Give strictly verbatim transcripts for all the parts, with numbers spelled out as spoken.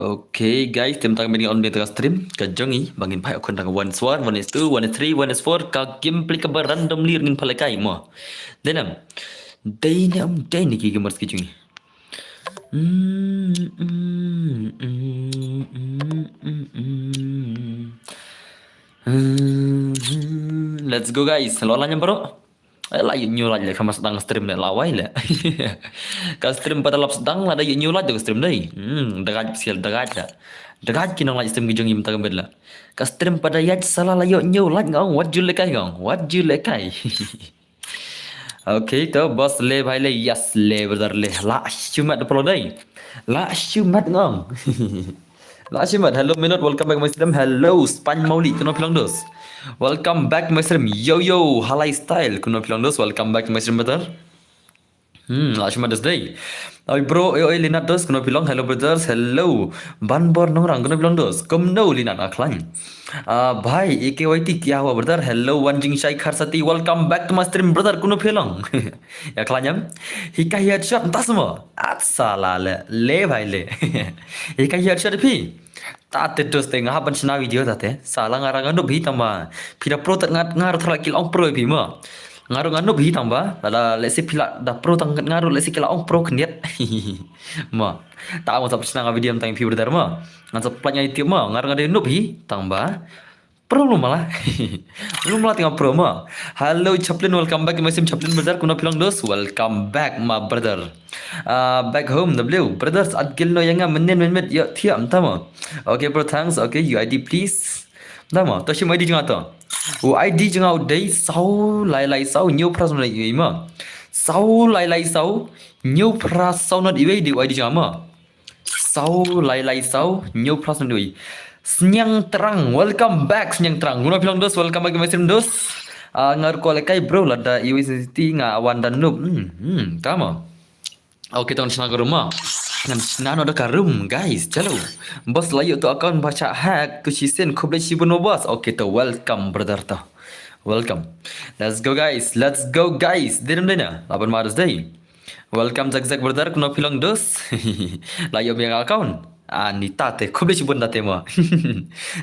Okay guys, te mynta ka mynta ngi on mynta ka stream ka jong ngi ba ngin phai khun tang one is one, one is two, one is three, one is four, ka game pli kaba randomly ngin phai lehkai mo. Dei nam. Dei nam, dei ne ki gamers ki jong ngi. Mm, mm, mm, mm, mm, mm. Hmm, let's go guys. Lo la nyam bro. Eh, la ïoh new light le, ka mas dang stream le, la wai le. Ka stream pat la sdang, la da ïoh new light ka stream dei. Hmm, da gaj sial, da gaj da. Da gaj ki nong light stream ki jong ngi mynta ka bad la. Ka stream pat da ïaid sa la la ïoh new light nga ong, wat ju lehkai nga ong, wat ju lehkai. Okay, to boss le bhai le, yes le brother le. La shu mat da plo dei. La shu mat nga ong. La shu mat, hello Minot, welcome back my stream. Hello Span Mauli, kano phi long dos. Welcome back my stream. Yo yo, Halai Style, kano phi long dos, welcome back my stream brother. Hmm, la shu mat dos dei. Oi bro, oi oi Linat dos, kano phi long, hello brothers, hello. Ban Bor Nongrang, kano phi long dos. Kumno Linat, nga khlaiñ. Ah, bhai, A K Y T kya hua brother, hello Wan Jingshai Kharsati, welcome back to my stream brother, kano phi long. Ïa khlaiñ em. Hikai headshot mynta sma. At sala le, le bhai le. Hikai headshot phi. Ta te dos te nga hap ban shna video ta te. Sala nga rang nga nup hi tang ba phi da pro ta nga, nga ruh thala ki la ong pro phi mo. Nga ruh nga nup hi tang ba. Lada lehse phi la da pro tang nga ruh lehse ki la ong pro khyndiat. Mo. Ta mo sap shna nga video tang phi brother mo. Nga sap plak nga YouTube mo. Nga ruh nga dei nup hi tang ba. Pro lum mala. Lum mala tang pro mo. Hello Chaplin, welcome back. Masim Chaplin brother, kano phi long dos. Welcome back my brother. Ah, back home W. Brothers, at gil no ïa nga mynnin mynmit ïa thiah mynta mo. Okay bro, thanks. Okay, U I D please. Mynta mo, to shim I D jong nga to. U I D jong nga u dei saw lai lai saw hynñiew phra saw nod iwei mo. Saw lai lai saw hynñiew phra saw nod iwei dei u I D jong nga mo. Saw lai lai saw hynñiew phra saw nod iwei. Sniang Terang, welcome back Sniang Terang. Kano phi long dos, welcome back my stream dos. Ah, nga ruh ko lehkai bro, lada iwei city nga wan da nup. Hmm, hmm, tama. Okay, to ngan shna ka room mo. Ngan shna noh da ka room, guys. Chalo. Boss, la ïoh to account ba shah hack, to shisien, khublei shibun mo boss. Okay, to welcome brother to. Welcome. Let's go guys. Let's go guys. Dei nam dei na. Laban ma dos dei. Welcome Zak Zak brother, kano phi long dos. La ïoh biang account. Ah, ni ta te, khublei shibun ta te mo.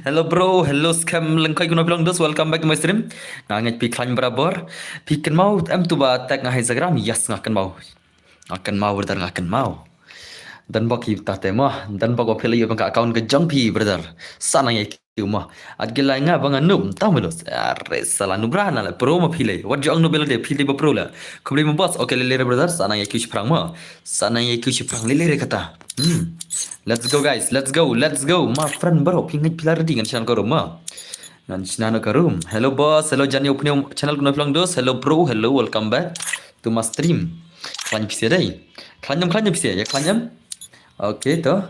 Hello bro, hello Scam Lengkhoi, kano phi long dos, welcome back to my stream. Nga ngeit phi khlaiñ barabor. Phi kynmaw em tu ba tag nga ha Instagram, yes nga kynmaw. Nga kynmaw brother, nga kynmaw. Don bok hi ta te mo, don bok ba phi la ïoh biang ka account ka jong phi brother. Sa nang ïa kiew mo. At gila nga ba nga nup, tang melos. Are sala nup ra na le pro mo phi le. Wat jong nup bela de phi le ba pro le. Khublei mo boss. Okay, lele re brother, sa nang ïa kiew shiphrang mo. Sa nang ïa kiew shiphrang lele re kata. Hmm. Let's go guys, let's go, let's go. My friend bro, phi ngeit phi la ready ngan shna ka room mo. Ngan shna ka room. Hello boss, hello Jan Yo Pneu channel, kano phi long dos. Hello bro, hello, welcome back to my stream. Khlaiñ phi sia dei. Khlaiñ em, khlaiñ em phi sia, ïa khlaiñ em. Okay to.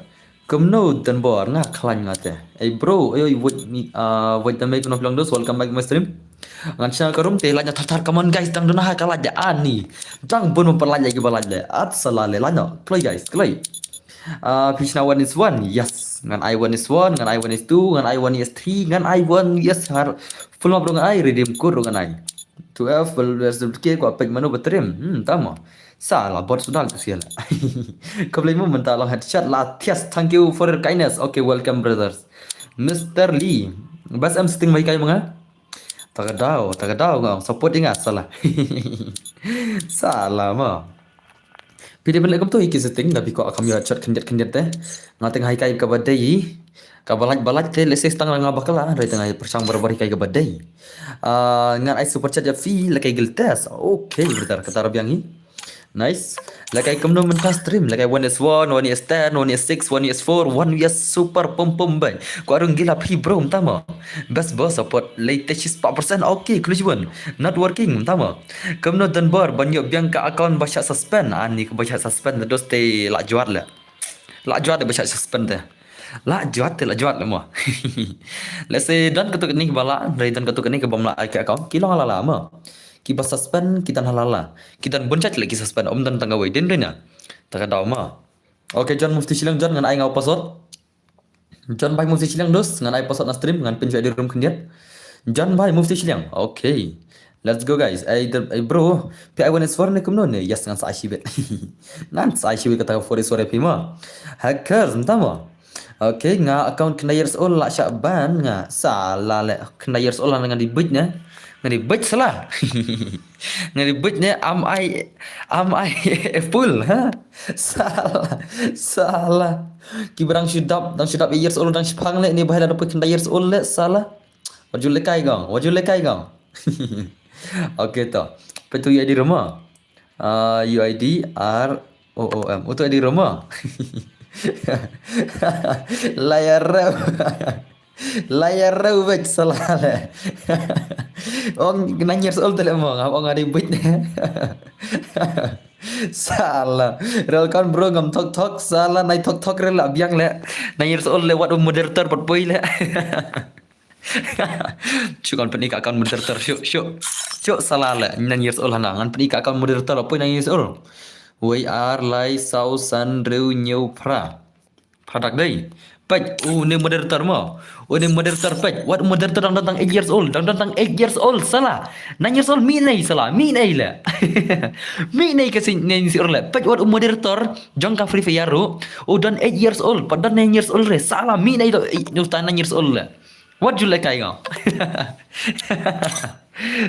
Kumno Don Bor, nga khlaiñ nga te. Ei bro, ei oi wait me, ah, wait me, kano phi long dos, welcome back my stream. Ngan shna ka room te, lait na thar thar, come on guys, dang duna ha ka lait da ani. Dang bun mo pynlait lagi ba lait le. At sala le, lait no. Kloi guys, kloi. Ah, phi shna one is one, yes. Ngan ai one is one, ngan ai one is two, ngan ai one is three, ngan ai one, yes, har. Full map ruh ngan ai, redeem code ruh ngan ai. Twelve, full version ke ko apek mano batrim. Hmm, tama. Sa la bot sudal tu sial. Khublei mo mynta long headshot la thias. Thank you for your kindness. Okay, welcome brothers. Mister Lee. Bas em setting mai kai manga. Ta ka daw, ta ka daw nga support ïa nga sala. Sala mo. Phi dei ban leh kumto ïa ki setting da phi kwah kam ïoh headshot khyndiat khyndiat te. Nga teng hikai kaba dei. Kaba lait ba lait te lehse tang nga bakla, hynrei teng ai pyrshang barabor hikai kaba dei. Ah, ngan ai super chat ïa phi lehkai guild test. Okay brother, kata ruh biang hi. Nice. Lehkai kumno mynta stream, lehkai one is one, one is ten, one is six, one is four, one is super pum pum bai. Kwah rung gila phi bro mynta mo. Best boss support lei te shispah percent. Okay, khublei shibun. Not working mynta mo. Kumno Don Bor ban ïoh biang ka account ba shah suspend. Ani ka ba shah suspend dos te la jwat le. La jwat te ba shah suspend te. La jwat te, la jwat le mo. Lehse don katto katne kiba la, hynrei don katto katne kibym la ai ka account. Ki long la la mo. Kiba suspend ki don ha la la. Ki don bun jait le ki suspend, ym don tang kawei, dei na. Ta ka daw mo. Okay, John Mufti Shillong, John ngan ai nga u password. John Bhai Mufti Shillong dos, ngan ai password na stream, ngan pyn shuwa ïa ka room khyndiat. John Bhai Mufti Shillong. Okay. Let's go guys. Ai, ai bro, phi ai one is four ne kumno ne? Yes, ngan sa ai shibit. Ngan sa ai shibit kata ka four is four phi mo. Hackers, mynta mo. Okay, nga account khyndai years old la shah ban nga. Salah leh, khyndai years old la nga di bit ne. Nga di bit salah. Nga di bit ne, am I, am I a fool, ha? Salah, salah. Ki ba dang shu dap, dang shu dap eight years old, dang shipang leh, ne ba la dap khyndai years old leh, salah. Wat ju lekai gong, wat ju lekai gong. Okay to. Petu ya di rumah. Ah, U I D R O O M. Utu di rumah. Layar rau. Layar rau bek salah leh. Ong nine years old leh mo, ngap ong ada bit. Salah. Rel kan bro ngam tok tok, salah nai tok tok rel la biang leh. Nine years old leh wat u moderator pat poi leh. Shu kan pyni ka account moderator, shu, shu. Shu salah leh, nine years old hana. Ngan pyni ka account moderator, apoi nine years old. Wei ar lai saw san hynriew hynñiew phra. Phra dak dei. Peit, u ne moderator mo. U ne moderator peit. Wat moderator dang don tang eight years old. Dang don tang eight years old, salah. Nine years old, mih nei salah. Mih nei leh. Mih nei ka sien nine years old leh. Peit wat u moderator jong ka Free Fire ruh. U don eight years old. Pat don nine years old re. Salah, mih nei to. Eight, u ta nine years old leh. Wat ju lekai nga.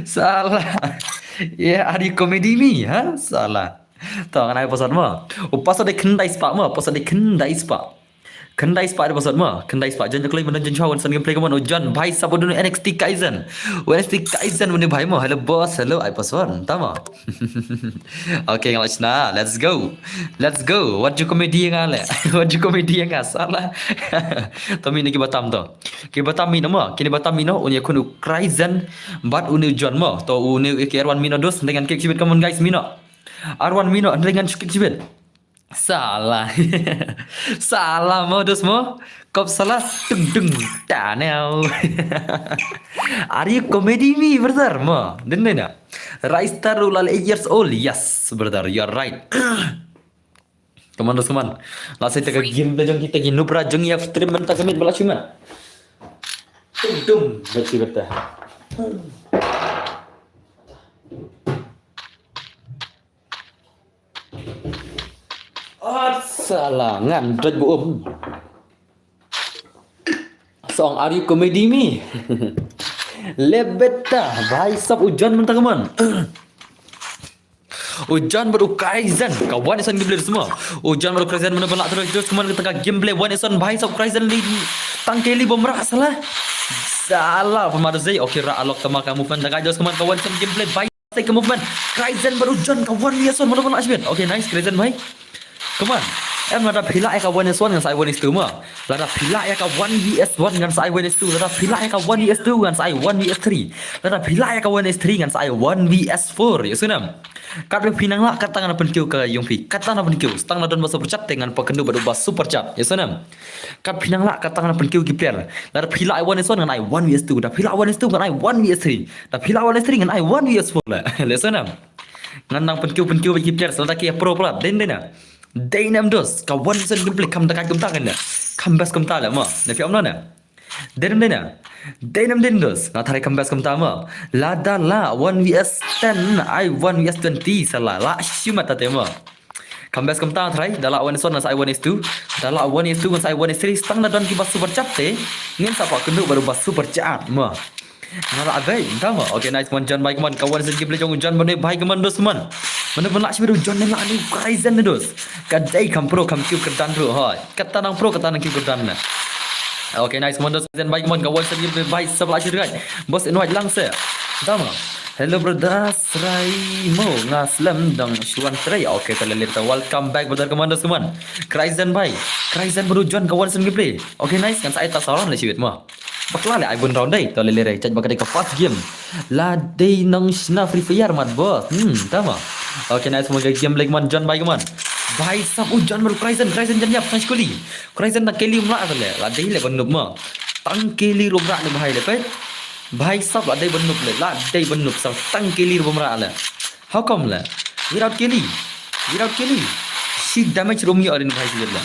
Salah. Yeah, are you comedy me? Ha? Salah. To, ngan ai password mo. U password dei khyndai spah mo. Password dei khyndai spah. Khyndai spah dei password mo. Khyndai spah. Jan jaklai mana jan chwa wan san gameplay kaman. U John bhai sap u dunu N X T Kaizen. U N X T Kaizen u ne bhai mo. Hello boss. Hello, ai password. Tama. Okay, nga la shna. Let's go. Let's go. Wat ju comedy nga leh. Wat ju comedy nga salah. To mih ne ki batam to. Ki batam mih no mo. Kine batam mih no. Un ya khun u Kaizen. Bad u ne u John mo. To u ne u A K R one mih no dos. Dengan kick shibit kaman guys mih no. R one mih no. Dengan kick shibit. Salah. Salah mo dos mo. Kop salah. Dung dung. Tanel. Are you comedy me, brother? Mo. Dei na. Raistar u la eight years old. Yes, brother, you're right. Come on, dos, come on. La sai ta ka game la jong kita ki nubra jong ya stream mynta ka miet ba la shu mat. Dung dung. Bachi beta. At salah ngan doj bu um. Song are you comedy me? Lebeta bhai sap u John mynta kaman. U John bad u Kaizen ka wan ison gameplay semua. U John bad u Kaizen mana pun lak terus terus kaman tang ka gameplay wan ison bhai sap u Kaizen li tang keli bomra salah. Salah pemadu zei. Okay, ra alok tama ka movement tang ka jos kaman ka wan ison gameplay bhai. Sai ka movement. Kaizen bad u John ka one v one ma da ban lak shibit. Okay, nice Kaizen bhai. Come on. Em lada phi lah ïa ka one v one ngan sa ai one v two ma. Lada phi lah ïa ka one v one ngan sa ai one v two. Lada phi lah ïa ka one v two ngan sa ai one v three. Lada phi lah ïa ka one v three ngan sa ai one v four. Ïa sngewbha. Katba phi nang lah kata ngan pynkiew ka ïong phi. Kata ngan pynkiew. Tang na don ba super chat te ngan pynkynduh bad u ba super chat. Ïa sngewbha. Kat phi nang lah kata ngan pynkiew ki player. Lada phi lah ai one v one ngan ai one v two. Da phi lah one v two ngan ai one v three. Da phi lah one v three ngan ai one v four la. Listen em. Ngan nang pynkiew pynkiew bad ki player lada ki pro pla. Dei dei na. Dei na em dos. Ka one v one gameplay kam da ka kumta kan da. Kam best kumta la ma. Na phi am na. Dei na dei na. Dei na dei dos. Na thari kam best kumta ma. Lada la one v ten ai one v twenty salah. La shimat ta te ma. Kam best kumta trai, da lah one v one ngan sa ai one v two. Da lah one v two ngan sa ai one v three. Stang da don ki ba super chat te. Ngin sa pynkynduh bad u ba super chat ma. Nga lah bad, tama. Okay, nice man John bhai kaman. Ka one v one gameplay jong u John bad bhai kaman dos man. Mana ban lak shibit u John ne lah ne Kaizen ne dos. Ka dei kam pro kam kiew kyrdan ruh hoi. Kata nang pro kata nang kiew kyrdan na. Okay, nice man dos Kaizen bhai kaman. Ka one v one gameplay bhai sap lak shibit. Boss invite lang se. Tama. Hello brother, srai mo nga slem dang shuan trei. Okay, ta lele ta welcome back brother commander suman. Kaizen bhai, Kaizen bad u John ka one v one gameplay. Okay, nice ngan sa ai ta salam le shibit mo. Bakla le ai bun round dei, ta lele re chat bakadei ka first game. La dei nang shna Free Fire mat boss. Hmm, tama. Okay, nice mo game like man John bhai man. Bhai sap u John bad u Kaizen, Kaizen jan yap tang shkuli. Kaizen na keli mla ta le, la dei le ban nup mo. Tang keli rum ra ne bhai le pet. Bhai sap la dei ban nup le, la dei ban nup sap tang keli rum ra le. How come le? Without keli. Without keli. Shi damage rum yo arin bhai sujud le.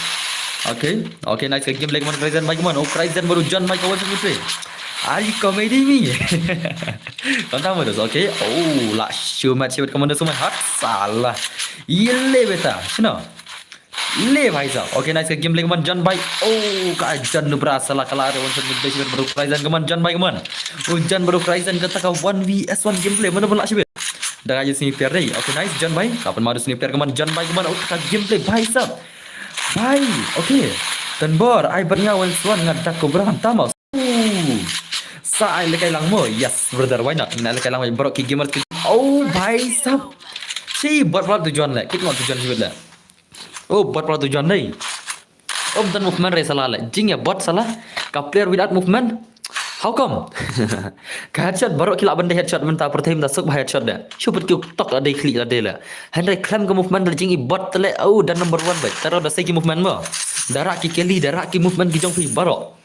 Okay. Okay, nice game like man Kaizen bhai man. Oh Kaizen bad u John bhai ka one v one play. Are you comedy me? Konta mo dos, okay. Oh, la show match with commander suman hat salah. Ile beta. Shino. Le bhai sahab. Okay, nice ka gameplay, come on, John bhai. Oh, ka John Nubra, sala ka la re one shot gameplay shibit, bro, Horizon, come on, John bhai, come on. Oh, John, bro, Horizon, kata ka one v one gameplay, mano pala shibit. Da ka ju sniper dei. Okay, nice, John bhai. Ka pynmadu sniper, come on, John bhai, come on. Oh, ka gameplay, bhai sahab. Bhai, okay. Tanbor, ai bat nga one v one, nga dak ko bra, tama. Ooh. Sa ai lekai lang mo. Yes, brother, why not? Ngin ai lekai lang mo. Bro, ki gamer ki. Oh, bhai sahab. Shi bot pala tu John le. Kit mo tu John shibit le. Oh, bot pala tu John dei. Oh, dan movement re sala le. Jing ya bot sala. Ka player without movement. How come? Ka headshot baroh ki lah ban da headshot mynta, pyrthei mynta suk ba headshot de. Shu put ki tok la dei khlieh la dei le. Hynrei khlem ka movement da jing i bot le. Oh, dan number one bhai. Taro da sei ki movement mo. Da rah ki keli, da rah ki movement ki jong phi baroh.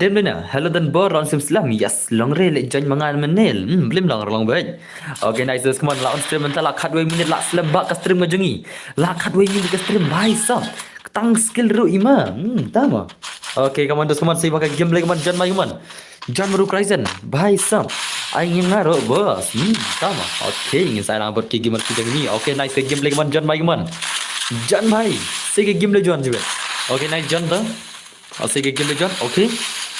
Dem dena, hello dan bor, on stream slem. Yes, long re le join ma nga mynne. Hmm, blim long long bhai. Okay, nice, come on, la on stream mynta la khatwei minit la slem ba ka stream ka jong i. La khatwei minit ka stream bhai sahab. Tang skill ruh i ma. Hmm, tama. Okay, come on, dos, come on, sei ba ka gameplay, come on, John bhai, come on. John bro Horizon, bhai sahab. Ai ngi nga ruh boss. Hmm, tama. Okay, ngin sa ai lang bot ki gamer ki jong i. Okay, nice ka gameplay, come on, John bhai, come on. John bhai, sei ka gameplay John jibe. Okay, nice John ta. Ase ke game John, okay.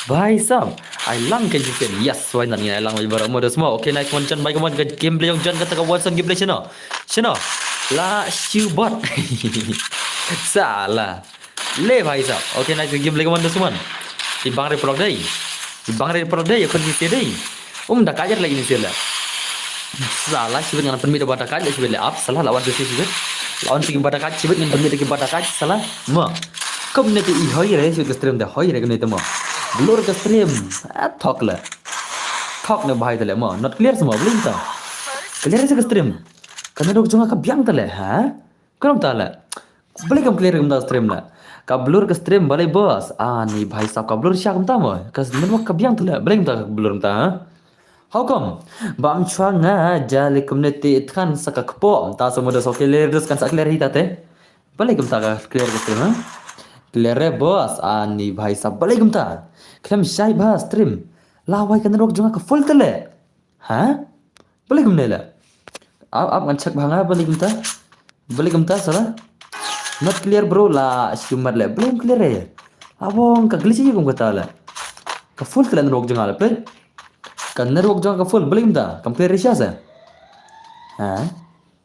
Bhai sahab, ai lang ka jipen. Yes, why not? Ai lang bhai baroh mo dos mo. Okay, nice one John, bhai, come on, ka gameplay jong John kata ka one v one gameplay shano. Shano. La shu bot. Sala. Le bhai sahab. Okay, nice ka gameplay, come on, dos mo. I bang re prok dei. I bang re prok dei, ya kon ni se dei. Um, da kajar lagi ni sila. Sala shibit ngan pynmih da ba da kaj shibit le ap, sala lawan tu shibit. Lawan tu ba da kaj shibit ngan pynmih da ba da kaj, sala. Ma. Kumne te i hoi re shibit ka stream da hoi re kumne te ma. Blur ka stream. Ah, thok le. Thok ne bhai te le ma. Not clear semua, belum tau. Clear se ka stream. Ka network jong nga ka biang te le, ha? Kano ta le. Balei kam clear kumta stream la. Ka blur ka stream balei boss. Ani bhai sahab ka blur sha kumta mo. Ka network ka biang tu la. Balei kumta ka blur kumta ha. How come? Bam chwa nga ja le kumne te than sa ka kpo. Ta sa mo da so clear dus kan sa clear hi ta te. Balei kumta ka clear ka stream ha. Clear re boss. Ani bhai sahab balei kumta. Khlem shai ba stream. La wai ka network jong nga ka full te le. Ha? Balei kumne la. Ap ap ngan check bha nga balei kumta. Balei kumta sala. Not clear bro la shimat le. Balei clear re. Abong ka glitch kum kata la. Ka full kala network jong la play. Ka network jong ka full balei kumta. Kam clear re sha sa. Ha?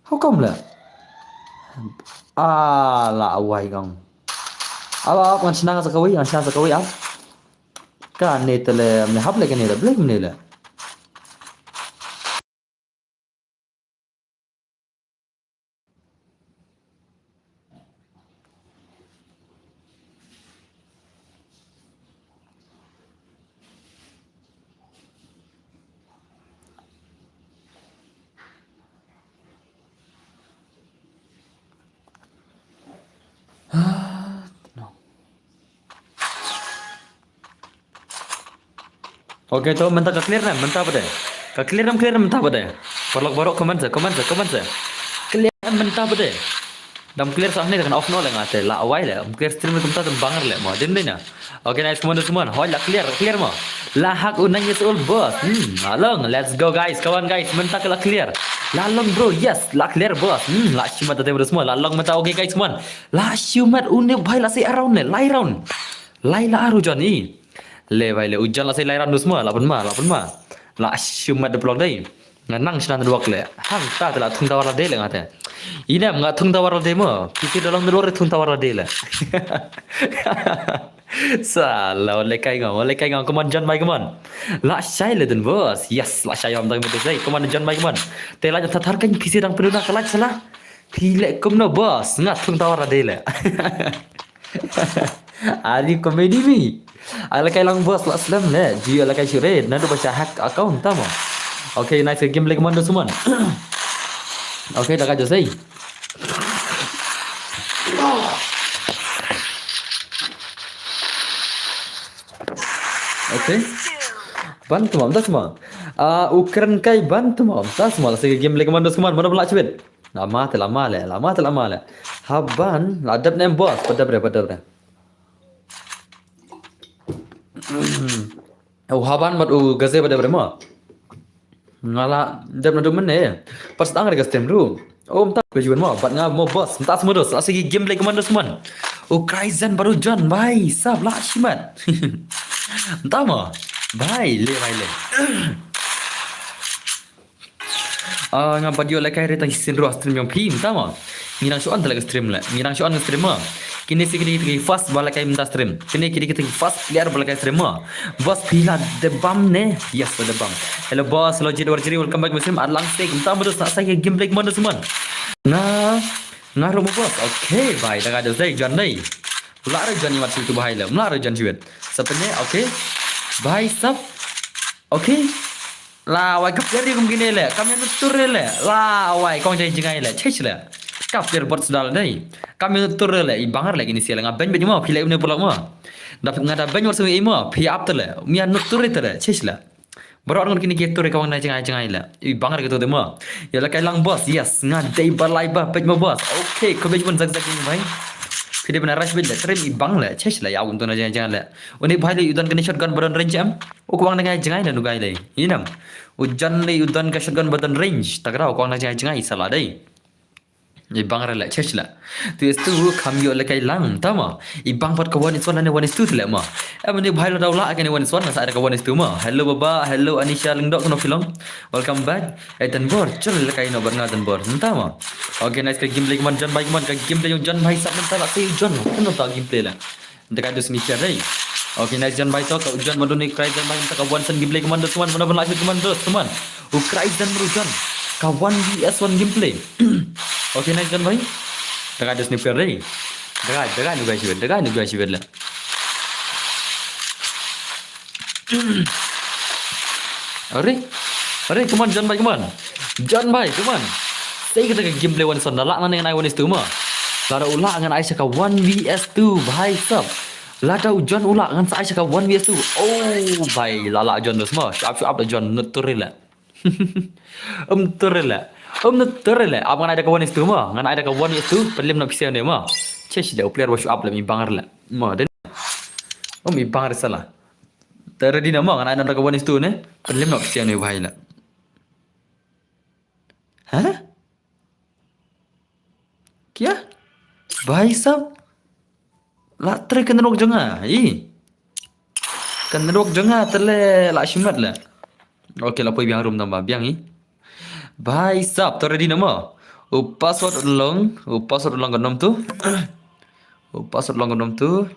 How come la. Ah la awai kong. Ap ap ngan shna sa kawei ngan shna sa kawei ap. Ka ne tele me hap le ka ne le blek ne le. Okay, to mynta ka clear ne, mynta pat de. Ka clear ne, clear ne mynta pat de. Paralok baroh comment se, comment se, comment se. Clear ne mynta pat de. Dam clear sah ne kan off noh leh nga te, la wai leh. Clear stream kumta te banger leh mo. Dim dei na. Okay, nice, come on, come on. Hoi la clear, clear mo. La hak u nine years old boss. Hmm, along. Let's go guys. Come on guys. Mynta ka la clear. La long bro. Yes, la clear boss. Hmm, la shimat te mo semua. La long mynta. Okay guys, come on. La shimat une bhai la sei around ne. Lai round. Lai la aru John i. Le bhai le u John la sei lai round semua. La pun ma, la pun ma. La shimat de blok dei. Nga nang shna network le. Hang ta te la thung tawar la de le nga te. Inem nga thung tawar la de mo. Pisi da long network thung tawar la de le. Sa la le kai nga, le kai nga. Come on John bhai, come on. La shai le den boss. Yes, la shai am dang mo te sei. Come on John bhai, come on. Te la thar thar kan pisi dang pelu na ka la sala. Phi leh kumno boss, nga thung tawar la de le. Are you comedy me? Ai la kai lang boss la slem le. Ji la kai shure, na du ba sha hack account ta mo. Okay, nice game le commander suman. Okay, da ka jo sei. Okay. Ban tu mam tas ma. Ah, ukran kai ban tu mam tas ma. La sei game le commander suman. Mana bela chibit. Lama te lama le, lama te lama le. Haban, la dep nem boss, padep re, padep re. U haban mat u gaze padep re mo. Nga la dep na du mene. Pas tang re ka stem ru. Oh, mynta ka juan mo, bad nga mo boss, mynta semua dos, la segi gameplay commandos man. Oh, Cryzen baru join, bhai, sap la shimat. Mynta mo, bhai, le, bhai, le. Ah, nga bad ïoh lehkai re tang shisien ruh stream jong phi, mynta mo. Ngi dang shu on te leh ka stream leh, ngi dang shu on ka stream mo. Kine shi kine ki first ba lehkai mynta stream. Kine kine ki first player ba lehkai stream mo. Boss phi la dep bam ne? Yes, la dep bam. Hello boss, hello Jit Warjri, welcome back to stream. At lang sek, mynta mo dos, sa sa gameplay commandos man. Nga, nga ruh mo boss. Okay, bhai, da ka dos dei, join dei. Mla ruh join imat situ bhai leh, mla ruh join siwet. Sa pynne, okay. Bhai sap. Okay. La wai ka player kum kine leh, kam ïa nutur leh. La wai kong jai jingai leh, chech leh. Ka player bot sdal dei. Kam ïa nutur leh, i banger leh kine shi leh, nga beng beng mo, phi leh une pulak mo. Da nga da beng wat sumi mo, phi ap te leh, mi ïa nutur te leh, chech leh. Baroh ngut kine ki tur ka wang na jingai jingai leh. I banger ka tu de mo. Ïa lehkai lang boss, yes, nga dei ba lai ba peit mo boss. Okay, ko bej pun zag zag ni bhai. Phi dei ban rush bej leh, trim i bang leh, chech leh, ïa un tu na jingai jingai leh. Une bhai leh u don kane shotgun ba don range em. U kwang na jingai jingai leh nu guy leh. Inam. U jan leh u don ka shotgun ba don range. Takra u kwang na jingai jingai sala dei. I bang re leh chech leh. Tu is tu kam ïoh lehkai lang tama. I bang pat ka one is one ne one is two te leh ma. Em ni bhai la dau la kane one is one sa ada ka one is two ma. Hello baba, hello Anisha Lyngdoh, kano phi long. Welcome back. Eh, Danbor, chal lehkai no bad nga Danbor. Tama. Okay, nice ka gameplay kman, join bhai kman, ka gameplay jong join bhai sap mynta la sei join. Kano ta gameplay leh. Te ka dos ni pia dei. Okay, nice join bhai to, ka join madun ni Cryzen bhai, te ka one son gameplay commandos kman, mana bala shoot commandos kman. U Cryzen baru join. Ka one V S one gameplay. Okay, nice join bhai. Te ka dos ni pia dei. Te ka, te ka ni guys, te ka ni guys, leh. Are, are, kman join bhai, kman. Join bhai, kman. Sei kata ka gameplay one son, la lah ngan ai one is two ma. Lada u lah ngan ai sa ka one V S two bhai sap. Lada u join u lah ngan sa ai sa ka one V S two. Oh bhai, la lah join dos ma. Shuap shuap da join, nutur leh. Um tur leh. Um nutur leh. Ap ngan ai da ka one is two ma. Ngan ai da ka one is two, pynlem na pisa ne ma. Chech leh u player wa shuap leh, mi banger leh. Ma den. Um, i banger sala. Te ready na ma, ngan ai na da ka one is two ne. Pynlem na pisa ne bhai leh. Ha? Kya? Bhai sab? La trei ka nrok jong nga. I. Ka nrok jong nga te leh la shimet leh. Okay, la poi biang room tang ba biang i. Bhai sab, to ready na ma. U password long, u password long ka nom tu. U password long ka nom tu.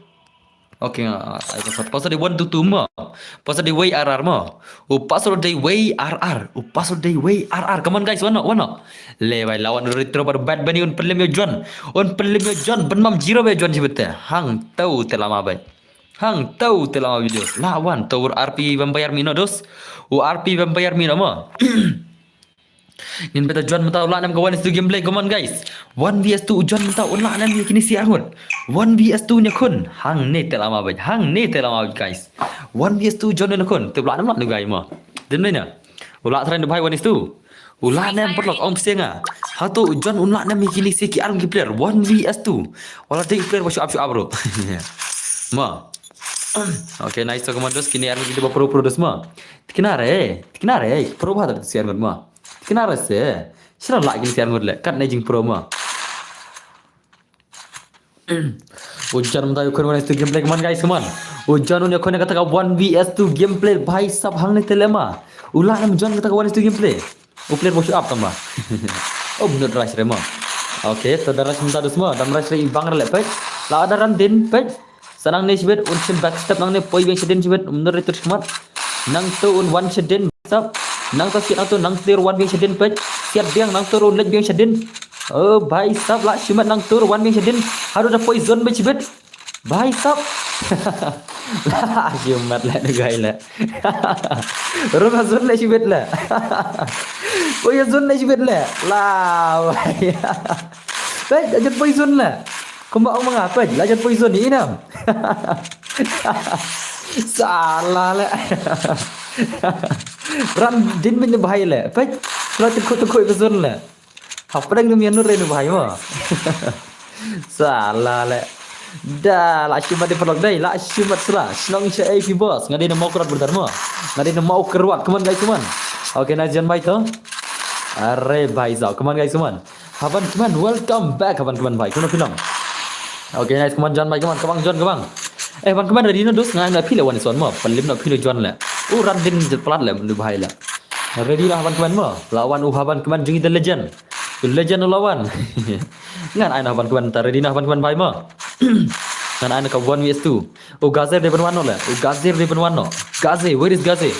Okay, nga ai password. Password dei one two two ma. Password dei wei R R ma. U password dei wei R R. U password dei wei R R. Come on guys, wan noh, wan noh. Leh bhai, la wan retro bad bad bani un pynlem ïa u John. Un pynlem ïa u John, ban mam zero bad John shibit te. Hangto te lama bhai. Hangto te lama video. La wan to R P Vampire mih noh dos. U R P Vampire mih noh ma. Ngin beta John mynta u lah nem ka one V S two gameplay, come on guys. One V S two u John mynta u lah nem ïa kine shi arngut. One V S two ne khun. Hangne te lama bhai. Hangne te lama bhai guys. One V S two John ne khun. Te u lah nem lah ne guy ma. Dem ne na. U lah tren de bhai one V S two. U lah nem paralok ong pisa nga. Hato u John u lah nem ïa kine shi ki arngut ki player. One V S two. Wala dei player wa shuap shuap bro. Ma. Okay, nice to commandos, kine arngut ki ba pro pro dos ma. Tikna re. Tikna re. Pro ba da shi arngut ma. Kina rase. Shira lah kini siar ngut leh. Kat ne jing pro ma. U John mynta u khun one V S two gameplay, come on guys, come on. U John un ya khun kata ka one V S two gameplay, bhai sab hangne te leh ma. U lah nam John kata ka one V S two gameplay. U player bos up tamba. Oh, minot rush re ma. Okay, to da rush mynta dus ma. Dam rush re i bang re leh peit. La da run din peit. Sa nangne shibit, un shim backstep nangne, poi biang shadien shibit, um, nang re tur shmat. Nangto un wan shadien, sap. Nangto siat nangto, nangto wan biang shadien peit. Siat biang, nangto un leit biang shadien. Oh, bhai sab lah shimet nangto wan biang shadien. Haduh da poi zone beit shibit. Bhai sab. Lah shimet leh ne guy leh. Rung ha zone leh shibit leh. Poi ha zone leh shibit leh. Lah, bhai. Peit, la jan poi zone leh. Kumba ong ma nga, peit, la jan poi zone i nam. Salah leh. Ran din bin bhai leh. Peit, la tengkho tengkho ka zone leh. Hapdeng dum ïa nur re nu bhai ma. Salah leh. Da, la shimet de paralok dei, la shimet sla. Shnong sha A P boss, nga dei na Mawkyrwat brother ma. Nga dei na Mawkyrwat, come on guys, come on. Okay, nice jan bhai to. Are bhai zau, come on guys, come on. Haban Kmen, welcome back Haban Kmen bhai. Kumno phi long? Okay, nice, come on, John bhai, come on, come on, John, come on. Eh, Haban Kmen, ready na dos, nga na phi le wan ison mo, palim na phi le John le. U ran din jet palat le, menu bhai le. Ready na Haban Kmen mo, la wan u Haban Kmen jong i the legend. The legend la wan. Ngan ai na Haban Kmen ta, ready na Haban Kmen bhai mo. Ngan ai na ka one vs two. U Gaze de ban wan no le, u Gaze de ban wan no. Gaze, where is Gaze?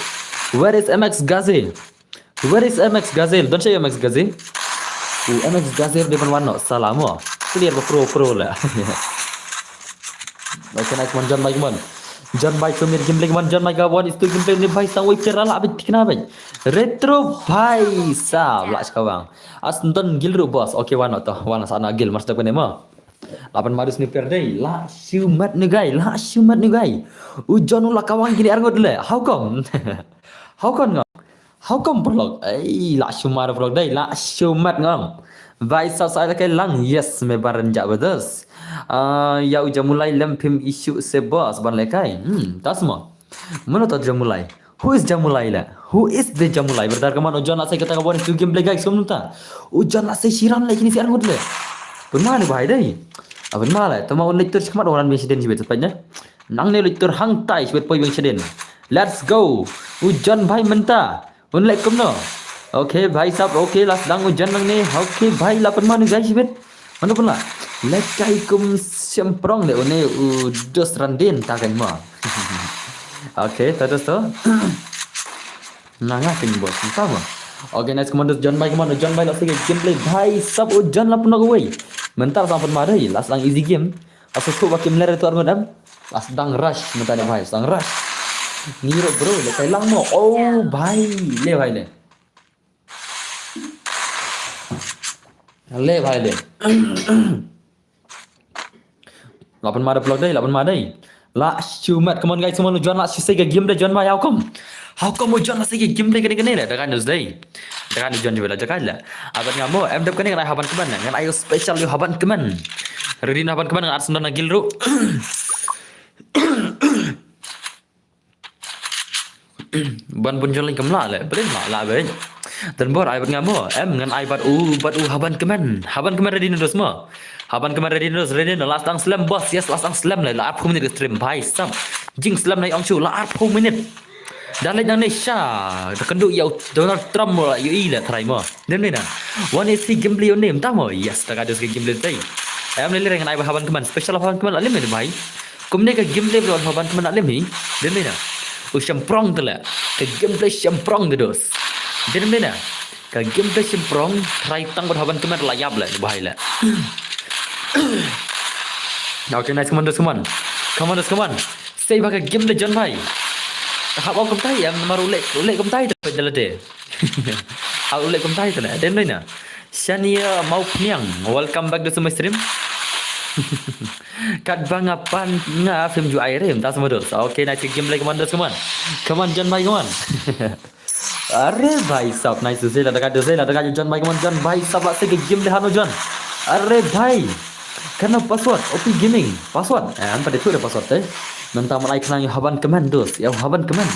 Where is M X Gaze? Where is M X Gazelle? Don't say M X Gazelle. U M X Gazelle de ban wan no. Salah mo. Clear ba pro pro la. Okay, nice one, John bhai, come on. John bhai, show me the gameplay, come on, John bhai, ka one is two gameplay ni bhai, sang wei pera la bit kena bhai. Retro bhai sab la skawang. As don gil ru boss. Okay, wan no to. Wan sa na gil mas da kene mo. Lapan madus ni per dei. La shumat ni gai, la shumat ni gai. U John u la kawang kini arngut le. How come? How come ngam? How come vlog? Ei, la shumar vlog dei, la shumat ngam. Vai sa sa kai lang, yes, me baran ja bedes. Ah, ya u Jamulai lem phim issue se boss ban le kai. Hmm, tas mo. Mano to Jamulai? Who is Jamulai le? Who is the Jamulai? Brother, come on, u John la sai kata ka bon tu gameplay guys, sum ta. U John la sai shiran le kini si arngut le. Pun ma le bhai dei. Abin ma le, tama un lecture shikmat orang misi den jibet sepat ne. Nang ne lecture hang tai shibet poi bang siden. Let's go. U John bhai mynta. Un lek kumno? Okay bhai sab, okay, la sdang u John nang ne. Okay bhai, la pynman u gai shibit. Mano pynla? Lek kai kum semprong de une u dos randin ta kan ma. Okay, ta dos to. Nanga ting bos, ta ma. Okay, nice, come on, dos John bhai, come on, dos John bhai, la sdang gameplay bhai sab u John la pynok away. Mentar sa pynma dei, la sdang easy game. Asu su ba kim ler tu arngut em. As dang rush mynta ne bhai, as dang rush. Ni ro bro, le kai lang mo. Oh bhai, le bhai le. Le bhai le. Lapan ma da vlog dei, lapan ma dei. La shumat, come on guys, come on, u John la shisei ka game dei, John bhai, how come? How come u John la shisei ka game dei kane kane le, da kan news dei. Jakai ni John jubela jakai la. Aban nga mo em dep kane ngan ai Haban Kmen. Ngan ai special ïa u Haban Kmen. Ready na Haban Kmen ngan ar sendon na gil ru. Ban bun jolin kemla le. Brin la la ben. Dan bor ai bat nga mo. Em ngan ai bat u bat u Haban Kmen. Haban Kmen ready na dos mo. Haban Kmen ready na dos, ready na last ang slam boss. Yes, last ang slam le. La arphew minit stream bhai sam. Jing slam na ong chu la arphew minit. Da leit nangne sha da kynduh ïa u Donald Trump mo la ïohi la trai mo. Dem ne na. Wan isi gameplay ïa u ne mynta mo. Yes, ta ka dus gameplay tai. Em lele ngan ai ba Haban Kmen, special Haban Kmen la lem ne bhai. Kumne ka gameplay ba Haban Kmen la lem hi. Dem ne na. U shemprong te la. Ka gameplay shemprong te dos. Dem ne na. Ka gameplay shemprong trai tang ba Haban Kmen la ïap la bhai la. Okay, nice, come on, dos, come on. Come on, dos, come on. Sei ba ka game de John bhai. Hap ong kumtai em, namar u leh, u leh kumtai te peit da lade. Hap u leh kumtai te ne, dem dei na. Shania Mau Phniang, welcome back to my stream. Kat ba nga pan nga film ju ai re, mynta semua dos. Okay, nice game lagi, come on, dos, come on. Come on, John bhai, come on. Are bhai sab, nice to see la dekat tu, see la dekat John bhai, come on, John bhai sab la sei ka game de hano John. Are bhai. Kano password, O P Gaming, password. Eh, am pada tu ada password te. Mynta malai khnang ïa u Haban Kmen dos, ïa u Haban Kmen.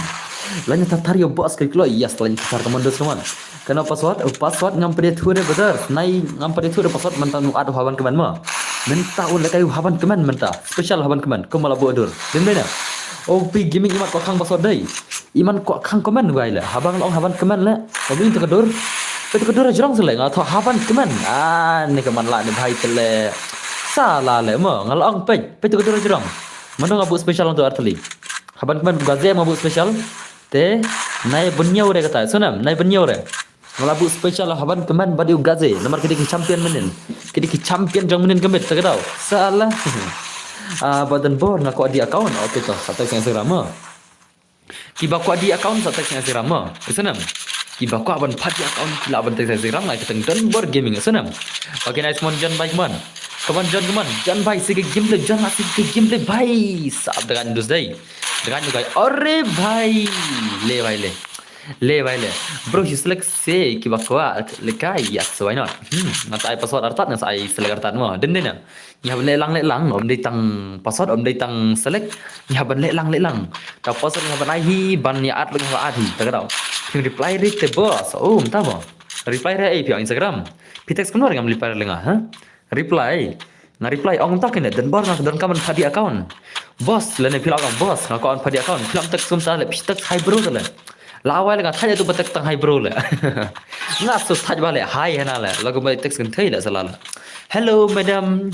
Lain ta tar ïa boss klik lo, yes, lain ta tar, come on dos, come on. Kano password, oh, password ngam pada tu de brother. Nai ngam pada tu de password mynta nu at u Haban Kmen mo. Mynta u lekai u Haban Kmen mynta. Special Haban Kmen. Kumala bu adur. Dem dei na. O P Gaming imat ko khang password dei. Iman kwah khang comment gai le. Haba nga ong Haban Kmen le. Ka bing te ka dur. Peit te ka dur jrong se le nga thoh Haban Kmen. Ah, ni ka man la ni bhai te le. Sa la le mo nga la ong peit. Peit te ka dur jrong. Mano nga bu special untuk arteli. Haban Kmen ga zem nga bu special. Te nai bunyau re kata. Sunam nai bunyau re. Nga la bu special Haban Kmen bad u Gaze. Namar ki dei ki champion mynnin. Ki dei ki champion jong mynnin ka miet te ka daw. Sa la. Ah, ba don bor nga kwah di account. Okay to. Sa text Instagram mo. Kiba kwah di account sa text Instagram mo. Isnam. Kiba kwah ban pat di account ki lah ban text Instagram ngai ka teng Don Bor Gaming. Isnam. Okay, nice one, John bhai, come on. Come on, John, come on. John bhai, sei ka gameplay, John la sei ka gameplay bhai. Sab dengan dus dei. Dengan tu kai. Are bhai. Le bhai le. Le bhai le. Bro, you select se kiba kwah le kai. Yes, why not? Hmm, ngan sa ai password artat, ngan sa ai select artat mo. Den den. Ngi hap leh lang leh lang, ym dei tang password, ym dei tang select. Ngi hap ban leh lang leh lang. Ta password ngi hap ban ai hi, ban ïa add ngi hap ban add hi, ta ka daw. Phim reply rit te boss. Oh, mynta mo. Reply re ei phi ong Instagram. Phi text kumno re ngam reply re nga, ha? Reply. Nga reply ong tak ne, don bor nga donkam ban pha dih account. Boss, lane phi la ong boss, nga kwah ban pha dih account. Phi la ong text kumta le, phi text hi bro te le. La wai le nga thait ïa tu ba text tang hi bro le. Nga shu thait ba le hi hana le. La kumba text kynthei le sala le. Hello madam.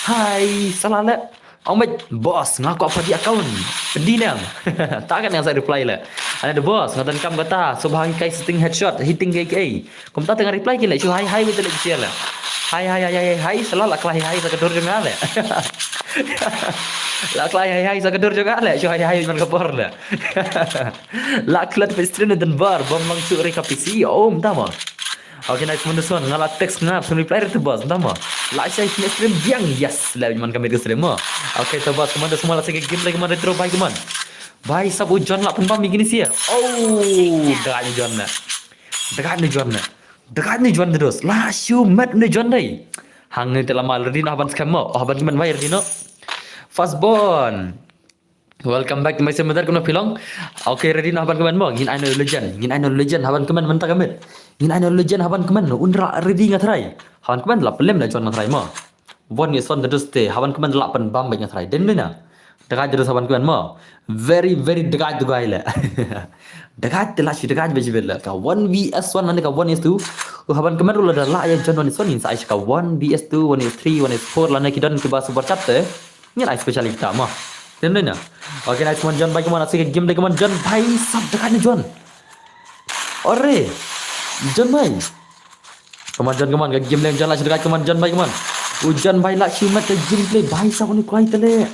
Hi sala le. Ong beit boss, nga kwah pha dih account. Pyndih ne em. Ta kan nga sa reply le. Ane de boss, nga donkam kata, shu bha ngi kai setting headshot, hitting kaei kaei. Kumta te nga reply ki le, shu hi hi beit le ki sia le. Hi hi hi hi hi, sala la khlai hi hi sa ka dur jong nga le. La khlai hi hi sa ka dur jong nga le, shu hi hi man ka por le. La klet phi stream ne don bor, bym long shu re ka P C, oh, mynta mo. Okay, nice, mynta shuwa nga la text nga, shu reply re te boss, mynta mo. La shai phi stream biang, yes, le man ka miet ka stream mo. Okay, te boss, kumne shuwa la sa ka game le kumne retro bhai kumne. Bhai sab u John la pynbam ïa kine sia. Oh, dagaid u John ne. Dagaid u John ne. Dagaid u John de dos. La shu met u John dei. Hangne te la ma ready noh ban scam mo. Oh, ban kumne bhai ready noh. First born. Welcome back to my stream brother, kumno phi long? Okay, ready noh ban kumne mo. Ngin ai noh legend. Ngin ai noh legend ha ban kumne mynta ka miet. Ngin ai noh legend ha ban kumne. Un ra ready nga tharai. Ha ban kumne la pynlem da John nga tharai mo. One is one te dos te ha ban kumne la pynbam beit nga tharai. Dei ne em? Dagaid te dos ha ban kumne mo. Very, very dagaid te guy le. Dagaid te la shu dagaid beit shibit le. Ka one V S one lane ka one is two. U ha ban kumne ruh lada lah ïa John one is one ngin sa ai sha ka one V S two, one is three, one is four lane ki don kiba super chat te. Ngin ai special kita mo. Dei ne em? Okay, nice, kumne John bhai kumne, sa ka game dei kumne John bhai sab dagaid ne John. Ore. John bhai. Kumne John kumne, ka game le John la shu dagaid kumne John bhai kumne. U John bhai la shu met ka gameplay bhai sab une kwai te le.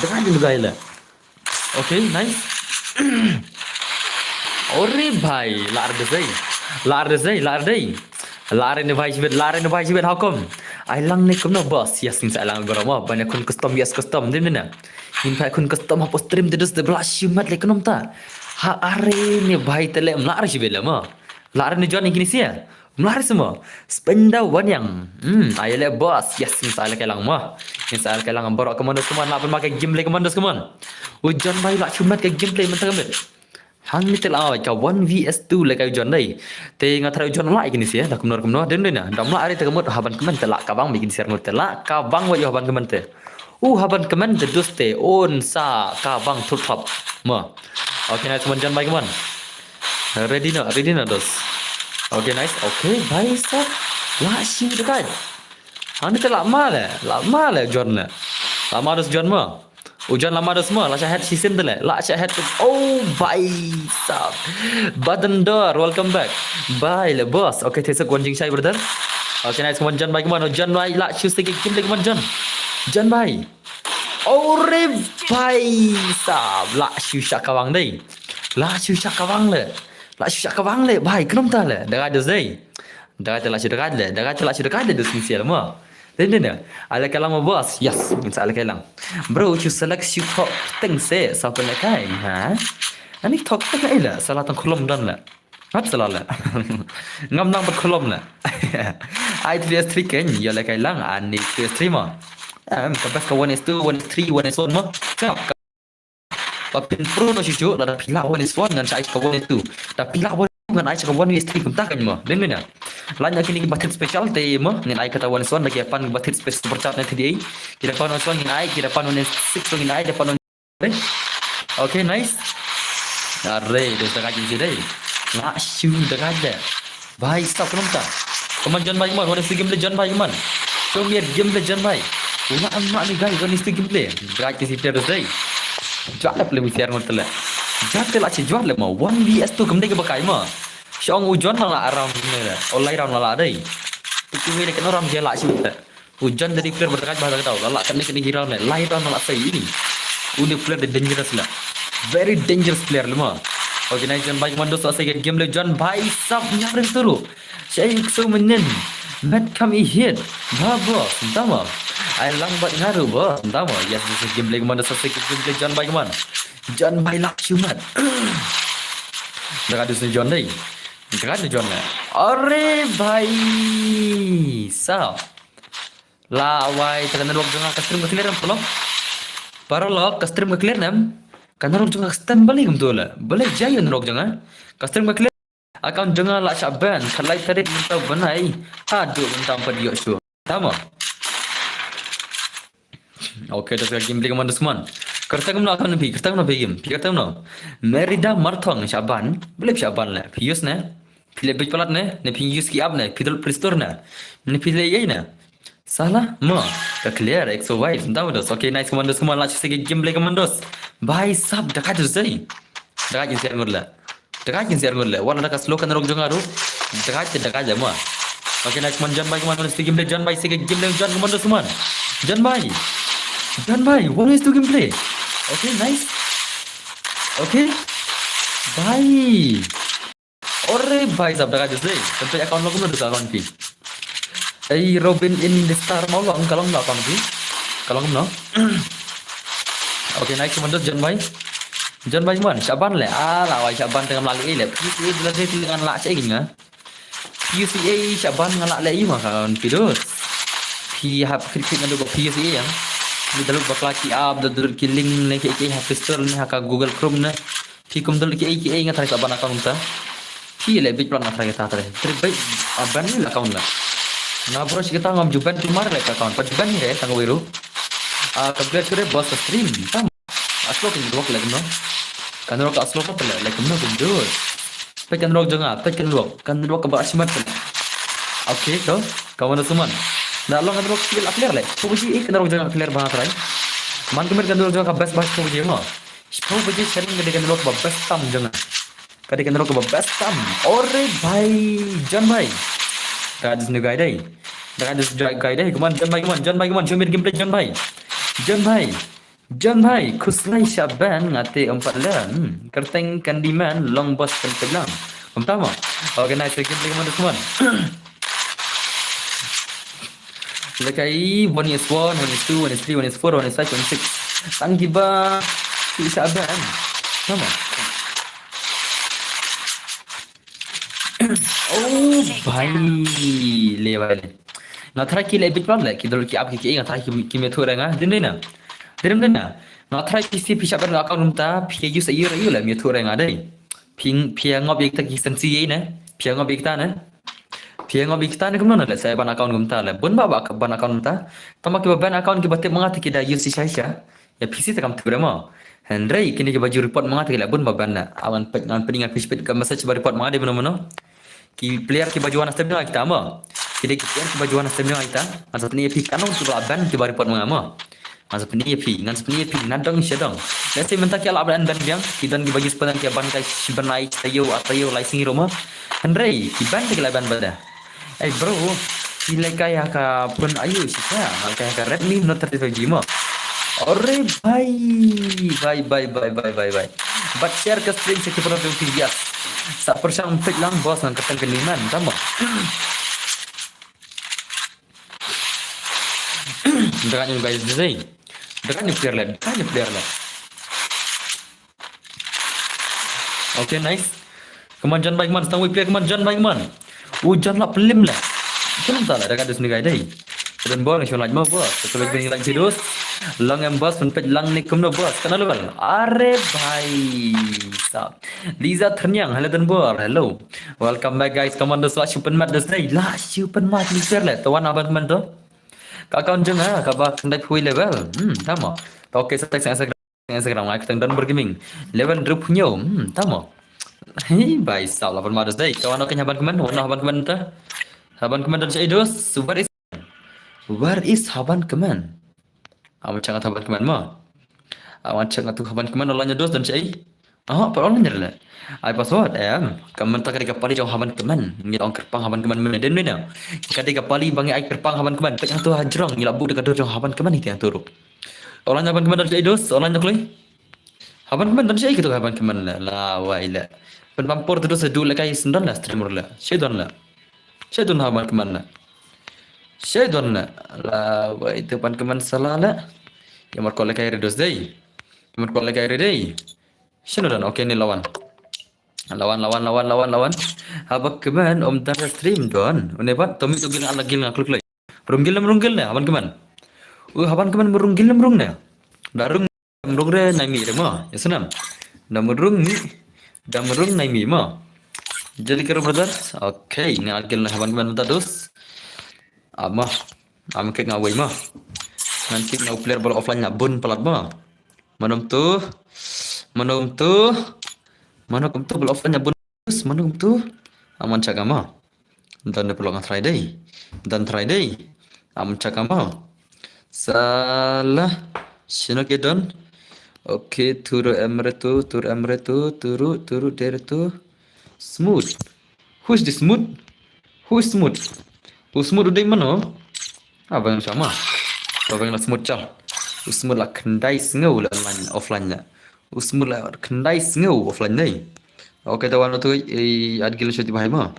Dagaid ne guy le. Okay, nice. Ore bhai, la ar de sei. La ar de sei, la ar de. La ar ne bhai shibit, la ar ne bhai shibit, how come? Ai lang ne kumno boss, yes, ngin sa ai lang bro mo, ban ïa khun custom, yes, custom, dei ne em? Ngin phai khun custom hapoh stream te dos te ba la shu met le kumta. Ha ar ne bhai te le, la ar shibit le mo. La ar ne John ïa kine sia. Mla re semo. Spenda wanyang. Hmm, ai le boss. Yes, ngin sa ai le kai lang mo. Ngin sa ai le kai lang baroh commandos kumne, la pynbam ka gameplay commandos kumne. U John bhai la shu met ka gameplay mynta ka miet. Hangne te la ai ka one V S two le kai u John dei. Te nga tharai u John la ïa kine sia, da kumno kumno, dei ne em? Da mla re te ka mut ha ban kumne te la ka bang beit kine sia, te la ka bang beit ha ban kumne te. U ha ban kumne te dos te un sa ka bang thut thop. Mo. Okay, nice, kumne John bhai kumne. Ready noh, ready noh dos. Okay, nice. Okay, bhai sab. La shu dagaid. Hangne te la ma le, la ma le John le. La ma dos John mo. U John la ma dos mo, la shah head shisien te le. La shah head. Oh, bhai sab. Badendor, welcome back. Bhai le boss. Okay, te sa kwah jingshai brother. Okay, nice, kumne John bhai kumne. John bhai la shu sa ka game le kumne John. John bhai. Ore bhai sab, la shu shah kawang dei. La shu shah kawang le. La shu shah kawang le bhai, kumta le. Dagaid dos dei. Dagaid te la shu dagaid le. Dagaid te la shu dagaid le dos ngin sa ai le mo. Dei ne em? Ai le kai lang mo boss. Yes, ngin sa ai le kai lang. Bro, shu select shu thok teng se sa pynlehkai. Ha? Ani thok teng ai le. Sa la tang khulom don le. Hap sa la le. Ngam nang bad khulom le. Ai three S three ken, ïa le kai lang, ani three S three mo. Em, ka best ka one S two, one S three, one S one mo. Kap, kap. Ba phin pro no shisha, lada phi lah one S one ngan sa ai ka one S two. Da phi lah one ngan ai ka one S three kumta kan mo. Dei ne em? Lada kine ki ba thied special te mo, ngan ai kata one S one da ki pan ba thied special super chat na thied ei. Ki da pan one S one ngan ai, ki da pan one S six ngan ai, da pan Okay, nice. Are, dos dagaid ïa ki dei. La shu dagaid le. Bhai sab kumta. Kumne John bhai kumne, one is two gameplay John bhai kumne. Show me your gameplay John bhai. Ula amma ni guys, one is two gameplay. Dagaid ki si player dos dei. Jwat le play mi share mo te le. Jwat te la shu jwat le mo. One V S two kumne ka ba kai mo. Shong u John la around ne le. Olai round la dei. Tu ki le kan round je la shu te. U John dei player ba dagaid bha kata. La la kane kane hero ne. Lai round la sei ini. Une player dei dangerous la. Very dangerous player le mo. Okay, nice John bhai, kumne dos sa ka game le John bhai sab nyam ring turu. Shai so menen. Met kam i hit. Ba boss, ntama. Ai lang bad ngaru boss, ntama. Yes, this is gameplay kumne dos sa ka gameplay John bhai kumne. John bhai la shu met. Dagaid dos ne John dei. Dagaid dos ne John ne. Are bhai sab. La wai, te ka network jong nga ka stream ka clear em paralok? Paralok, ka stream ka clear ne em? Ka network jong nga ka stem balei kumto la? Balei jia ïa network jong nga? Ka stream ka clear. Account jong nga la shah ban, khatlai tarik mynta u bnai. Haduh mynta ym pat ïoh shuh. Tama. Okay, da ka game Blade Commandos man. Kyrteng kumno account phi, kyrteng kumno phi game, phi kyrteng kumno? Merida Marthong shah ban, balei shah ban leh? Phi use ne? Phi leh bit palat ne? Ne phi use ki app ne? Phi download Play Store ne? Ne phi leh ei ne? Salah mo. Ka clear, X O Y. Tama dos. Okay, nice Commandos, kumno la shisha game Blade Commandos. Bhai sab, da ka jus dei. Da ka jus ngut leh. Da ka jus ngut leh. Wala da ka slow ka narok jong nga ruh. Da ka, da ka mo. Okay, nice man, John Bhai, kumno shisha game Blade, John Bhai, shisha game Blade, John Commandos man. John Bhai. John Bhai, kumno shisha game Blade? Okay, nice. Okay. Bhai. Ore bhai sab, da ka jus dei. Tentu account lo kumno, da ka account phi. Ei, Robin in the Star mo long, ka long da account phi. Ka long kumno. Okay, nice Commandos, John Bhai. John Bhai man, shah ban leh. Ala wai shah ban te ngam lah leh leh. Phi phi la dei ti ngan lah shah ing nga. Phi use ei shah ban nga lah leh ei ma ka account phi dos. Phi hap krik krik nga do phi use ei yang. Phi download bakla ki app, download ki link ne ki, ki ha Play Store ne ha ka Google Chrome ne. Phi kum download ki ei ki ei nga tharai sa ban account ta. Phi leh bit plan nga tharai ta tharai. Tharai bit, ah, ban ni la account la. Nga bro shi kata ngam ju ban tu mar leh ka account. Pat ju ban ni re tang wei ruh. Ah, ka bit sure boss ka stream. Tam. Aslo kin rock leh kumno. Kan rock aslo ka leh leh kumno kin dos. Peit kan rock jong nga, peit kan rock. Kan rock ka ba shimat leh. Okay, to. Ka wana suman. Da long kan rock skill clear leh. Ko ji eh kan rock jong nga clear ba tharai. Man kumno kan rock jong nga ka best best ko ji mo. Shiphew baje sharing ka dei ka network ba best tam jong nga. Ka dei ka network ba best tam. Ore bhai, John bhai. Da ka jus ne guy dei. Da ka jus guy dei. Come on, John bhai, come on, John bhai, come on. Show me the gameplay, John bhai. John bhai. John bhai, khuslai shah ban nga te ym pat leh. Hmm, kyrteng Candyman, long boss kan peit lang. Kumta mo. Okay, nice gameplay, come on, come on. Lekai one is one, one is two, one is three, one is four, one is five, one is six. Tang kiba ki shah ban. Tama. Oh bhai, le bhai le. Nga tharai ki le bit plan le ki dol ki ap ki ki nga tharai ki ki me thu renga. Din dina. Din dina. Nga tharai ki si phi shah ban account ta phi use ayu ayu le me thu renga dei. Phi phi ngop ik ta ki sensi ye ne. Phi ngop ik ta ne. Phi ngop ik ta ne kumno ne le sa ban account kumta le. Bun ba ba ban account ta. Tama kiba ban account kiba tip ma nga te ki da use shisha shisha. Ya phi si ta kam tip re mo. Hynrei kine kiba ju report ma nga te ki la bun ba ban na. Awan pet ngan pet ngan pet ka message ba report ma nga de mano mano. Ki player kiba ju wan stem jong kita mo. Ki de ki player kiba ju wan stem jong kita. Ngan sa pyni ya phi kanong kiba ban kiba report ma nga mo. Ngan sa pyni ya phi, ngan sa pyni ya phi, na dong sha dong. Let's say mynta ki la ban ban biang, ki don kiba ju spen ki ban kai shi ban ai tayo atayo lai singi roma. Hynrei ki ban te ki la ban ba da. Ei bro, ki lehkai ha ka phone ayu shisha, lehkai ha ka Redmi Note thirty-five G mo. Ore bhai, bhai, bhai, bhai, bhai, bhai, bhai. But share ka stream sha ki pynroi jong phi, yes. Sa pyrshang peit lang boss ngan kyrteng Candyman, tama. Dekat ni guys, dei. Dekat ni player leh, dekat ni player leh. Okay, nice. Come on, John bhai, come on, stang wei player, come on, John bhai, come on. U John la plim leh. Plim ta leh, dekat dus ni guy dei. Don bor ngi shon laj mo boss. Satu lagi ni lagi terus. Lang em boss, pun pet lang ni kumno boss. Kana level. Are bhai sab. Liza Therniang, hello don bor. Hello. Welcome back guys. Come on, dus la shu pynmat dus dei. La shu pynmat ni player leh. Tawan aban kmen tu. Ka account jong nga kaba khyndai phew level. Hmm, tama. Okay, sa text Instagram. Instagram nga kyrteng Don Bor Gaming. Level hynriew phew hynñiew. Hmm, tama. Hi, bhai sab la pynmat dus dei. Ka wan okay haban kmen, wan haban kmen ta. Haban kmen don shaei dus. Where is, where is haban kmen? Awan check haban kmen mo. Awan check tu haban kmen online dus don shaei. Aha, pat online leh. Ai password em. Ka mynta ka dei ka pali jong haban kmen. Ngi ong kyrpang haban kmen mynne den mynne. Ka dei ka pali ba ngi ai kyrpang haban kmen. Peit hangtu hajrong ngi la buh da ka dur jong haban kmen iti hangtu ruh. Online haban kmen don shaei dus, online da kloi. Haban kmen don shaei kitu haban kmen leh. La wai leh. Pynpampor tu dus du lehkai sendon leh streamer leh. Shaei don leh. Shaei don haban kmen leh. Shaei don leh. La wai tu haban kmen sala leh. Ïa mar ko lehkai re dus dei. Ïa mar ko lehkai re dei. Shano don? Okay, ni lawan. Lawan, lawan, lawan, lawan, lawan. Haba kmen ym don stream don. Une bat, to mih to gil nga, la gil nga kluk lei. Rung gil em rung gil ne, haban kmen. Uh, haban kmen rung gil em rung ne. Da rung, rung re nai mih re mo. Ya sanam. Da rung mih. Da rung nai mih mo. Jali kero brother. Okay, nga kill haban ban mynta dos. Ama. Am kek nga wei ma. Ngan kek nga u player ba la offline na bun palat ma. Mano kumtu. Mano kumtu. Mano kumtu ba la offline na bun. Mano kumtu. Aman chak ama. Don ne pelok nga try dei. Don try dei. Am chak ama. Salah. Shino ke don. Okay, turu emre tu, turu emre tu, turu, turu dere tu. Smooth. Who's the smooth? Who's smooth? U smooth u dei mano? Ah, bang sama. Bang la smooth chal. U smooth la khyndai sngew la online offline la. U smooth la khyndai sngew offline dei. Okay, ta wan tu i ad gil shoti bahai ma.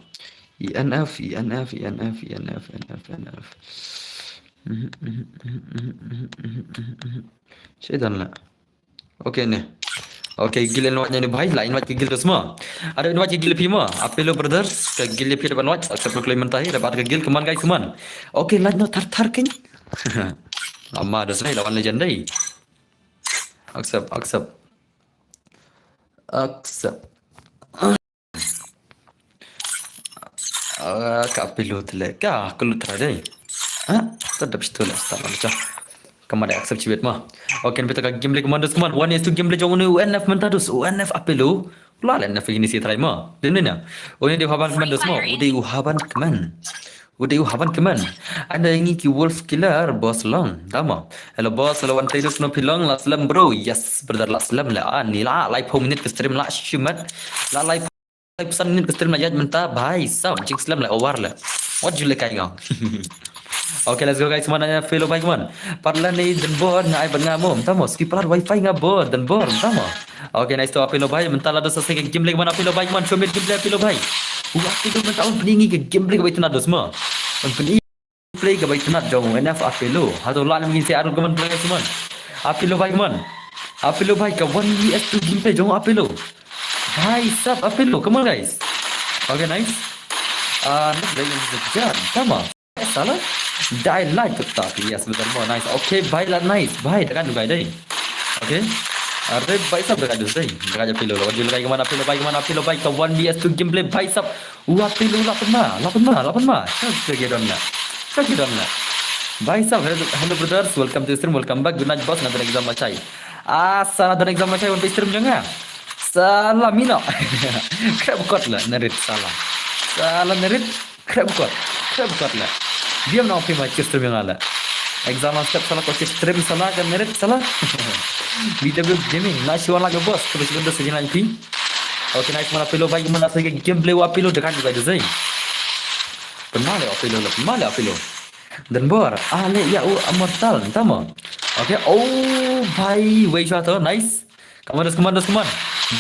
I N F, I N F, I N F, I N F, I N F, I N F. Shaitan la. Okay ne. Okay, gil invite ne bhai, la invite ke gil dos ma. Ada invite ke gil phi ma. Apelo brothers, ke gil phi da ban invite, accept ko kle mynta hi, da bat ke gil keman guys keman. Okay, like no thar thar king. Lama dos lai lawan legend dei. Accept, accept. Accept. Ah, ka apelo tele ka kelut tara dei. Ha? Tadap situ lah start lah. Ka ma da accept chibet ma. Okay, beta ka gameplay commandos command. One is to gameplay jong U N F mynta dos. U N F apelo. La le N F ini si try ma. Din ni na. U ni di haban commandos ma. U di u haban command. U di u haban command. Anda ini ki wolf killer boss long. Tama. Hello boss, hello one three dos no pilong la slem bro. Yes, brother la slem la. Ah, ni la lai pho minute ke stream la shimat. La lai Lai phew san minit ka stream la ïaid mynta bhai sab jingslem la over la. Wat ju leh kai ngam. Okay, let's go guys, man, apelo bhai man. Parla ni den bor nga ai ban nga mom tamo ski palat wifi nga bor den bor tamo. Okay, nice to apelo bhai, mynta la dosa se game lek man apelo bhai man, chomit game lek apelo bhai. Wa apelo mynta un pningi ke game lek bai tena dos ma. Un pningi play ka bai tnat jong U N F apelo. Hato la ngin se arul kaman play suman. Apelo bai kaman. Apelo bai ka one V S two gameplay jong apelo. Bhai sab apelo. Come on guys. Okay, nice. Ah, next guy is the judge. Come on. Salah. Dai like to tap. Yes, betul mo. Nice. Okay, bhai la nice. Bhai, tekan juga dai. Okay. Are bhai sab tekan dus dai. Tekan apelo. Lagi lagi kaman apelo bai kaman apelo bai ka one V S two gameplay bhai sab. Wa apelo la pynma, la pynma, la pynma. Sab ke don na. Sab ke don na. Bhai sab, hello, hello brothers, welcome to stream, welcome back. Good night boss, nga don exam machai. Ah, salah don exam machai wan stream jong nga. Salah mino. Krep kot la, nerit salah. Salah nerit, krep kot. Krep kot la. Diam na opi ma stream jong nga la. Exam step salah ko stream salah kan nerit salah. B W Gaming, na shi wan la ke boss, ke besi benda sejin lagi. Okay, nice man apelo bai man asai ke gameplay wa apelo dekan juga duzai. Pynma le apelo le, pynma le apelo. Dan bor, ah le ya u immortal, tama. Okay, oh bhai, wei shot to, nice. Come on, come on, come on.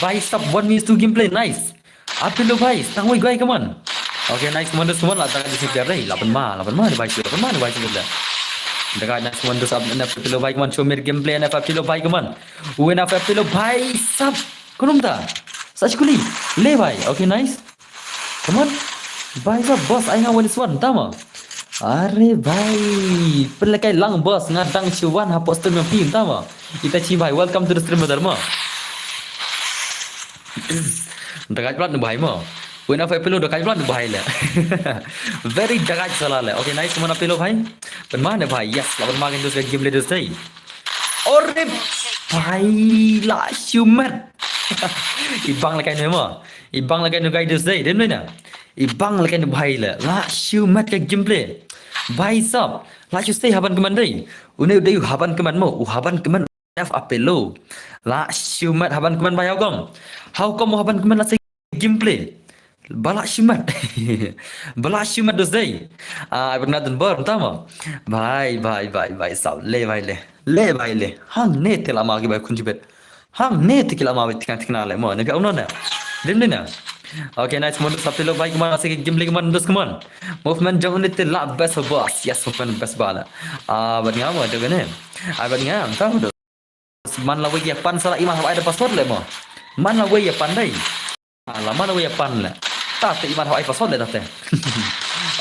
Bhai sab one v two gameplay, nice. Apelo bhai, stang wei guy, come on. Okay, nice, come on, come on, la tang di sini dai, la pynma, la pynma ni bhai, la pynma ni bhai, sini dai. Dekat nice, come on, dos up, N F apelo bhai, come on, show me gameplay, N F apelo bhai, come on. Win up apelo bhai sab. Kunum ta. Sa shkuli. Le bhai. Okay, nice. Come on. Bhai sab boss ai nga wan swan tama. Are bhai. Pynlekai lang boss nga dang shuwan hapoh stream yang pim tama. Ita chi bhai. Welcome to the stream brother ma. Dagat plat nu bhai ma. Win up apelo dagat plat nu bhai le. Very dagat salah le. Okay, nice, come on apelo bhai. Pynma ne bhai. Yes, la pynma kan dus game leaders dai. Ore bhai la shumat. Ibang la kai nu ma. Ibang la kai nu guys dus dai. Dem na. Ibang la kai nu bhai la. La shumat ka gameplay. Bhai sab. La shu sei haban keman dai. Une u dai u haban keman mo. U haban keman N F apelo. La shumat haban keman bhai, how come? How come u haban keman la sei gameplay. Bala shimat. Bala shimat dos dai. Ah, ai bernat dan bor, tama. Bhai, bhai, bhai, bhai, sab. Le, bhai, le. Le, bhai, le. Hang ne te lama ki bai kun jibet. Hang ne te ki lama bai tikang tikna le. Mo, ne pia uno ne. Dim ne na. Okay, nice, mon dos apelo bhai, keman asai ke game lek man dos keman. Movement jong ne te la best boss. Yes, movement best bala. Ah, bat ngam, jong ne. Ah, bat ngam, tama dos. Man la wei ya pan sala iman hawai da password le mo. Man la wei ya pan dai. Ah, la man la wei ya pan le. Ta te iman hawai password le ta te.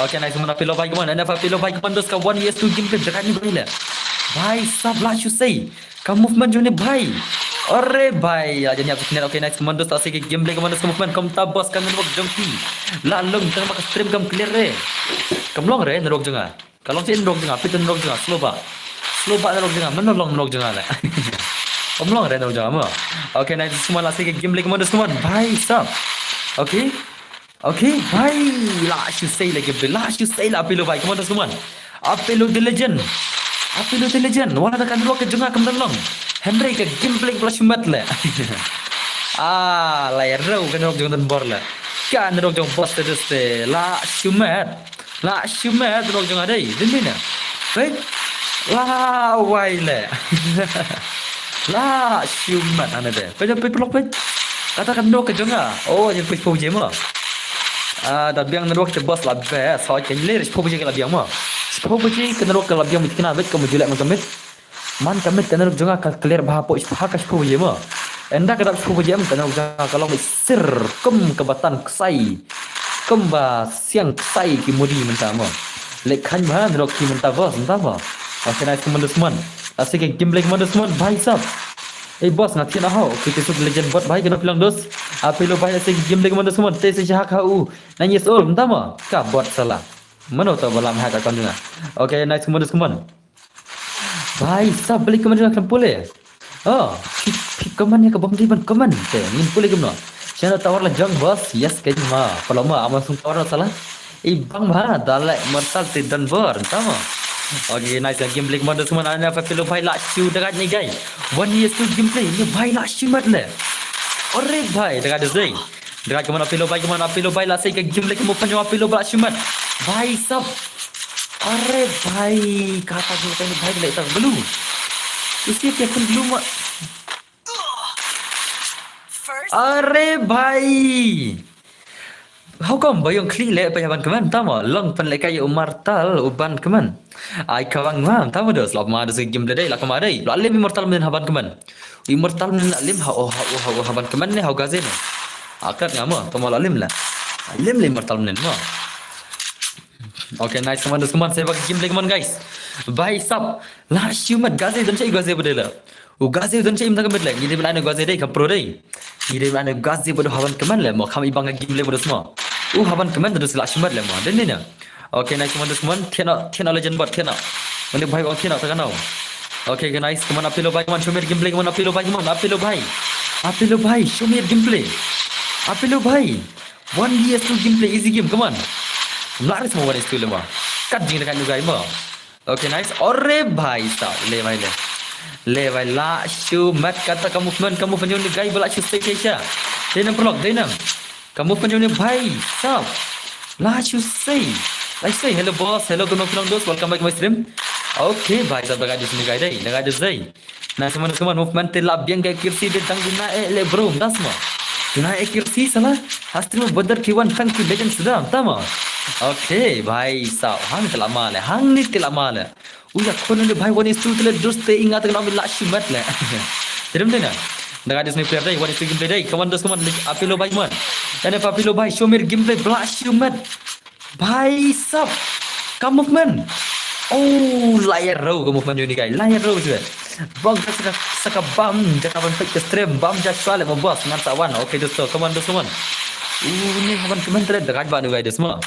Okay, nice man apelo bhai keman. N F apelo bhai keman dos ka one v two gameplay dekat ni bhai le. Bhai sab la shu sei. Ka movement jong ne bhai. Ore bhai, la jan ïap sha ki net. Okay, nice, Commandos, la sei ka gameplay, Commandos, ka movement, kumta boss, ka network jong phi la long tang ba ka stream kam clear re. Kam long re network jong nga. Ka long sha network jong nga, phi te network jong nga slow ba. Slow ba network jong nga, mano long network jong nga le. Kam long re network jong nga mo. Okay, nice, Commandos, la sei ka gameplay, Commandos, Commandos, bhai sab. Okay. Okay bhai, la shu sei la gameplay, la shu sei la Apelo bhai, Commandos, Commandos. Apelo the legend. Apelo the legend. Wat la da ka network ka jong nga kam don long. Hynrei ka gameplay ba la shu met le. Ah, la ïa rau ka network jong nga don bor le. Ka network jong boss te dus te la shu met. La shu met network jong nga dei. Dei ne. Peit. La wai le. La shu met ane dei. Peit, peit, peit, peit. Kata ka network ka jong nga. Oh, jin peit PUBG mo. Ah, da biang network te boss la best. Hoi, kan lir PUBG ka la biang mo. PUBG ka network ka la biang mit kena bit ka mo julek mo ka mit. Man ka mit ka network jong nga ka clear bha po ha ka PUBG mo. Ynda ka dap PUBG em ka network jong nga ka long sir kum ka batan ksai. Kum ba siang ksai ki mudi mynta mo. Lek khan bha network ki mynta boss mynta mo. Okay, nice, Commandos, Commandos. La sei ka gameplay, Commandos, Commandos, bhai sab. Ei boss, nga thied na ho. Okay, te suk legend bot bhai, kano phi long dos. Apelo bhai, la sei ka gameplay, Commandos, Commandos. Te sei sha hak ha u. Nine years old mynta mo. Ka bot sala. Mano to ba lam hack account jong nga. Okay, nice, Commandos, Commandos. Bhai sab, balei comment jong nga khlem pule? Oh, phi, phi comment ïa ka bym dei ban comment te. Ngin pule kumno? Sha na tower la jong boss, yes ka ma. Palo ma, ama sung tower la sala. I bang ma, da leh mortal te don bor, tama. Okay, nice, gameplay, Commandos, Commandos, ana fa Apelo bhai la shu dagat ni guy. One years to gameplay, ni bhai la shu mat le. Ore bhai, dagat dei. Dagat, come on, Apelo bhai, come on, Apelo bhai, la sei ka gameplay ka mo pan jong Apelo bhai la shu mat. Bhai sab. Are bhai, kata gameplay ni bhai, leh ta blue. Isi ke kun blue ma. Are bhai. How come ba ïong khlieh leh pa ïa ban comment, tama long pan leh ka ïa u mortal u ban comment. Ai ka bang ma, tama dos, lap ma dos game dei, la ka ma dei. La leh i mortal men ha ban comment. I mortal men la lim ha, oh, ha, oh, ha, oh, ha ban comment ne, ha u Gaze ne. Akrat nga mo, to mo la lim la. Lim le i mortal men mo. Okay, nice, Commandos, Commandos, sei ba ka gameplay, come on, guys. Bhai sab, la shu mat Gaze, don sha i Gaze ba dei la. U Gaze don sha i mynta ka met le, ngi dei ban ai u Gaze dei, kam pro dei. Ngi dei ban ai u Gaze ba dei ha ban comment le mo, kam i bang ka gameplay ba dos mo. U ha ban comment dos la shu mat le mo, dei ne na. Okay, nice, Commandos, Commandos. Thied noh, thied noh legend bot, thied noh. Mane bhai ong thied noh ta ka nau. Okay, nice, come on, Apelo bhai, come on, show me your gameplay, come on, Apelo bhai, come on, Apelo bhai. Apelo bhai, show me your gameplay. Apelo bhai. One V S two gameplay, easy game, come on. Mla ris mo one is two le mo. Kat jing da kan u guy mo. Okay, nice. Ore bhai sab, le bhai le. Le bhai la shu mat kata ka movement, ka movement jong ni guy ba la shu sei sha. Dei nang perlok, dei nang. Ka movement jong ni bhai sab. La shu sei. La shu sei. Hello boss, hello, kano phi long dos, welcome back to my stream. Okay, bhai sab, dagat dus ni guy dei, dagat dus dei. Na, sma, sma, movement te la biang ka accuracy de tang duna e le bro, das ma. Duna accuracy sala. Ha stream border ki wan tang ki legend suda, tama. Okay, bhai sab, hang te la ma le, hang ni te la ma le. U ïa khun ni bhai one is two te le dos te inga te na mi la shu mat le. Terem de na. Dagat dus ni player dei, one is two gameplay dei. Come on dos, come on, Apelo bhai, come on. Ene Apelo bhai, show me gameplay, ba la shu mat. Bhai sab, ka movement. Oh, la ïa rau ka movement jong ni guy, la ïa rau shuwa. Bang ka saka, saka bam, jaka ban peit ka stream, bam ja shuwa le mo boss, ngan sa wan. Okay, dosto, come on, dosto, come on. Uh, ni ha ban comment te le, dagat ba ni guy, dosto mo.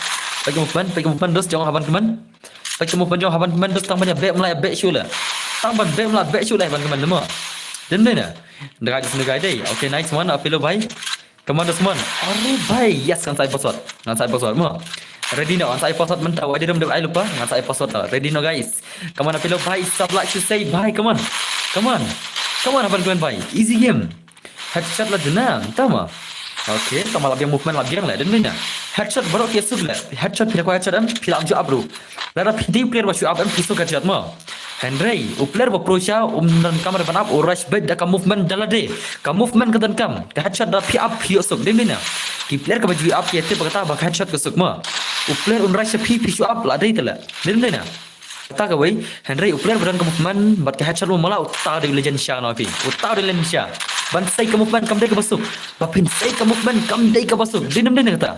Peit ka movement, peit ka movement, dosto, jong ha ban comment. Peit ka movement jong ha ban comment, dosto, tang ban ïa beh mla ïa beh shu le. Tang ban beh mla beh shu le ha ban comment mo. Dei ne na. Dagat, dosto, ni guy dei. Okay, nice one, Apelo bhai. Come on, Desmond. Are bhai, yes, ngan sa ai password. Ngan sa ai password mo. Ready noh, ngan sa ai password mynta, wai dei dum dei ai lypa, ngan sa ai password noh. Ready noh, guys. Come on, Apelo bhai, sab la shu sei bhai, come on. Come on. Come on, ha ban comment bhai. Easy game. Headshot la duna, mynta mo. Okay, tang ma la biang movement la biang la, dei na. Headshot baroh ki suk la. Headshot phi la kwah headshot em, phi la ju ap ruh. Lada phi dei u player ba shu ap em phi suk headshot mo. Hynrei u player ba pro sha um donkam re ban ap, u rush beit da ka movement da lade. Ka movement ka donkam, ka headshot da phi ap phi ïoh suk, dei ne na. Ki player kaba ju ap ki ïa tip ba kata ba ka headshot ka suk mo. U player un rush sha phi phi shu ap la dei te la. Dei ne na. Kata kawei, hynrei u player ba don ka movement bad ka headshot mo mala uta u dei u legend sha na phi. Uta u dei u legend sha. Ban sei ka movement kam dei kaba suk. Ba phin sei ka movement kam dei kaba suk. Dei ne em dei ne kata.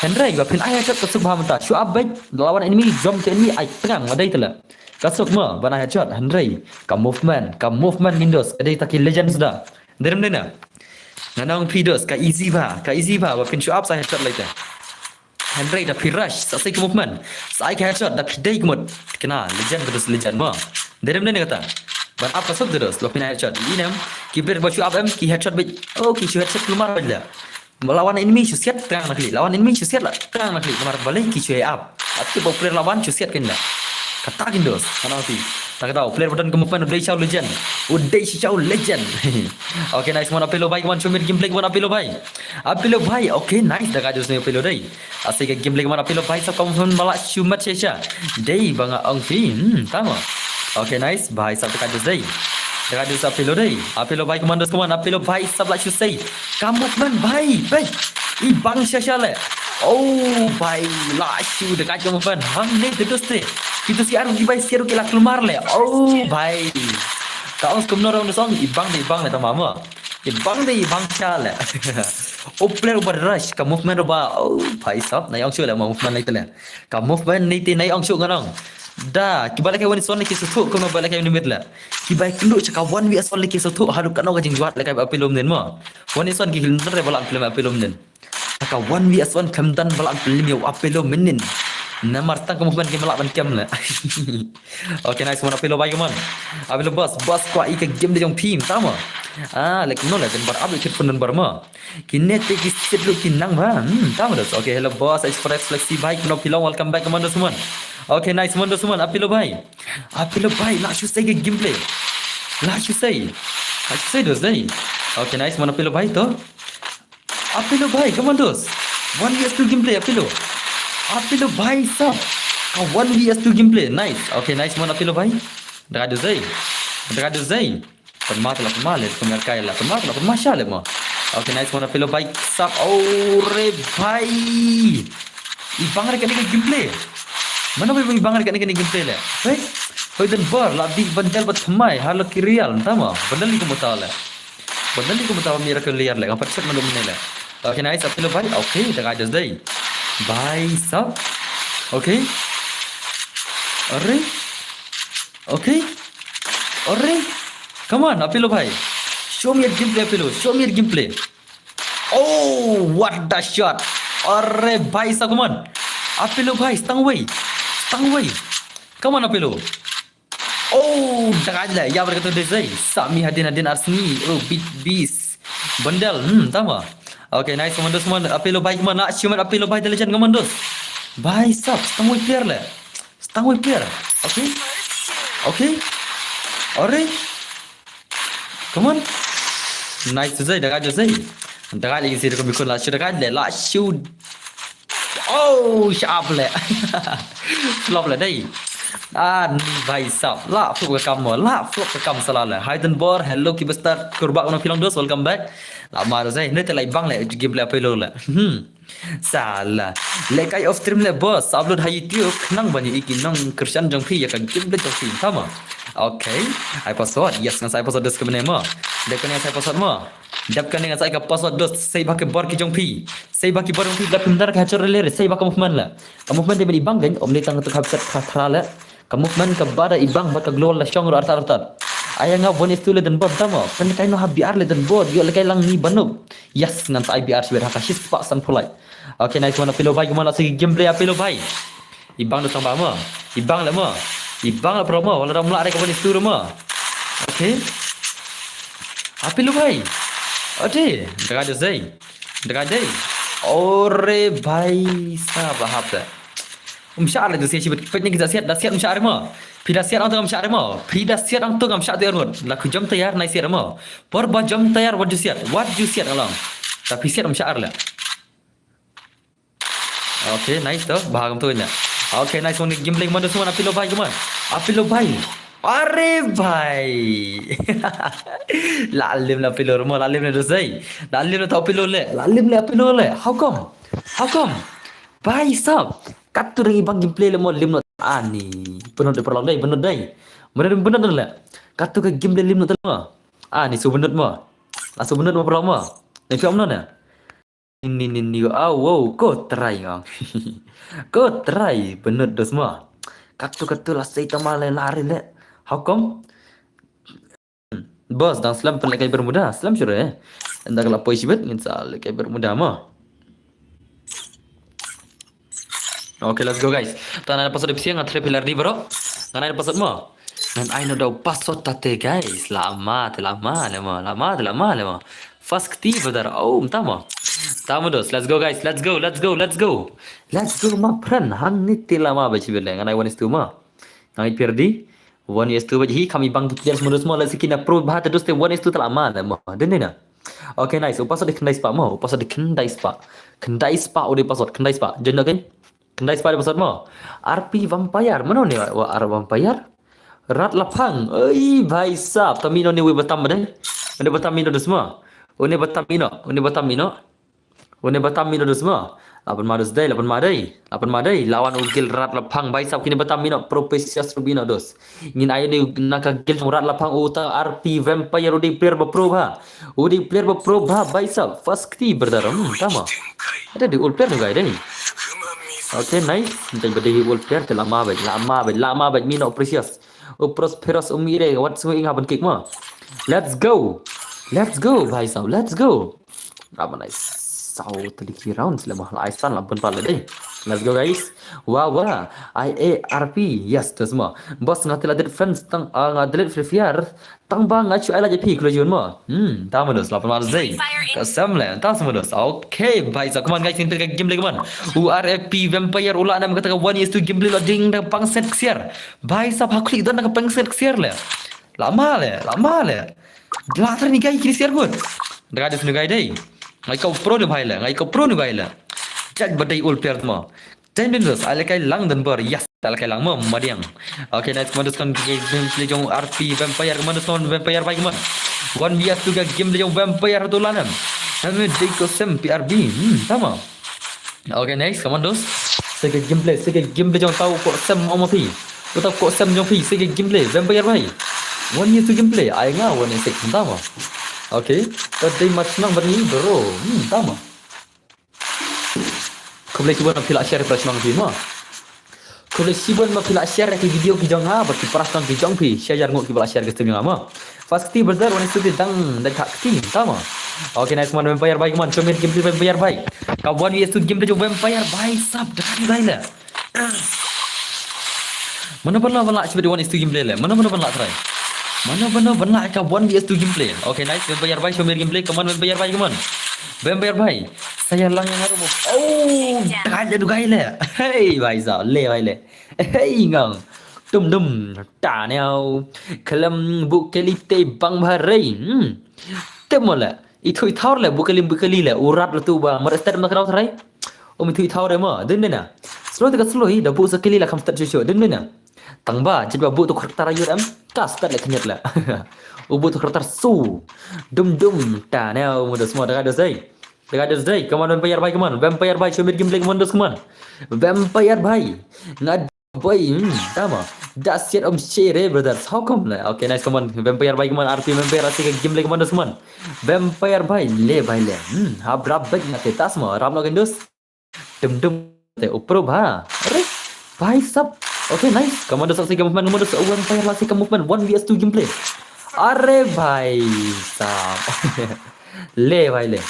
Hynrei ba phin ai headshot ka suk bha mynta. Shu ap beit. La wan enemy, jump to enemy, ai tngan, la dei te la. Ka suk mo ban ai headshot, hynrei ka movement, ka movement ngin dos, ka dei ta ki legends da. Dei rim dei na. Nga ong phi dos, ka easy bha, ka easy bha, ba phin shu ap sa headshot lai te. Hynrei da phi rush, sa sei ka movement, sa ai ka headshot, da phi dei ka mut. Kena, legend ka dos, legend mo. Dei rim dei na kata. Ban ap ka suk dos, ba phin ai headshot. Inem, ki player ba shu ap em, ki headshot beit. Oh, ki shu headshot kulmar beit la. Lawan enemy shu siat tang na khlieh. Lawan enemy shu siat la tang na khlieh. Namar balei ki shu ap. Ati ba player lawan shu siat kin la. Kata kin dos. Kana ti. Ta ka dau player ba don ka movement u dei shaw legend. U dei shaw legend. Okay, nice one Apelo bhai, one show me gameplay one Apelo bhai. Apelo bhai. Okay, nice da ka dos ne Apelo dei. Asai ka gameplay ka man Apelo bhai sab ka movement ba la shu mat shisha. Dei ba nga ong phi. Hmm, tama. Okay, nice. Bhai sab da ka dos dei. Da ka dos Apelo dei. Apelo bhai ka man dos ka man Apelo bhai sab la shu sei. Ka movement bhai. Bhai. I bang shisha le. Oh, bhai la shu da ka dos movement. Hangne te dos te. Kito si aru ki bhai si aru ki la kulmar le. Oh, bhai. Ka ong skum no rong dos ong. I bang de, i bang le tama mo. I bang de, i bang sha le. Oh, player ba rush, ka movement ba. Oh, bhai sab, na ong shu le ma movement nei te le. Ka movement nei te na ong shu ngan ong. Da, ki ba le kai one v one le ki shu thuh, kumno ba le kai one mid le. Ki ba kynduh cha ka one v one le ki shu thuh, haduh kano ka jingjwat le kai ba Apelo mynnin mo. One v one ki kynduh re ba la Apelo mynnin. Ka one v one khlem don ba la pynlem ïa u Apelo mynnin. Namar tang ka movement ki ma lah ban kem le. Okay, nice one Apelo bhai, come on. Apelo boss, boss kwah i ka game da jong phi, tama. Ah, like no le, don bar up kit pun don bar ma. Kine te ki sit lu ki nang ba. Hmm, tama dos. Okay, hello boss, Express Flexi bhai, kumno phi long, welcome back, come on dos man. Okay, nice one dos man, Apelo bhai. Apelo bhai, la shu sei ka gameplay. La shu sei. La shu sei dos dei. Okay, nice one Apelo bhai to. Apelo bhai, come on dos. One v two gameplay, Apelo. Apelo bhai sab. Ka one v two gameplay. Nice. Okay, nice one Apelo bhai. Da ka dos dei. Da ka dos dei. Pynma la pynma le, pynma kai la. Pynma la pynma sha le mo. Okay, nice one Apelo bhai sab. Oh, re bhai. I bang re kane ka gameplay. Mano ba i bang re kane ka gameplay le. Hey. Hoi don bar la di bandel ba thymmai. Halo ki real tama. Bandel ni ka mota le. Bandel ni ka mota ba mira ka liar le. Ngapa chat malu mene le. Okay, nice Apelo bhai. Okay, da ka dos dei. Bhai sab. Okay. Are. Okay. Are. Come on, Apelo bhai. Show me your gameplay, Apelo. Show me your gameplay. Oh, what the shot. Are bhai sab, come on. Apelo bhai, stang wei. Stang wei. Come on, Apelo. Oh, da ka le, ya bar ka to dei. Sami hadin hadin arsni. Oh, big beast. Bandel, hmm, tama. Okay, nice, come on dos man. Apelo bhai, come on. Nak shuman Apelo bhai, da legend, come on dos. Bhai sab, stang wei player le. Stang wei player. Okay. Okay. Are. Come on. Nice to say, da ka dos dei. Da ka le, you see, da ka bikun la shu, da ka le, la shu. Oh, sharp le. Flop le dei. Ah, ni bhai sab. La flop ka kam mo. La flop ka kam sala le. Hidden bor. Hello, Kibastar. Kurba, no phi long dos. Welcome back. La ma dos dei. Ne te la i bang le. Gameplay Apelo le. Hmm. Sala. Le kai off stream le boss. Upload ha YouTube. Nang ban ïohi ki nong Christian jong phi ïa ka gameplay jong phi. Tama. Okay. Ai password. Yes, ngan sa ai password dos ka mene mo. Dep kane ngan sa ai password mo. Dep kane ngan sa ai ka password dos. Sei ba ki bor ki jong phi. Sei ba ki bor jong phi. Dep phi mdar ka hachor le. Sei ba ka movement le. Ka movement de ben i bang gen. Om le tang tu ka hapset ka thra le. Ka movement ka bada i bang bad ka glow la shong ro artat artat. Aya nga one is two le den bor tama. Kan kai no ha B R le den bor. Yo le kai lang ni banup. Yes, ngan sa ai B R shiwet ha ka shispah sanphew lai. Okay, nice one Apelo bhai, kumno la segi gameplay Apelo bhai. I bang do tang ba mo. I bang le mo. I bang le pro mo. Wala dam la re ka one is two mo. Okay. Apelo bhai. Ade, da ka dos dei. Da ka dei. Ore bhai sab, hap da. Um shah le dos shi bet pet ni ki da siat, da siat um shah re mo. Phi da siat ang tu ngam shah re mo. Phi da siat ang tu ngam shah tu er ngut. La ku jom tayar nai siat re mo. Por ba jom tayar wat ju siat. Wat ju siat along. Da phi siat um shah le. Okay, nice to. Bahagam tu nya. Okay, nice one. Gameplay man dos man, Apelo bhai, come on. Apelo bhai. Are bhai. La lim la Apelo mo, la lim le dos dei. La lim le to Apelo le. La lim le Apelo le. How come? How come? Bhai sab. Katu ring i bang gameplay le mo lim no. Ani. Benut de perlong dei, benut dei. Benut, benut le. Katu ka gameplay lim no te mo. Ani su benut mo. Asu benut mo perlong mo. Ni film no ne. Ni ni ni, ah, wow, ko try ngong. Ko try benut dos mo. Katto katto la sei tama le la re le. How come? Boss, dang slem pynlehkai Bermuda, slem shuh re. Ynda ka la poi shibit ngin sa lehkai Bermuda mo. Okay, let's go guys. Tang na password psiang nga tre pilar di bro. Ngan ai password mo. Ngan ai no dau password tate guys. Lama te lama le mo. Lama te lama le mo. Fast kti brother. Oh, tama. Tama dos. Let's go guys. Let's go. Let's go. Let's go. Let's go my friend. Hangne te lama ba shibit le. Ngan ai one is two mo. Ngan ai piar di. One is two ba hi kami bang ki players mo dos mo la siki na pro ba te dos te one is two te lama le mo. Dei na. Okay, nice. U password di khyndai spah mo. U password di khyndai spah. Khyndai spah u dei password khyndai spah. Jon no ken. Khyndai spah u dei password mo. R P Vampire. Mano ne wa R Vampire? Rat Laphang. Oi, bhai sab. Tami no ne we batam dei. Une batam ino dos mo. Une batam ino. Une batam ino. Une batam ino dos mo. Lapan ma dos dei, lapan ma dei. Lapan ma dei. Lawan u gil Rat Laphang bhai sab kine batam ino. Propitious Rubino dos. Ngin ayo ni na ka gil jong Rat Laphang uta R P Vampire u dei player ba pro ba. U dei player ba pro ba bhai sab. Fast kti brother. Hmm, tama. Ada di old player nu guy dei. Okay, nice. Ntai ba dei old player te lama ba, lama ba, lama ba mino Precious. U Prosperous u mire wat su ing haban kick mo. Let's go. Let's go bhai sab. Let's go. Apa nice. Sau tadi ki round selama la aisan la pun pala dei. Let's go guys. Wa wa. I A R P. Yes, tu semua. Bos nga telah delete friends tang ah, nga delete Free Fire. Tang ba nga chu ai la je phi klo jun mo. Hmm, ta mo dos la pun pala dei. Ka sem le, ta sem dos. Okay, bhai sab, come on guys, ngin peit ka game le, come on. U R F P Vampire u la nam kata ka one is two gameplay la ding da pang set ksiar. Bhai sab, ha klik don da ka pang set ksiar le. Lama le, lama le. La tara ni guy kini ksiar gut. Da ka des ni guy dei. Ngai ka pro ni bhai le, ngai ka pro ni guy le. Judge ba dei old player mo. Ten minutes, ai le kai lang dan bar. Yes, ai le kai lang mo madiang. Okay, nice, Commandos kan game play jong R P Vampire, Commandos kan Vampire bhai, come on. One V S two ka game play jong Vampire tu lanam. Kami dei ko sem P R B. Hmm, tama. Okay, nice, Commandos. Seke gameplay, seke gameplay jong tau ko sem om phi. Ko tau ko sem jong phi, seke gameplay Vampire bhai. One V S two gameplay, ai nga one six tama. Okay, ta dei match nang bani bro. Hmm, tama. Khublei shibun ma phi la share, phi la share ma phi ma. Khublei shibun ma phi la share ki video ki jong nga, bad ki pyrshang ki jong phi, share jar ngut ki ba la share ki stream jong nga ma. Fast kti brother, wan stu ti dang dang thak kti tama. Okay, nice one, Vampire bhai, come on, show me gameplay Vampire bhai. Ka one V S two gameplay jong Vampire bhai sab dak ni bhai le. Mano mano ban lah shibit one is two gameplay le. Mano mano ban lah try. Mano mano ban lah ka one V S two gameplay. Okay, nice. Vampire bhai, show me gameplay. Come on, Vampire bhai, come on. Vampire bhai. Saya lang yang harum. Oh, dak ni dugai le. Hey, bhai sab, le bhai le. Hey, ngam. Dum dum. Ta neo. Khlem bu keli te bang bharei. Hmm. Te mo le. Ithu ithor le, bu keli bu keli le. Urat le tu ba. Mar ester ma krau trai. Um ithu ithor le mo. Din din na. Slow te ka slow hi, da bu sa keli la kham start shu shu. Din din na. Tang ba, jit ba bu tu karakter ayur em. Ka start le khnyat le. U bu tu karakter su. Dum dum. Ta neo, mo dos mo, da ka dos dei. Da ka dos dei. Come on, Vampire bhai, come on. Vampire bhai, show me gameplay, come on, dos, come on. Vampire bhai. Nga Bhai, hmm, tama. Da siat om share, brothers. How come le? Okay, nice, come on. Vampire bhai, come on. R P Vampire, asik gameplay, come on, dos, come on. Vampire bhai, le bhai le. Hmm, ha brap bek nga te tas mo. Rap no ken dos. Dum dum. Te upro bha. Are, bhai sab. Okay, nice. Come on, dos, asik movement, come on, dos. Vampire la asik movement. One V S two gameplay. Are bhai sab. Le bhai le.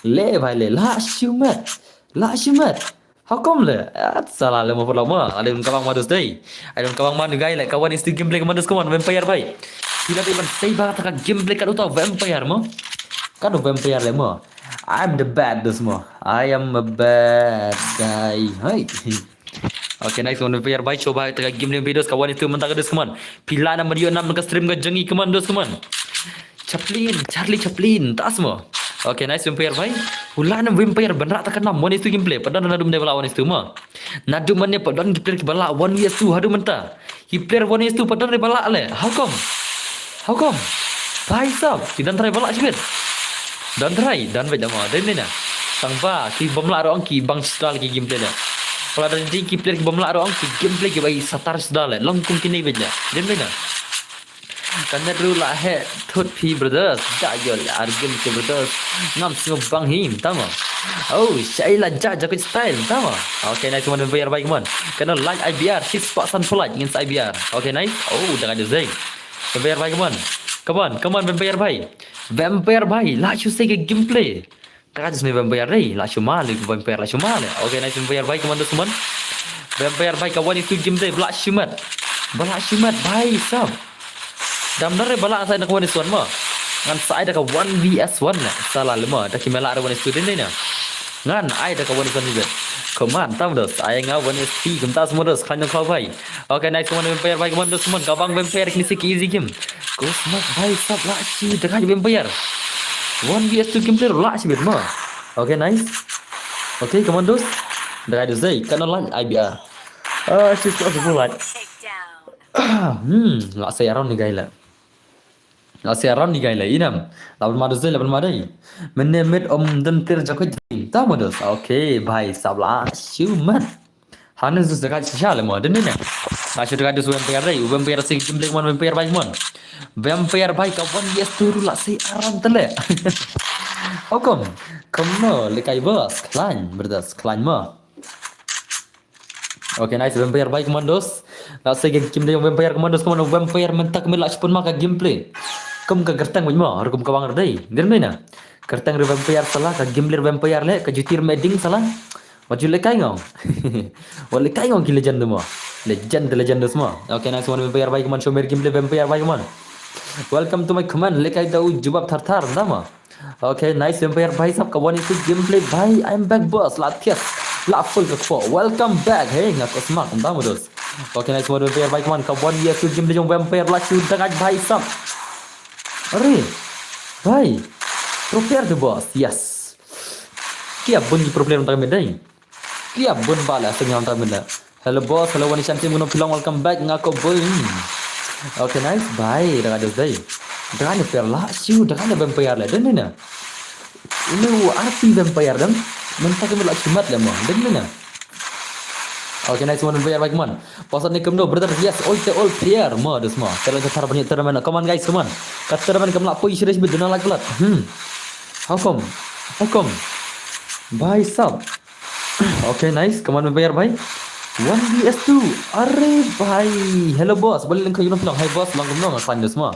Le bhai le. La shumat. La shumat. How come le? At sala le mo pula mo. Ale un kabang madus dei. Ale un kabang manu gai le. Kawan isti gameplay ka madus kawan Vampire bhai. Pila dei ban sei ba ta ka gameplay ka uta Vampire mo. Ka do Vampire le mo. I'm the bad dos mo. I am a bad guy. Hai. Okay, nice one Vampire bhai. Coba ta ka gameplay videos kawan itu mentang ka dos kawan. Pila na madio nam ka stream ka jengi kawan dos kawan. Chaplin, Charlie Chaplin, tas mo. Okay, nice Vampire bhai. Ula na Vampire ban rata kana one is two gameplay. Padan na dum de bala one is two mo. Na dum mane padan gameplay ki bala one is two hadu menta. Ki player one is two padan de bala le. How come? How come? Bhai sab, ki dan try bala chibit. Dan try, dan bej dama, dan dena. Tang ba, ki bamla rong ki bang style ki gameplay le. Pala dan di ki player ki bamla rong ki gameplay ki bai satar style le. Long kum kini bej le. Dan dena. Ka net ruh la heh thut phi, brothers. Da ïoh la ar game ki, brothers. Ngam sngewbang hi, tama. Oh, shai la ja ja style, tama. Okay, nice one, Vampire bhai, come on. Kano like I B R, six percent for like against I B R. Okay, nice. Oh, da ka dei. Vampire bhai, come on. Come on, come on, Vampire bhai. Vampire bhai, la shu sei ka gameplay. Ka just ni Vampire dei, la shu male, Vampire la shu male. Okay, nice Vampire bhai, come on, this one. Vampire bhai, ka one v two game dei, ba la shu mat. Ba la shu mat, bhai sab. Dam dare ba la sa ïa ka one v one ma. Ngan sa ïa ka one v one ne. Sa la lema, da ki mela one v two dei ne. Ngan ai da ka one v one ni bet. Come on, tam dos, ai nga one v three, kumta semua dos, khlaiñ nang kau bhai. Okay, nice, come on, Vampire bhai, come on, dos, come on, ka bang Vampire kini siki easy game. Ko smak bhai sab la shi, da ka Vampire. One v two gameplay la shi bet ma. Okay, nice. Okay, come on, dos. Da ka dos dei, kano like I B R. Ah, she's possible like. Hmm, la sei around ni gai la. La sei around ni gai la, inam. La ban ma dos dei, la ban ma dei. Mene met om den ter jakoi dei. Ta ma dos. Okay, bhai sab la shi mat. Hanin sus dekat shisha le mo, den ne. Na shu dekat dus Vampire dei, Vampire si kim dei mon, Vampire bhai mon. Vampire bhai ka one v two ruh la sei around tele. How come? Come no, lekai bos, khlaiñ, brothers, khlaiñ mo. Okay, nice, Vampire bhai, come on dos. La sei kim dei Vampire, come on dos, come on, Vampire mynta ka mela la shu pun ma ka gameplay. Kum ka gertang mo, rukum ka bang dei. Den ne na. Gertang re Vampire sala, ka gameplay Vampire le, ka jutir meding sala. Wat ju lekai ngong. Wat lekai ngong ki legend mo. Legend, legend mo. Okay, nice one, Vampire bhai, come on, show me gameplay, Vampire bhai, come on. Welcome to my command, lekai da u jubab thar thar, da mo. Okay, nice, Vampire bhai sab, ka one v two gameplay bhai, I'm back boss, la thias, la full ka kpo. Welcome back, hey, nga ko smak, da mo dos. Okay, nice one, Vampire bhai, come on, ka one v two gameplay jong Vampire, la shu dangaj bhai sab. Are, bhai, prepare the boss, yes. Kia bun ki problem tang medai. Kia bun ba la sing yang tang medai. Hello boss, hello wani shanti muno pilong, welcome back nga ko bun. Okay, nice, bhai, da ka dos dei. Da ka ne per la, shu, da ka ne Vampire le, den ne. Ini u R P Vampire den. Mynta ka mela shu mat le mo, den ne. Okay, nice one, Vampire bhai, come on. Pasal ni kemno, brother, yes, oi te all player mo, dos mo. Kalau kita banyak tournament, come on guys, come on. Kat tournament kemla poi serious bit dona lak lat. Hmm. How come? How come? Bhai sab. Okay, nice. Come on, Vampire bhai. One v two. Are bhai. Hello boss. Balik lengkau you know. Hi boss. Lang kumno nga find this ma.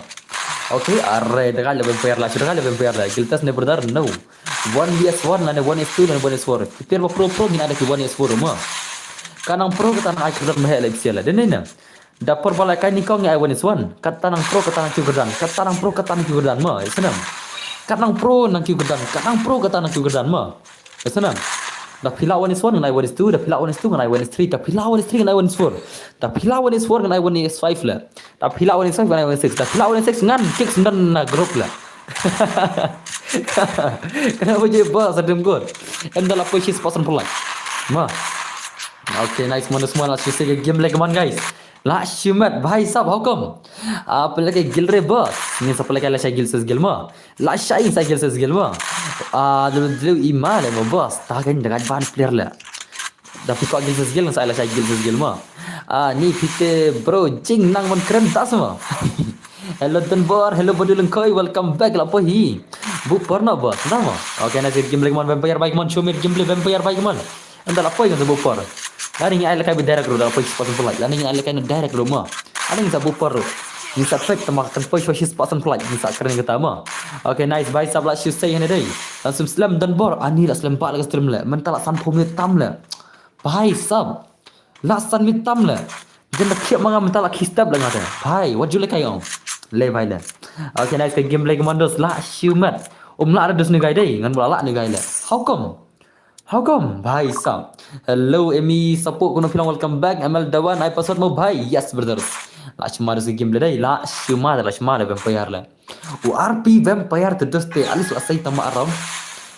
Okay, are, da ka le Vampire la, da ka le Vampire la. Guiltas ne brother, no. One v one, lane one v two, lane one v four. Prepare ba pro pro ngin ada ki one v four ma. Ka nang pro kata nang ai kyrdan meh le bisiala. Den ne na. Da por ba la kai ni kong ai one v one. Kata nang pro kata nang kyrdan. Kata nang pro kata nang kyrdan ma. Isnam. Kata nang pro nang kyrdan. Kata nang pro kata nang kyrdan ma. Isnam. Da pila one v one ngan ai one v two, da pila one v two ngan ai one v three, da pila one v three ngan ai one v four. Da pila one v four ngan ai one v five la. Da pila one v five ngan ai one v six. Da pila one v six ngan kick semdan na group la. Kenapa je ba sadem gol? Em da la poi shi spot san pelai. Ma. Okay, nice, mana semua la sisi game lagi man guys. La shimat bhai sab, how come? Ah, pelagi gil re boss. Ni sa pelagi la shai gil ses gil ma. La shai sa gil ses gil ma. Ah, dulu dulu ima le ma boss. Ta kan dengan ban player la. Da piko gil ses gil, sa la shai gil ses gil ma. Ah, ni pite bro jing nang man keren tas ma. Hello Denbor, hello Badu Lengkoi, welcome back la poi hi. Bu porno boss, nama? Okay, na sir game lagi man Vampire bhai man, show me game play Vampire bhai man. Anda la poi kan sa bu por. Lani ngi ai lekai bi direct ru, la poi spot pun like. Lani ngi ai lekai na direct ru ma. Ani ngi sa bu por ru. Ngi sa pek tama kan poi spot pun like. Ngi sa keren kita ma. Okay, nice bhai sab la shu sei hane dei. Langsung slam Denbor. Ani la slam ba la stream le. Mynta la san pum tam le. Bhai sab. La san mi tam le. Gen da khiap ma nga mynta la khi step le nga te. Bhai, wat ju lekai ong. Le bhai le. Okay, nice ka game le commandos la shu mat. Um la da dus ni gai dei. Ngan bula la ni gai le. How come? How come? Bhai sab. Hello, Emi Sapo, kuno pilang welcome back. M L Dawan, ai password mo bhai. Yes, brothers. La shima da game le dai. La shima da, la shima da Vampire le. U R P Vampire te dos te, at least la sei tama around.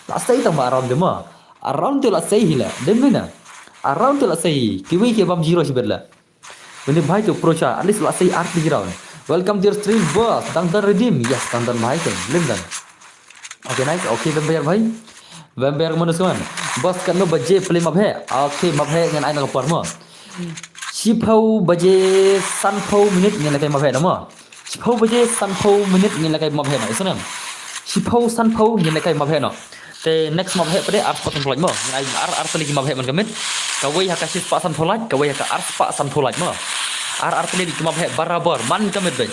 La sei tama around de ma. Around te la sei hi le. De mina. Around te la sei. Kiwi ke bam zero shibet le. Ini bhai tu pro cha, at least la sei R P P round. Welcome to your stream, boss. Dang dan redeem. Yes, dang dan bhai tu. Lim dan. Okay, nice. Okay, Vampire bhai. Vampire mana suan. Boss kan no baje play map hai. Okay, map hai ngan ai na ka por mo. Shipau baje san pau minute ngan kai map hai na mo. Phew baje sanphew minit ngin lehkai map heh noh, ïa sngewbha. Shiphew sanphew ngin lehkai map heh noh. Te next map heh pat de ar spah sanphew lait mo. Ngin ai ar ar tylli ki map heh man ka miet. Kawei ha ka shi spah sanphew lait, kawei ha ka ar spah sanphew lait mo. Ar ar tylli ki map heh barabor man ka miet bad.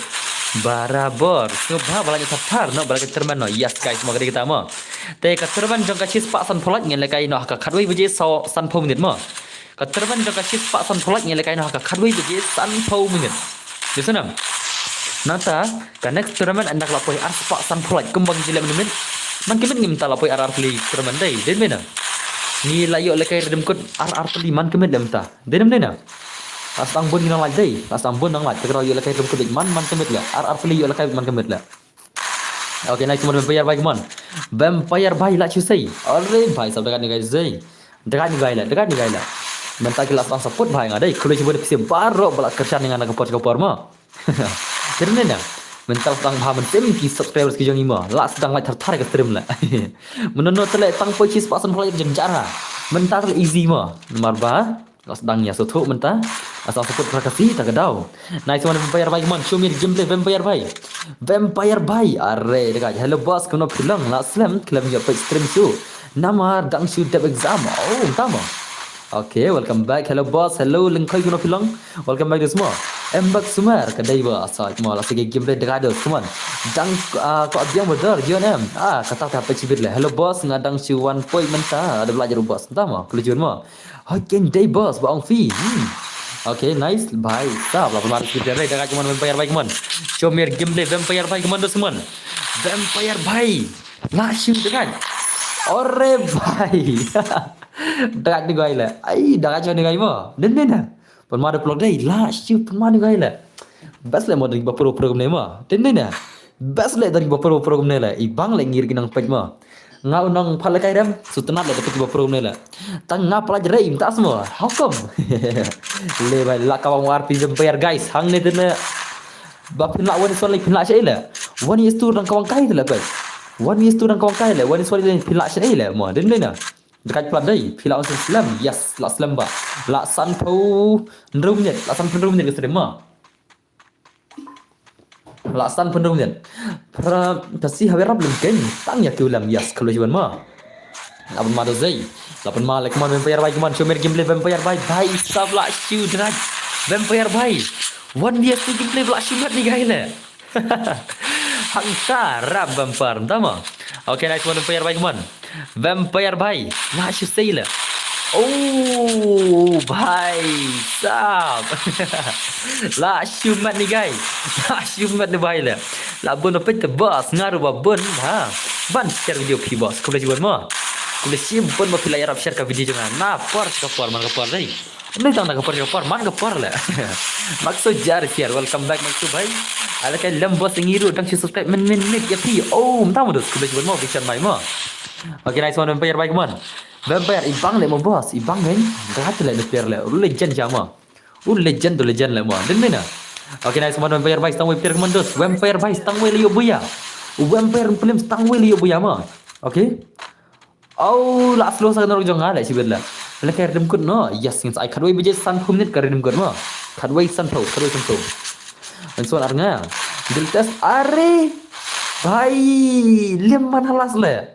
Barabor. Sngewbha ba la ïa thar thar noh ba la ka chairman noh. Yes guys, mo ka dei kata mo. Te ka chairman jong ka shi spah sanphew lait ngin lehkai noh ha ka khatwei baje saw sanphew minit mo. Ka chairman jong ka shi spah sanphew lait ngin lehkai noh ha ka khatwei baje sanphew minit. Ïa sngewbha. Nangta ka next tournament ynda ka la poi ar spah sanphew lait kumba ngi ju leh mynmiet. Man ka miet ngim ta la poi ar ar tylli tournament dei, dei mynta. Ngi la ïoh lehkai redeem code ar ar tylli man ka miet leh mynta. Dei mynta na. La sdang bun ngi nang lait dei. La sdang bun nang lait. Te ka la ïoh lehkai redeem code man man ka miet leh. Ar ar tylli ïoh lehkai man ka miet leh. Okay, nice one, Vampire bhai, come on. Vampire bhai, lah shu sei. Are bhai sab, da katne guys sei. Da katne guys lah, da katne guys lah. Mynta ki la sdang support bhai nga dei. Khublei shibun ïa phi baroh ba la kyrshan ïa nga na ka por sha ka por mo. Kyrmen na. Mynta la sdang bha mynsiem ki subscribers ki jong ngi mo. La sdang lait thar thar ka stream leh. Mynno te leh tang poi shi spah sanphew lait jynjar ha. Mynta te leh easy mo. Namar ba la sdang ïa sngewthuh mynta. La sdang support pra ka si ta ka daw. Nice one Vampire bhai, come on, show me the gameplay Vampire bhai. Vampire bhai. Are da ka. Hello boss, kumno phi long? La slem, khlem ïa peit stream shuh. Namar dang shu dep exam. Oh, tama. Okay, welcome back. Hello boss, hello Lyngkhoi, kumno phi long? Welcome back to Smo. Em bak Sumer ka dei ba sa mo la sigi gameplay da ka dos. Come on. Dang ah, ko abiang bodor, John em. Ah, kata ka peit shibit leh. Hello boss, nga dang shu wan poi mynta. Ada belajar boss. Tama, khublei shibun mo. Hoi ken dei boss ba ong phi. Hmm. Okay, nice. Bhai sab la pynmar skip dei da ka, come on Vampire bhai, come on. Show me gameplay Vampire bhai, come on dos, come on. Vampire bhai. Lah shu da ka. Ore bhai. Da ka ni gai leh. Ai, da ka ni gai mo. Den den na. Pynmar da plok dei. Lah shu pynmar ni gai leh. Best leh mo da ba pro pro ne mo. Den den na. Best leh da ba pro pro ne leh. I bang leh ngir ki nang peit mo. Nga u nang pha lehkai rem, shu tynnat leh da peit ba pro ne leh. Tang nga pynlait rem ta smo. How come? Le bhai la ka wang R P Vampire guys. Hangne te ne. Ba phin lah one is one leh phin lah sha leh. One is two dang ka wang kai te leh peit. One is two dang ka wang kai leh. One is one leh phin lah sha leh mo. Den den na. Da ka plat dei. Phi lah one slem. Yes, lah slem ba. Lah sanphew hynriew minit. Lah sanphew hynriew minit ka stream mo. Lah sanphew hynriew minit. Pra ka si hawer rap lem keng. Tang ïa ki u lem. Yes, khublei shibun mo. La pynmar da zei. La pynmar leh, come on Vampire bhai, come on, show me gameplay Vampire bhai. Bhai sab lah shu drak. Vampire bhai. One V S two gameplay ba lah shu mat ni gai leh. Hangta rap Vampire, tama. Okay, nice one Vampire bhai, come on. Vampire bhai, lah shu sei leh. Oh, bhai sab. Lah shu mat ni gai. Lah shu mat ni bhai leh. Lah bun peit te boss, nga ruh ba bun ha. Ban share video phi boss. Khublei shibun mo. Khublei shibun ba phi la ïarap share ka video jong nga. Na por sha ka por man ka por dei. Ni tang na ka por sha ka por man ka por leh. Makso jar share. Welcome back Makso bhai. Ala kai lem boss ngi ruh dang shu subscribe men men men ïa phi. Oh, mynta mo dos. Khublei shibun mo, phi share mai mo. Okay, nice one Vampire bhai, come on. Vampire, i bang leh mo boss, i bang leh. Rat leh ne player leh. U legend sha mo. U legend to legend leh mo. Den den na. Okay, nice one Vampire bhai, stang wei player, come on dos. Vampire bhai, stang wei leh ïoh buya. Vampire film stang wei leh ïoh buya mo. Okay. Oh, lah slow sa ka norok jong nga leh shibit leh. Lehkai redeem code no. Yes, ngin sa ai khatwei baje sanphew minit ka redeem code mo. Khatwei sanphew, khatwei sanphew. Ngan sa wan ar nga. Dil test are. Bhai, lem man halas leh.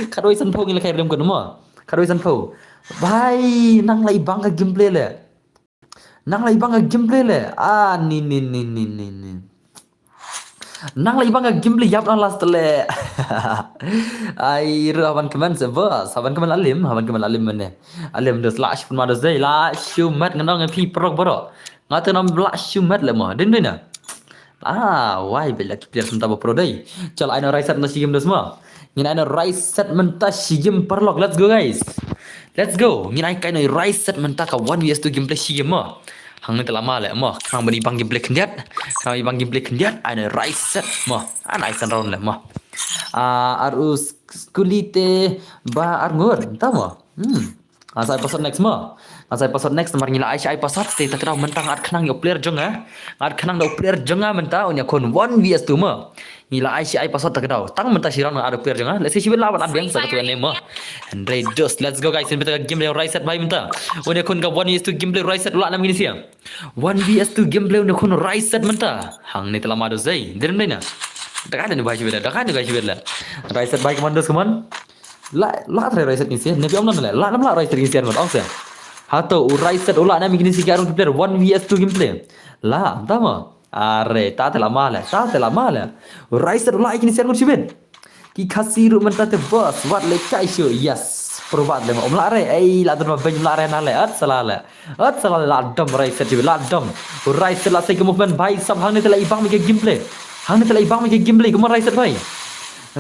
Khatwei sanphew ngin lehkai redeem code mo. Khatwei sanphew. Bhai, nang lah i bang ka gameplay leh. Nang lah i bang ka gameplay leh. Ah, ni ni ni ni ni ni. Nang lah i bang ka gameplay ïap nang last leh. Ai, ruh haban kmen se boss. Haban kmen alim, haban kmen alim mane. Alim dos lah shu pynmar dos dei. Lah shu mat ngan ong phi prok baroh. Nga te nam lah shu mat leh mo. Din din na. Ah, wai, bela ki player mynta ba pro dei. Chal, ai no rai set na shi game dos mo. Ngin ai no rai set mynta shi game paralok. Let's go guys. Let's go. Ngin ai kai no rai set mynta ka one versus two gameplay shi game mo. Hangne te lama leh mo. Khnang ban i bang gameplay khyndiat. Khnang i bang gameplay khyndiat. Ai no rai set mo. An ai san round leh mo. Ah, ar u skuli te ba ar ngur. Mynta mo. Hmm. Nga sa ai password next mo. Nga sa ai password next namar ngi la ai shi ai password te ta ka daw mynta nga at khnang ïa u player jong nga. Nga at khnang da u player jong nga mynta un ïakhun one V S two mo. Ngi la ai shi ai password ta ka daw. Tang mynta shi round nga at u player jong nga. Let's see shi bit la ban at biang sa ka tu ne mo. Hynrei dos, let's go guys. Mynta ka game ïa u Raiset bhai mynta. Un ïakhun ka one V S two gameplay Raiset u lah nam kine shi ïa. One V S two gameplay un ïakhun Raiset mynta. Hangne te la ma dos ei. Dei ne em dei na. Da ka dei ne bhai shi bit la. Da ka dei ne bhai shi bit la. Raiset bhai, come on dos, come on. La, la try Raiset kine shi ïa. Ne phi ong nam le. La nam la Raiset kine shi ïa, ong se. Hato u Raiset u lah nam kine shi ïa ki arngut ki player one V S two gameplay. La, tama. Are, ta te la ma le, ta te la ma le. U Raiset u lah kine shi ïa arngut shi bit. Ki Khasi ruh mynta te boss, wat lehkai shuh, yes. Pro ba le, um lah re, ei, la don ma beng, um lah re na le, at sa la le. At sa la le, la dom Raiset shi bit, la dom. U Raiset la sei ka movement bhai sab, hangne te la i bang mi ka gameplay. Hangne te la i bang mi ka gameplay, kumno Raiset bhai?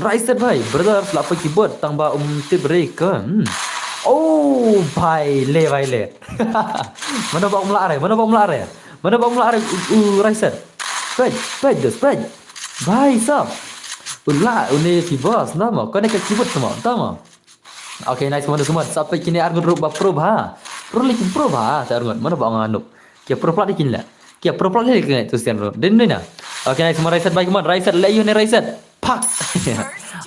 Raiset bhai, brothers la poi keyboard, tang ba um tip re ka. Hmm. Oh, bhai, le, bhai, le. Mano ba um lah re, mano ba um lah re. Mano ba um lah re, u, u Raiset. Peit, peit, dos, peit. Bhai sab. U lah, une phi boss, tama. Kane ka keyboard tama, tama. Okay, nice, kumno, kumno. Sa peit kine arngut ruh ba pro bha. Pro leh ki pro bha, te arngut. Mano ba ong nga noob. Ki pro plat kin le. Ki pro plat leh kine tu sian ruh. Dei ne em dei na. Okay, nice, kumno Raiset bhai, kumno Raiset. Leh ïa une Raiset. Pak.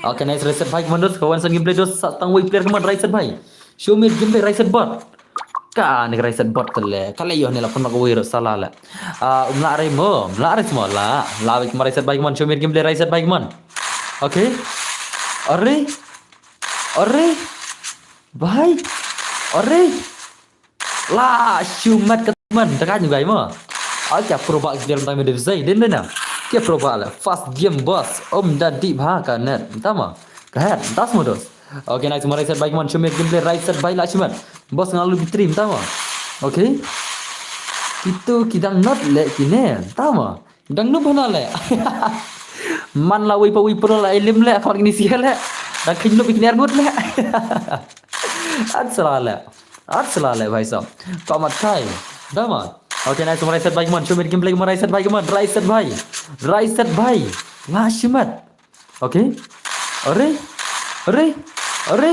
Okay, nice, Raiset bhai, kumno dos. Ka one son gameplay dos, sa tang wei player, kumno Raiset bhai. Show me gameplay Raiset bot. Kane ka Raiset bot te le. Ka leh ïa une la pynlong kawei ruh sa la le. Ah, um lah re mo, um lah re mo la. La bhai, kumno Raiset bhai, kumno, show me gameplay Raiset bhai, kumno. Okay. Are. Are. Bhai. Are. La shu mat ka man, da ka nyu gai mo. Ai, ka pro ba game time de zai, dei ne em dei na. Ka pro ba la, fast game boss, um da di bha ka net, tama. Ka head, das mo dos. Okay, nice, kumno Raiset bhai, kumno, show me gameplay Raiset bhai la shu mat. Boss nga lu bitrim, tama. Okay. Kitu ki dang not le kine, tama. Dang noob hana le. Man la wei pa wei pro la ilim le, khot kine shi le. Dang khin noob kine arngut le. At sa la le. At sa la le, bhai sab. Ka mat kai. Tama. Okay, nice, kumno Raiset bhai, kumno, show me gameplay, kumno Raiset bhai, kumno Raiset bhai. Raiset bhai. La shu mat. Okay. Are. Are. Are.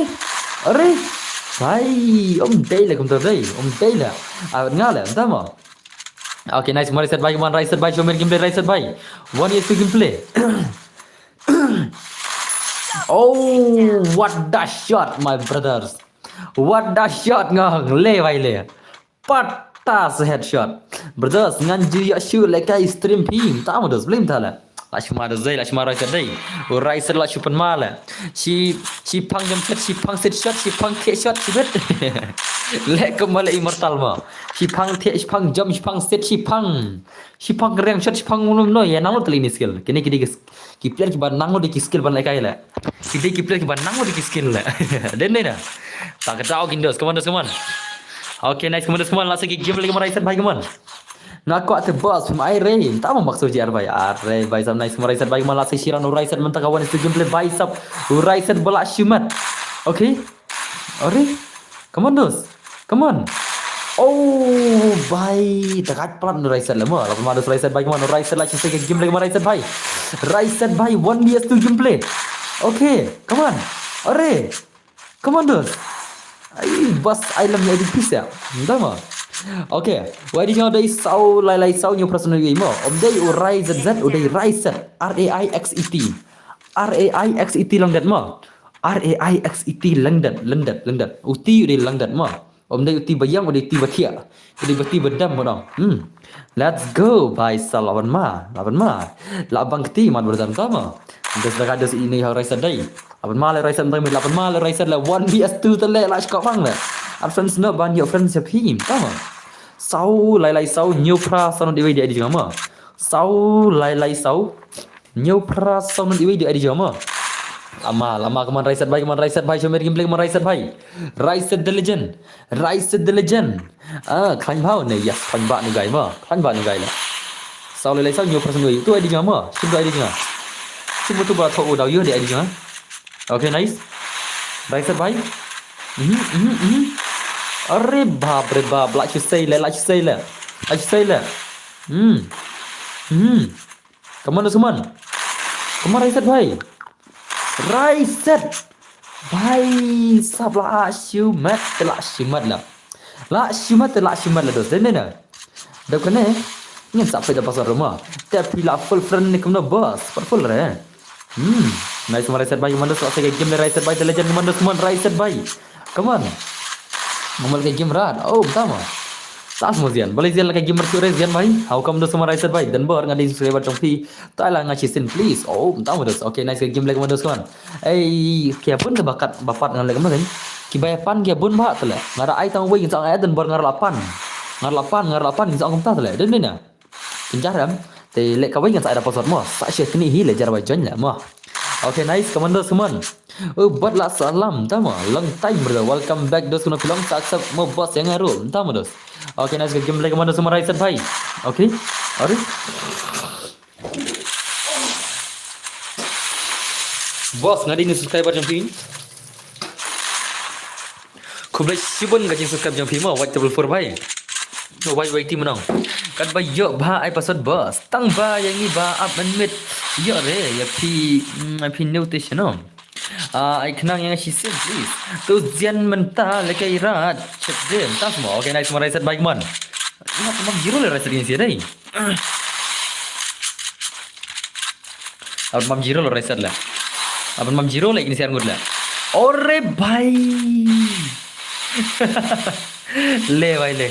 Are. Bhai, um dei le, kumta dei. Um dei le. Ah, nga le, tama. Okay, nice, kumno Raiset bhai, kumno Raiset bhai, show me gameplay Raiset bhai. One is to gameplay. Oh, what the shot, my brothers. What the shot, ngong, le bhai le. Patta se headshot. Brothers, ngan ju ïa shu le kai stream phi. Tama dos, blame ta le. La shu ma dos dei, la shu ma Raiset dei. U Raiset la shu pynma le. Shi, shi phang jump shot, shi phang set shot, shi phang kick shot, shi bet. Le kumba le Immortal mo. Shi phang the, shi phang jump, shi phang set, shi phang. Shi phang riang shot, shi phang ulum no, ïa nang lut le kine skill. Kine ki dei ki, ki player kiba nang lut ki skill ban le kai le. Ki dei ki player kiba nang lut ki skill le. Dei ne em dei na. Ta ka daw kin dos, come on dos, come on. Okay, nice, kumno dos, kumno, la sa ki game lagi, kumno Raiset bhai, kumno. Nga kwah te boss, phim ai re, tama Maxo G R bhai. Are bhai sab, nice, kumno Raiset bhai, kumno, la sa shi round u Raiset mynta ka one is to gameplay bhai sab. U Raiset ba la shu mat. Okay. Are. Come on dos. Come on. Oh bhai, ta ka plat u Raiset le mo. La pynma dos Raiset bhai, kumno, Raiset la shu sa ka game lagi, kumno Raiset bhai. Raiset bhai, one V S two gameplay. Okay, come on. Are. Come on dos. Ai, bas ai lam ïa di pisa. Tama. Okay. Wa di jong dei saw lai lai saw hynñiew phra san uwei mo. Um dei u Rai Z Z, u dei Raiset. R A I X E T. R A I X E T lang dat mo. R A I X E T lang dat, lang dat, lang dat. U T u dei lang dat mo. Um dei u T ba ïang, u dei u T ba thiah. Dei ba ti ba dam ba dong. Hmm. Let's go, bhai sab, la ban ma, la ban ma. La bang kti mat ba dam, tama. Dos da ka dos ini ha Raiset dei. La ban ma le Raiset dei, la ban ma le Raiset le one V S two te le la shkop bang le. Ar friends no ban yo friends ya phim, tama. Saw lai lai saw hynñiew phra san uwei dei I D jong ma. Saw lai lai saw. Hynñiew phra san uwei dei I D jong ma. Lama, lama, kumno Raiset bhai, kumno Raiset bhai, show me gameplay, kumno Raiset bhai. Raiset the legend. Raiset the legend. Ah, khlaiñ bha ne, yes, khlaiñ bha ne guy ma. Khlaiñ bha ne guy la. Saw lai lai saw hynñiew phra san uwei. Tu I D jong ma. Shim tu I D jong. Shim tu ba tho u daw ïoh dei I D jong. Okay, nice. Raiset bhai. Mhm, mhm, mhm. Are bap re bap, la shu sei le, la shu sei le. La shu sei le. Hmm. Hmm. Come on, come on. Come on, Raiset bhai. Raiset. Bhai sab la shimet te la shimet la. La shimet te la shimet la dos. Dei ne na. Dei kane. Ngin sa peit da password ruh ma. Te phi la full friend ne kumno boss. Pat full re. Hmm. Nice ma Raiset bhai, kumno dos, sa ka game le Raiset bhai, the legend, kumno dos, kumno Raiset bhai. Come on. Ngam leh ka game rat. Oh, mynta ma. Tas mo Zian. Balei Zian leh ka game rat sure Zian bhai. How come dos ma Raiset bhai. Dan bor nga dei subscriber jong phi. Tai la nga shisien please. Oh, mynta ma dos. Okay, nice ka game le kumno dos, kumno. Ei, ki bun te ba kat ba pat ngan leh kumno kan. Ki ba pan ki bun ba te le. Nga da ai tang wei ngin sa ai dan bor nga la pan. Nga la pan, nga la pan ngin sa kumta te le. Dan ne na. Pynjarah em. Te leh kawei ngan sa ai da password mo. Sa sha kini hi leh jar ba join leh mo. Okay, nice, kumno dos, kumno. Oh, bad la salam, tama. Long time, brother. Welcome back, dos, kumno phi long sa accept mo boss ïa nga ruh. Tama dos. Okay, nice, ka game leh kumno dos, kumno Raiset bhai. Okay. Are. Boss, nga dei ni subscriber jong phi. Khublei shibun ka jingsubscribe jong phi mo, White Triple Four bhai. Wai wai ti mynno. Katba ïoh ba ai password boss. Tang ba ïa ngi ba ap mynmiet. Ïoh re ïa phi, mm, phi new te shano. Ah, ai khnang ïa nga shisien please. To Zian mynta leh kai rat. Chet de mynta mo. Okay, nice mo Raiset bhai, kumno. Nga kumno zero le Raiset ini sih dei. Aban mam zero lo Raiset le. Aban mam zero le kini siar ngut le. Ore bhai. Le bhai le.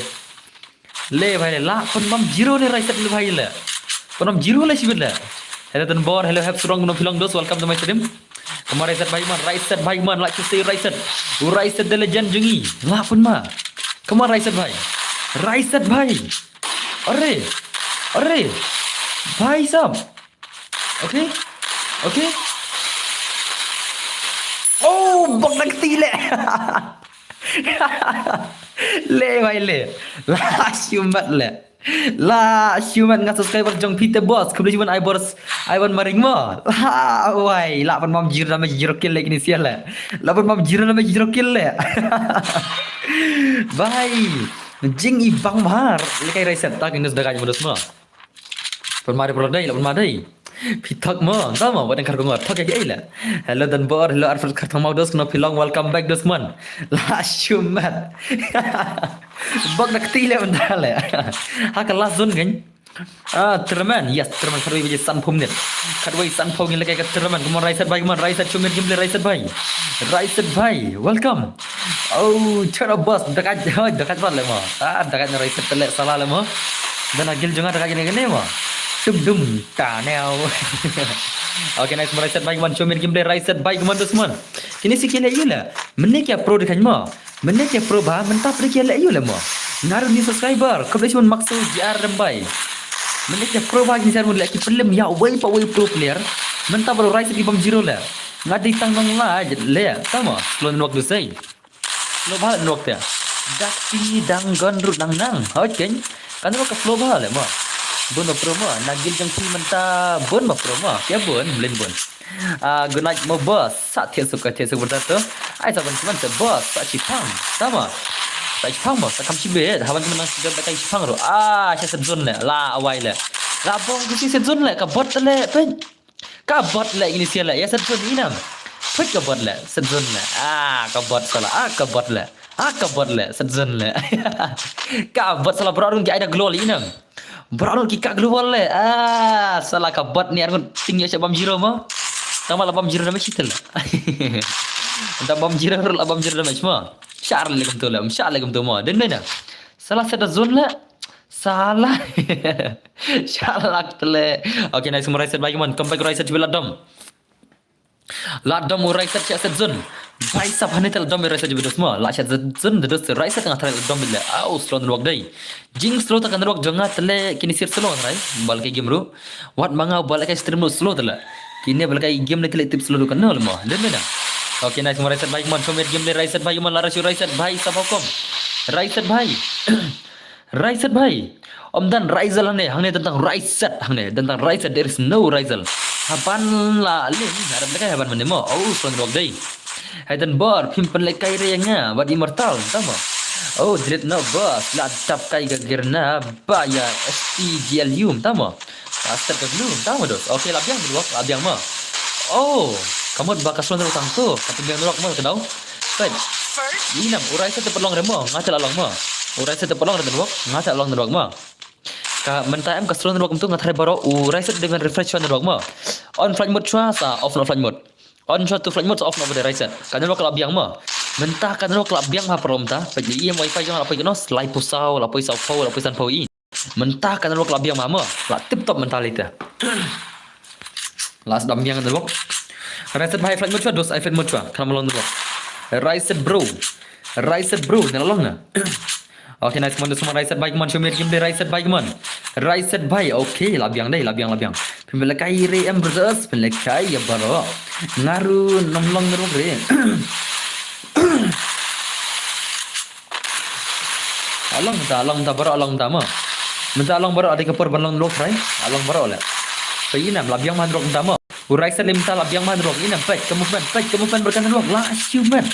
Le bhai le. La pun mam zero le Raiset le bhai le. Pun mam zero le shibit le. Hello Tanbor, hello Hep Surong, kumno phi long dos, welcome to my stream. Kumno Raiset bhai man, Raiset bhai man, like to say Raiset. U Raiset the legend jong ngi. La pun ma. Kumno Raiset bhai. Raiset bhai. Are. Are. Bhai sab. Okay. Okay. Oh, bok na kti le. Le bhai le. La shumat le. La shumat nga subscriber jong phi te boss. Khublei shibun ai boss. Ai ban maring mo. La wai. La pan mam zero damage zero kill le kini sial le. La pan mam zero damage zero kill le. Bhai. Jing i bang mar. Le kai Raiset ta kini sudah kai modus mo. Pynmari pynmari dei, la pynmari dei. Phi thok mo, tama, wat dang kar ko ngot, thok ïa ki ei la. Hello Danbor, hello Alfred Kharthongmao dos, kumno phi long, welcome back dos man. La shumat. Bok na kti le mynta le. Ha ka last zone kan. Ah, Tremen, yes, Tremen khatwei baje sanphew minit. Khatwei sanphew ngin leh kai ka Tremen, kumno Raiset bhai, kumno Raiset, Shumir Gameplay Raiset bhai. Raiset bhai, welcome. Oh, chara boss, dakat, oh, dakat pat le mo. Ah, dakat na Raiset tele sala le mo. Dan agil jonga dakat kene kene mo. Dum dum ta neo. Okay, nice mo Raiset bhai, kumno Shumir Gameplay Raiset bhai, kumno dos man. Kini si kile yule. Mene kya pro dikhai mo. Mene kya pro ba, mynta pre kya le yule mo. Ngaru ni subscriber, khublei shibun Maxo J R Rembai. Mene kya pro ba kini siar mo le ki pynlem ïa wei pa wei pro player. Mynta ba Raiset ki bam zero le. Nga dei tang nong la le, tama, slow nok dusai. Slow ba nok te. Dak ti dang gon rut nang nang. Hoi ken. Kan ro ka slow ba le mo. Bun ba pro mo. Nagil jang ti mynta bun ba pro mo. Kya bun, mlin bun. Ah, good night mo boss. Sa thiet suk ka thiet suk berta tu. Ai sa ban kuman sa boss. Sa chipang. Tama. Sa chipang mo. Sa kam chibet. Haban kuman nang chibet ba kai chipang ro. Ah, sa sep zone le. La awai le. La bong kusi sep zone le. Ka bot le. Pen. Ka bot le ini sia le. Ya sep zone inam. Put ka bot le. Sep zone le. Ah, ka bot sala. Ah, ka bot le. Ah, ka bot le. Sep zone le. Ka bot sala bro run ki aida glow le inam. Bro run ki ka glow le. Ah, sala ka bot ni arun ting ya sep bam zero mo. Tama la bam zero na me chitel. Tama bam zero la bam zero na me chma. Shar le kum tu le. Shar le kum tu mo. Den na. Sala sep zone le. Sala. Shalak tele. Okay, nice mo Raiset bhai, come on. Come back Raiset jibe la dom. La dom u Raiset sep zone. Bhai sab hane tele dom Raiset jibe dos mo. La sep zone de dos Raiset tengah tele dom le. Au, slow network dei. Jing slow ta ka network jonga tele kini sir slow rai. Bal kai game ru. Wat manga bal kai stream ru slow tele. Kini bal kai game le tele tip slow ru kan no le mo. Le me na. Okay, nice mo Raiset bhai, come on. Show me game le Raiset bhai, come on. La Raiset bhai. Raiset bhai. Raiset bhai. Om dan Raisel hangne, hangne tentang Raiset hangne, tentang Raiset, there is no Raisel. Haban la ling, harap lekai haban mane mo. Oh, strong rock day. Hai dan bor, pim pen lekai re nga, wat immortal, tama. Oh, delete no boss, la tap kai ga gerna, ba ya S T G L U, tama. Master ka glue, tama dos. Okay, la biang dulu, la biang mo. Oh, Ka mut ba ka slow network tang tu, ka pynbiang network mo ka dau. Peit. Ïa nam, u Raisa te pat long re mo, nga te la long mo. U Raisa te pat long re network, nga te la long network mo. Ka mynta em ka slow network em tu nga tharai baroh, u Raisa dei ban refresh shuwa network mo. On flight mode shuwa sa off noh flight mode. On shuwa tu flight mode sa off noh ba dei Raisa. Ka network ka la biang mo. Mynta ka network ka la biang ha prom ta. Peit ïa em wifi jong la poi kano, laiphew saw, laiphew saw, laiphew san phew i. Mynta ka network la biang ma mo. La tip top mynta lei te. La sdang biang network. Raiset bhai flight mode shuwa, dos ai flight mode shuwa. Kan long network. Raiset bro. Raiset bro, ne la long na. Okay, nice, come on, come on, Raiset bhai, come on, show me gameplay, Raiset bhai, come on. Raiset bhai, okay, la biang dei, la biang, la biang. Pynlehkai re em brothers, pynlehkai ïa baroh. Nga ruh ngam long network re. Along ta, along ta baroh, along ta mo. Mynta along baroh, ade ka por ban long network trai. Along baroh le. Peit ïa nam, la biang ma network mynta mo. U Raiset lei mynta la biang ma network, ïa nam, peit ka movement, peit ka movement bad ka network, la siew met.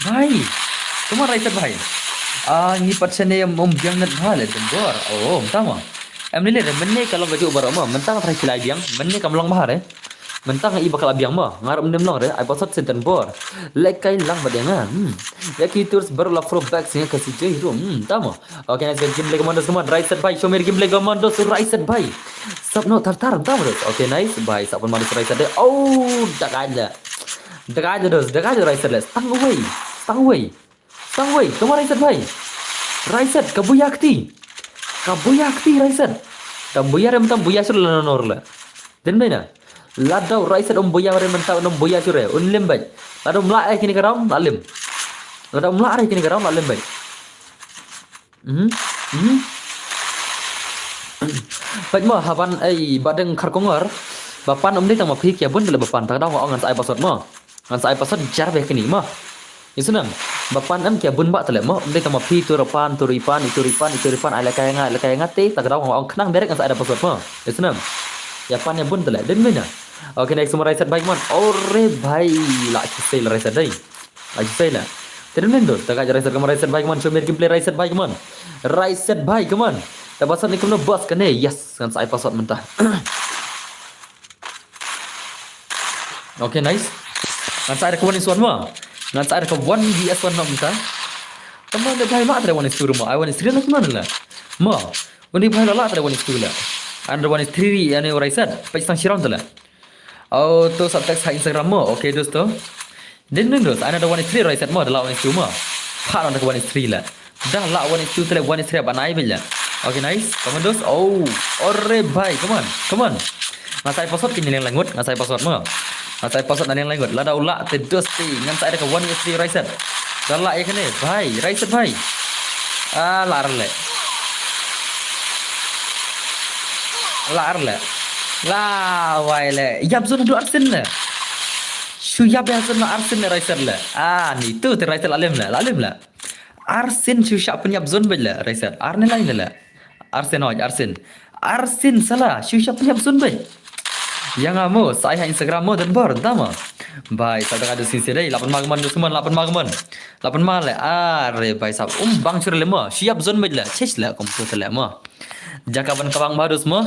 Bhai. Kumno Raiset bhai? Ah, ngi pat shane em, ym biang net bha le, dembor. Oh, mynta mo. Em lei le, mynne ka long kajuh baroh mo. Mynta nga trai phi la biang, mynne kam long bha re. Mynta nga i ba ka la biang mo. Nga ruh ym dei long re, ai password senten bor. Lehkai lang bad ïa nga. Hmm. Ïa ki tours baroh la follow back sha nga ka C J room. Hmm, ta mo. Okay, nice, gameplay commandos, come on, Raiset bhai, show me gameplay commandos, Raiset bhai. Sap noh tar tar, ta mo. Okay, nice, bhai, sap pynma dos Raiset de. Oh, da kai le. Da kai le dos, da kai le Raiset le. Stang away. Stang away. Stang away, come on Raiset bhai. Raiset, ka buaia kti. Ka buaia kti Raiset. Kam buaia re mynta, buaia shuh la nor le. Dei beit na. Lada u Raiset um buaia re mynta, um buaia shuh re. Un lim beit. Lada um lah re kine ka round, la lim. Lada um lah re kine ka round, la lim beit. Mhm. Mhm. Peit mo, ha ban, ei, ba dang khar kongor. Ba pan um dei tang ma phi, ki ïa bun te le ba pan, ta ka daw nga ong ngan sa ai password mo. Ngan sa ai password jar beit kine mo. Ïa snem. Ba pan em ki ïa bun bha te le mo. Um dei tang ma phi, tur pan, tur i pan, i tur i pan, i tur i pan, ai lehkai ïa nga, ai lehkai ïa nga te, ta ka daw nga ong khnang direct ngan sa ai da password mo. Ïa snem. Ïa pan ïa bun te le. Dei beit na. Okay, next mo Raiset bhai, come on. Ore bhai, la ki sale Raiset dei. Ai, sa ïa la. Te dei mynta, ta ka Raiset, come on Raiset bhai, come on, show me gameplay Raiset bhai, come on. Raiset bhai, come on. Ta password ne kumno boss kane, yes, ngan sa ai password mynta. Okay, nice. Ngan sa ai da ka one is one mo. Ngan sa ai da ka one V S one mo mynta. Come on, bhai, ma atra one is two mo. Ai one is three la kumno la. Mo. Undi bhai la la atra one is two la. Under one is three, ane Raiset. Peit tang shi round te la. Oh, to sa text ha Instagram mo. Okay, dosto. Dei mynta, ana da one is three Raiset mo, da la one is two mo. Pha na da one is three la. Da la one is two te la one is three ban ai beit la. Okay, nice. Come on, dos. Oh, ore bhai, come on. Come on. Nga sa ai password kine liang langut, nga sa ai password mo. Nga sa ai password na liang langut. Lada u la te dos te, ngan sa ai da ka one is three Raiset. Da la ïa kane, bhai, Raiset bhai. Ah, la ar le. La ar le. La wai le. Ïap zone haduh arsien le. Shu ïap ïa zone arsien le Raiset le. Ah, ni tu te Raiset la lem le. La lem le. Arsien shu shah pynïap zone beit le Raiset. Ar ne lai ne le. Arsien oi, arsien. Arsien sala, shu shah pynïap zone beit. Ïa nga mo, sa ai ha Instagram mo, don bor, ta mo. Bhai, sa da ka du sin se dei, la pynma ka mon, dushman, la pynma ka mon. La pynma le, are, bhai sab, um bang shu le mo, shu ïap zone beit le, chich le, kum tu te le mo. Jaka ban ka bang ba dus mo.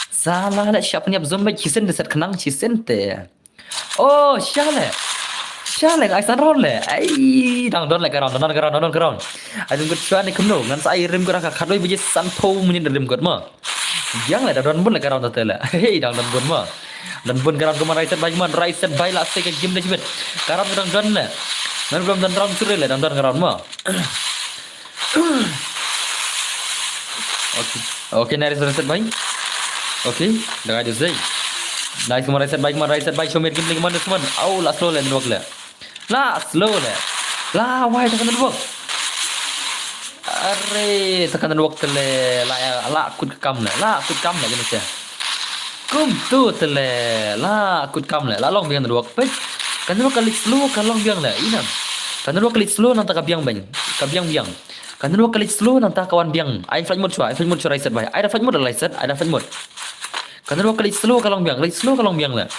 Sala le, shu pynïap zone beit, chisen de set khnang, chisen te. Oh, sha le. Sha le, ai san round le. Ai, dang don le ka round, dang don ka round, dang don ka round. Ai, dang kut shuwa ne kumno, ngan sa ai rim kut ka khatwei baje sanphew minit rim kut mo. Biang le, dang don bun le ka round te le. Hei, dang don bun mo. Don bun ka round kumno Raiset bhai kumno, Raiset bhai la se ka game da jibet. Ka round dang don le. Ngan belum don round sure le, dang don ka round mo. Okay. Okay, nice Raiset bhai. Okay, da ka jisai. Nice kumno Raiset bhai, kumno Raiset bhai, show me gameplay kumno, kumno. Au, la slow le, network le. La slow le. La wai ta ka network. Are, ta ka network te le, la, la kut kam le, la kut kam le, kene te. Kum tu te le, la kut kam le, la long biang network peit. Ka network ka leit slow ka long biang le, inam. Ka network ka leit slow nangta ka biang beng, ka biang biang. Ka network ka leit slow nangta ka wan biang. Ai flight mode shuwa, ai flight mode shuwa Raiset bhai. Ai da flight mode Raiset, ai da flight mode. Ka network ka leit slow ka long biang, ka leit slow ka long biang le.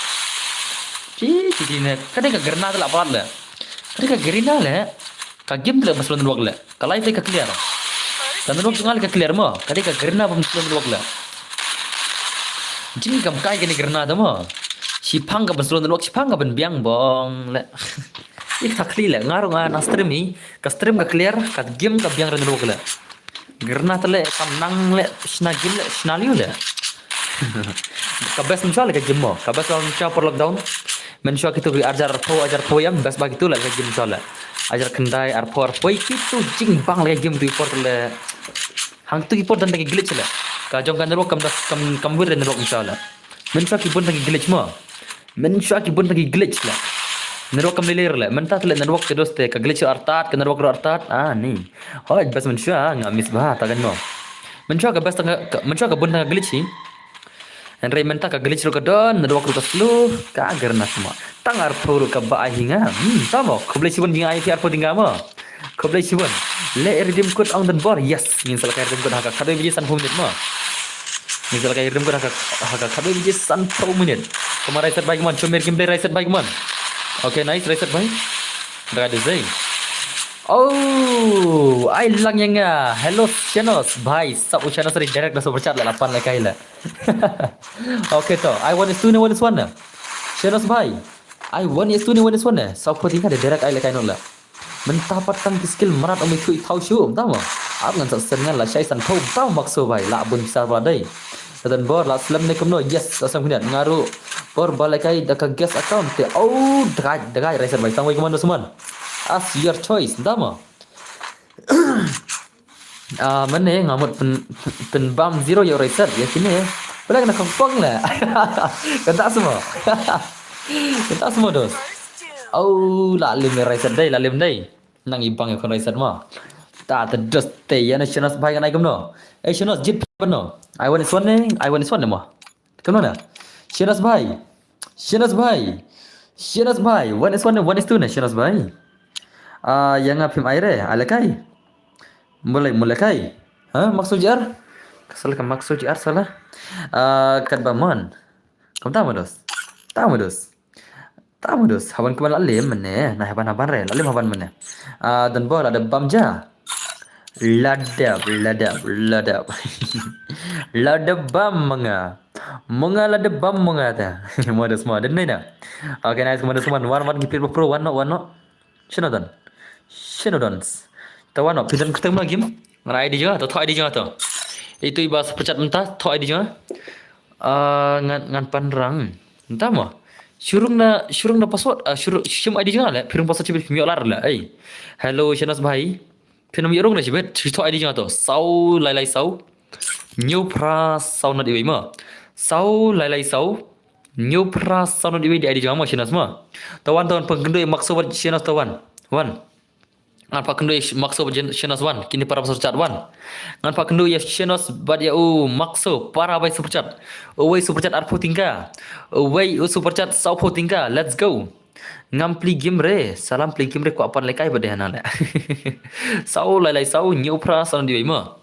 Chi, chi, chi ne. Ka dei ka Garena te la palat le. Ka dei ka Garena le. Ka game te le ba slow network le. Ka live le ka clear. Ka network jong nga le ka clear mo. Ka dei ka Garena ba slow network le. Jing kam kai kane Garena te mo. Shiphang ka ban slow network, shiphang ka ban biang bong le. Ih, ta khlieh le, nga ruh nga nang stream hi, ka stream ka clear, ka game ka biang re network le. Ngi rna te le, kam nang le, shna game le, shna liu le. Ka best mynshuwa le ka game mo, ka best mynshuwa por lockdown. Mynshuwa kitu ki arjar pho, arjar pho yam, best ba kitu le ka game mynshuwa le. Arjar khyndai, arpho, arpho, kitu jingbang le ka game tu por le. Hangtu ki por don ki glitch le. Ka jong ka network kam da, kam, kam wir network mynshuwa le. Mynshuwa ki bun tang ki glitch mo. Mynshuwa ki bun tang ki glitch la. Network kam lei lei le. Mynta te le network te dos te ka glitch artat, ka network artat. Ah, ni. Hoi, best mynshuwa nga miss ba ta kan mo. Mynshuwa ka best tang ka, mynshuwa ka bun tang ka glitch hi. Hynrei mynta ka glitch ruh ka don, network ruh ka slow, ka garna mo. Tang arpho ruh ka ba ai hi nga. Hmm, ta mo. Khublei shibun jong nga ai ki arpho tynga mo. Khublei shibun. Le redeem code ong Donbor. Yes, ngin sa lehkai redeem code ha ka khatwei baje sanphew minit mo. Ngin sa lehkai redeem code ha ka, ha ka khatwei baje sanphew minit. Kumba Raiset bhai kumon, Chumir Gameplay Raiset bhai kumon. Okay, nice Raiset bhai. Dah ada Zai. Oh, ai lang ïa nga. Hello Shanos bhai. Sap u Shanos ri direct da super chat la lapan lehkai la. Okay to. Ai one is two ne one is one ne. Shanos bhai. Ai one is two ne one is one ne. Sap phu tingka de direct ai lehkai not la. Mynta pat tang ki skill mrad ong i thu i thaw shu, mynta mo. Ap ngan sa sen ngan la shai sanphew, mynta mo Makso bhai, la bun pisa ba dei. Donbor, la slem ne kumno, yes, la slem khyndiat, nga ruh. Por ba lehkai da ka guest account te, oh, dagaj, dagaj, Raiset bhai, tang wei kumno Suman. As your choice, mynta mo. Ah, mynne nga mut pyn, pynbam zero ïa u Raiset, ïa kine. Pala kane ka pang le. Kata semua. Kata semua dos. Au, la lim ïa u Raiset dei, la lim dei. Nang i bang ïa u Raiset mo. Ta te dos te ïa ne Shanos bhai kan ai kumno. Eh, Shanos jit pano. Ai one is one ne, ai one is one ne mo. Kumno na? Shanos bhai. Shanos bhai. Shanos bhai. One is one, one is two ne Shanos bhai. Ah, ïa nga phim ai re, ai lehkai. Mulai, mulai kai. Ha, Makso J R. Ka salah ka Makso J R salah. Ah, katba mon. Kam ta mo dos. Ta mo dos. Ta mo dos. Haban kaban la lim mynne. Na haban haban re. La lim haban mynne. Ah, Donbor la da bam ja. La da, la da, la da. La da bam ma nga. Ma nga la da bam ma nga ta. Mo dos mo. Dei na. Okay, nice. Mo dos mo. Wan wan ki pit pro wan no, wan no. Shano don? Shano don? Ta wan no, phi don kyrteng ma game? Ngan ai I D jong nga to, thoh I D jong nga to. Itu iba super chat mynta, thoh I D jong nga. Ah, ngan, ngan pynrang. Mynta mo. Shu rung na, shu rung na password, ah, shu rung, shim I D jong nga le, phi rung password shibit phim ïoh lar le. Ei. Hello, Shanos bhai. Phin ym ïoh rung na shibit, shu thoh I D jong nga to. Saw lai lai saw. Hynñiew phra saw nod iwei mo. Saw lai lai saw. Hynñiew phra saw nod iwei dei I D jong nga mo Shanos mo. Ta wan, ta wan, pynkynduh ïa Makso bad Shanos ta wan. Wan. Ngan pynkynduh ïa Makso bad Shanos wan. Kine para ba super chat wan. Ngan pynkynduh ïa Shanos bad ïa u Makso para ba super chat. Uwei super chat arphew tyngka. Uwei u super chat sawphew tyngka. Let's go. Ngam plie game re. Salam plie game re kwah pan lehkai bad dei hana le. Saw lai lai saw hynñiew phra saw nod iwei mo.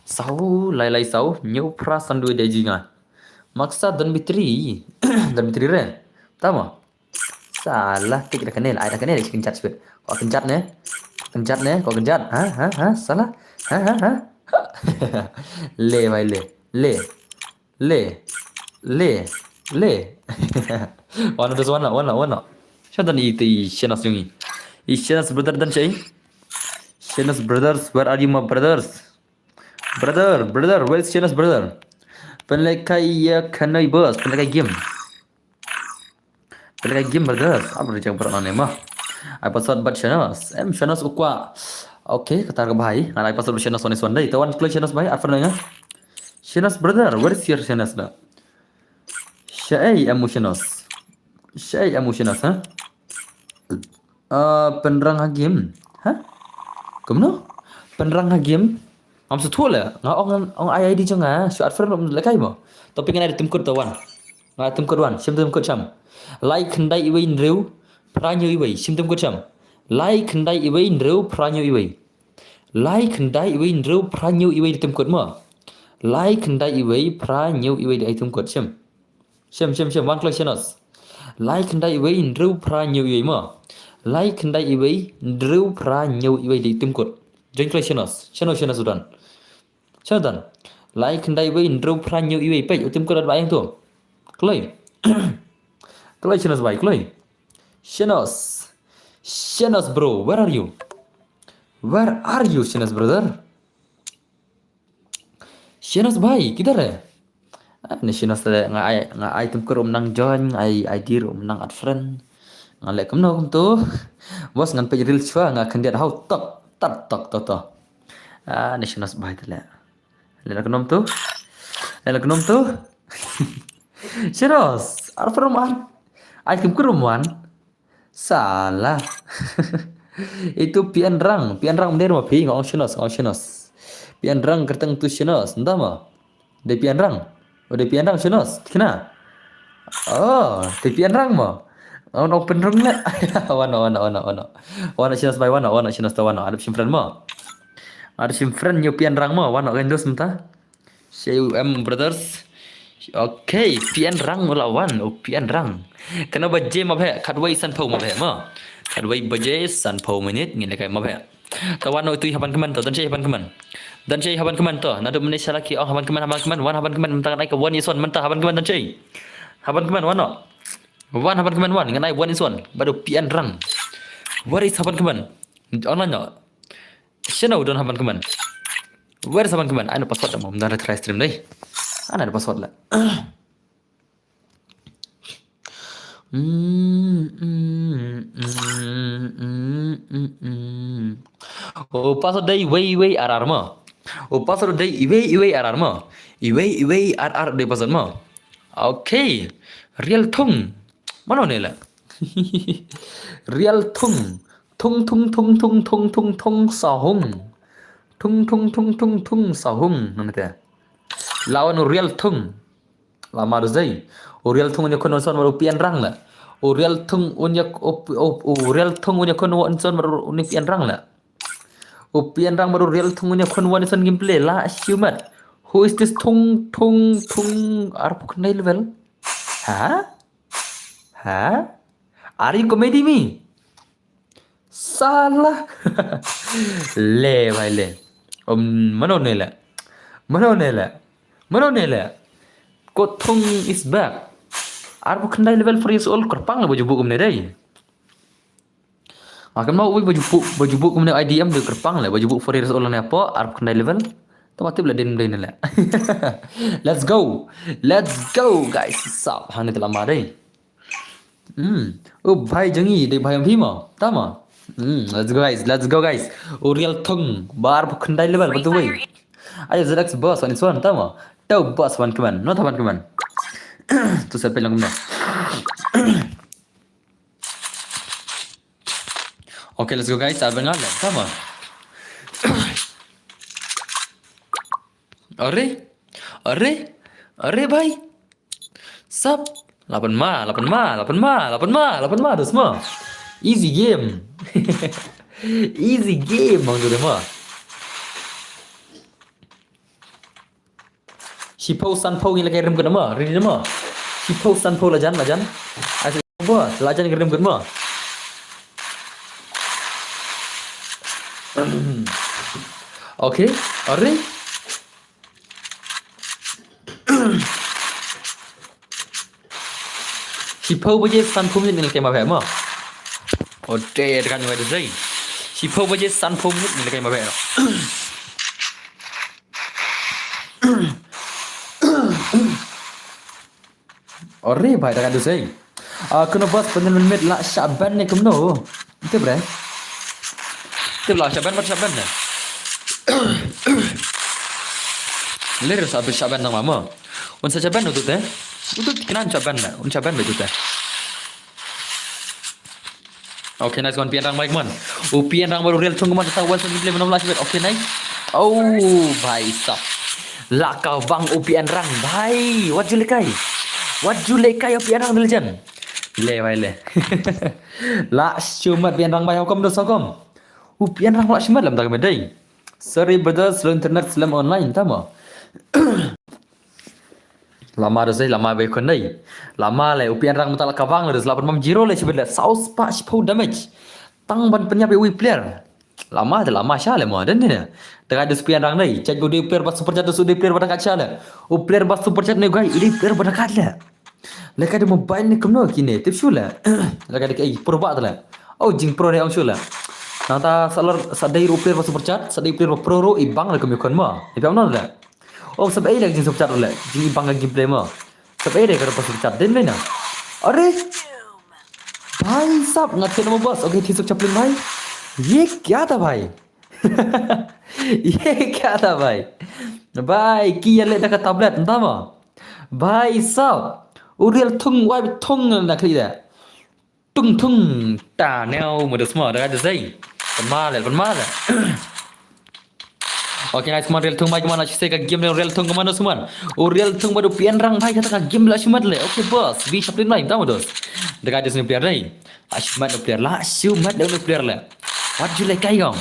Saw lai lai saw hynñiew phra saw nod iwei dei I D jong nga. Maksa Don Mitri. Don Mitri re. Ta mo. Salah tik da kane, ai da kane, da kynjat shibit. Ko kynjat ne. Kynjat ne, ko kynjat. Ha, ha, ha, salah. Ha, ha, ha. Le, bhai, le. Le. Le. Le. Le. Wan dos wan la, wan la, wan la. Shano don i te i Shanos jong i. I Shanos brother don shai. Shanos brothers, where are you my brothers? Brother, brother, where is Shanos brother? Pynlehkai ïa kane boss, pynlehkai game. Pynlehkai game brother. Ap reject bro nane ma. Ai password bad Shanos. Em Shanos u kwah. Okay, kata ka bhai. Ngan ai password bad Shanos one is one dei. Te wan kloi Shanos bhai, ar pynlehkai. Shanos brother, where is your Shanos da? Shaei em u Shanos. Shaei em u Shanos, ha? Ah, pynrang ha game. Ha? Kumno? Pynrang ha game. Ngam sngewthuh le. Nga ong, ong ai I D jong nga. Shu ar pynrang lehkai mo. Topic ngan ai da tim kut to wan. Nga tim kut wan. Shim tim kut sham. Lai khyndai iwei hynriew phra hynñiew iwei. Shim tim kut sham. Lai khyndai iwei hynriew phra hynñiew iwei. Lai khyndai iwei hynriew phra hynñiew iwei da tim kut mo. Lai khyndai iwei phra hynñiew iwei da ai tim kut shim. Shim, shim, shim, wan kloi Shanos. Lai khyndai iwei hynriew phra hynñiew iwei mo. Lai khyndai iwei hynriew phra hynñiew iwei dei tim kut. Join kloi Shanos. Shano Shanos u don. Shano don. Lai khyndai iwei hynriew phra hynñiew iwei peit u tim kut da ba ïeng to. Kloi. Kloi Shinos bhai, kloi. Shinos. Shinos bro, where are you? Where are you, Shinos brother? Shinos bhai, kidhar hai? Ah, ne Shinos te nga ai, nga ai tum kurum nang join, nga ai I D rum nang add friend. Nga leh kumno kumto. Bos ngan peit reel chwa nga khyndiat hau tok, tat tok to to. Ah, ne Shinos bhai te leh. Leh na kumno to? Leh na kumno to? Shinos, ar prum an. Ai tum kurum wan. Salah. Itu Pian Rang, Pian Rang mder ma phi, nga ong Shinos, nga ong Shinos. Pian Rang kyrteng tu Shinos, nda ma? Dei Pian Rang. Oh, dei Pian Rang Shinos, kina. Oh, dei Pian Rang ma. Ong ong Pian Rang le. Wan, wan, wan, wan. Wan Shinos bhai, wan, wan Shinos ta wan. Adep shim friend ma. Adep shim friend ïa u Pian Rang ma, wan, ong Windows mynta. Shei em brothers. Okay, Pian Rang u la wan, u Pian Rang. Katno baje ma bheh, khatwei sanphew ma bheh ma. Khatwei baje sanphew minit ngin lehkai ma bheh. Ta wan u tu hap ban kmen to, don shei hap ban kmen. Don shei hap ban kmen to, naduh mynne sha la ki ong hap ban kmen, hap ban kmen, wan hap ban kmen, mynta ngan ai ka wan ïa u son, mynta hap ban kmen don shei. Hap ban kmen wan no. Wan hap ban kmen wan, ngan ai wan ïa u son, bad u Pian Rang. Waris hap ban kmen. Online no. Shano don hap ban kmen. Waris hap ban kmen. Ai no password mo, mynta try stream dei. Ai no password la. O password dei wei wei ar ar ma. O password dei wei wei ar ar ma. Wei wei ar ar dei password ma. Okay. Rial Thung. Mano ne la? Rial Thung. Thung thung thung thung thung thung thung Sahung. Thung thung thung thung thung Sahung. Nang te. Lawan u Rial Thung. Lama du zei. U Rial Thung un ïakhun wan son bad u Pian Rang la. U Rial Thung un ïa u, u, u Rial Thung un ïakhun wan son bad u Pian Rang la. U Pian Rang bad u Rial Thung un ïakhun wan son gameplay la shiumat. Who is this Thung Thung Thung arphew khyndai level? Ha? Ha? Are you comedy me? Salah. Le bhai le. Um, mano ne la? Mano ne la? Mano ne la? Ko Thung is back. Arphew khyndai level four years old kyrpang le ba ju buh kumne dei. Nga kynmaw uwei ba ju buh, ba ju buh kumne I D M dei kyrpang le ba ju buh four years old ne hapoh arphew khyndai level. To ma tip le dei ne la. Let's go. Let's go guys. Sap hangne te lama dei. Hmm. Oh, bhai jong ngi dei bhai jong phi mo. Ta mo. Hmm, let's go guys, let's go guys. U Rial Thung ba arphew khyndai level ba tu wei. Ayo Z X boss wan wan ta mo. Tau boss wan kmen. No ta wan kmen. Tu sa pelang kmen. Okay, let's go guys. Ar bengal ta mo. Are? Are? Are bhai? Sap. Lapan ma, lapan ma, lapan ma, lapan ma, lapan ma, dos ma. Easy game. Easy game bang tu ma. Shiphew sanphew ngi la kai rim kut ma, ready ma. Shiphew sanphew la jan, la jan. Ai sa bo, la jan ngi rim kut ma. Okay, are? Shiphew baje sanphew minit ngi la kai ma bheh ma. Ode, tekan ngi bai dei. Shiphew baje sanphew minit ngi la kai ma bheh. Ore bhai, tekan dei. Ah, kano bos panel mit la shah ban ne kumno? Tip re. Tip la shah ban, mat shah ban ne. Lir sa shah ban nang ma mo. Un sa shah ban utut te. Utut knan shah ban ne. Un shah ban utut te. Okay, nice one, Pian Rang Mike man. U Pian Rang baru real thung man ta wan sa play mana last bet. Okay, nice. Oh, bhai sab. La ka wang u Pian Rang, bhai. Wat ju lekai. Wat ju lekai u Pian Rang, the legend. Le, bhai, le. La shumat Pian Rang, bhai, hukum dos hukum. U Pian Rang la shumat lam tak medai. Sorry brother, slow internet, slow online, tama. Lama dos dei, lama bai khun dei. Lama le, u Pian Rang mynta la ka wang le, dos la pynbam zero le, shibit le, saw spah shiphew damage. Tang ban pynïap ïa uwei player. Lama te lama sha le mo, den ne. Te ka dos Pian Rang dei, chat u dei player ba super chat, dos u dei player ba da kat sha le. U player ba super chat ne guy, u dei player ba da kat le. Lehkai da mobile ne kumno kine, tip shuh leh. Lehkai da ki pro ba te leh. Oh, jing pro ne ong shuh leh. Nangta sa lor, sa dei ruh u player ba super chat, sa dei u player ba pro ruh i bang leh kum ïa khun mo. Ïa phi ong no leh. Oh, sab ei leh jing super chat leh. Jing i bang ka gameplay mo. Sab ei leh ka super chat. Dei leh na. Are. Bhai sab nga thied mo boss. Okay, thied suk chaplin bhai. Ye kya tha bhai? Ye kya tha bhai? Bhai, ki ïa leh da ka tablet, nda mo? Bhai sab. U Riel Thung, wai thung na khli da. Tung thung ta neo mo dos mo, da da sei. Pynma leh, pynma leh. Okay, nice man, Riel Thung bhai, kumno la shu sei ka game ne, Riel Thung kumno dos man. U Riel Thung bad u Pian Rang bhai, kata ka game la shu mat leh. Okay boss, bi chaplin bhai, nda mo dos. Da da sei player dei. La shu mat u player, la shu mat u player leh. Wat ju lehkai ong.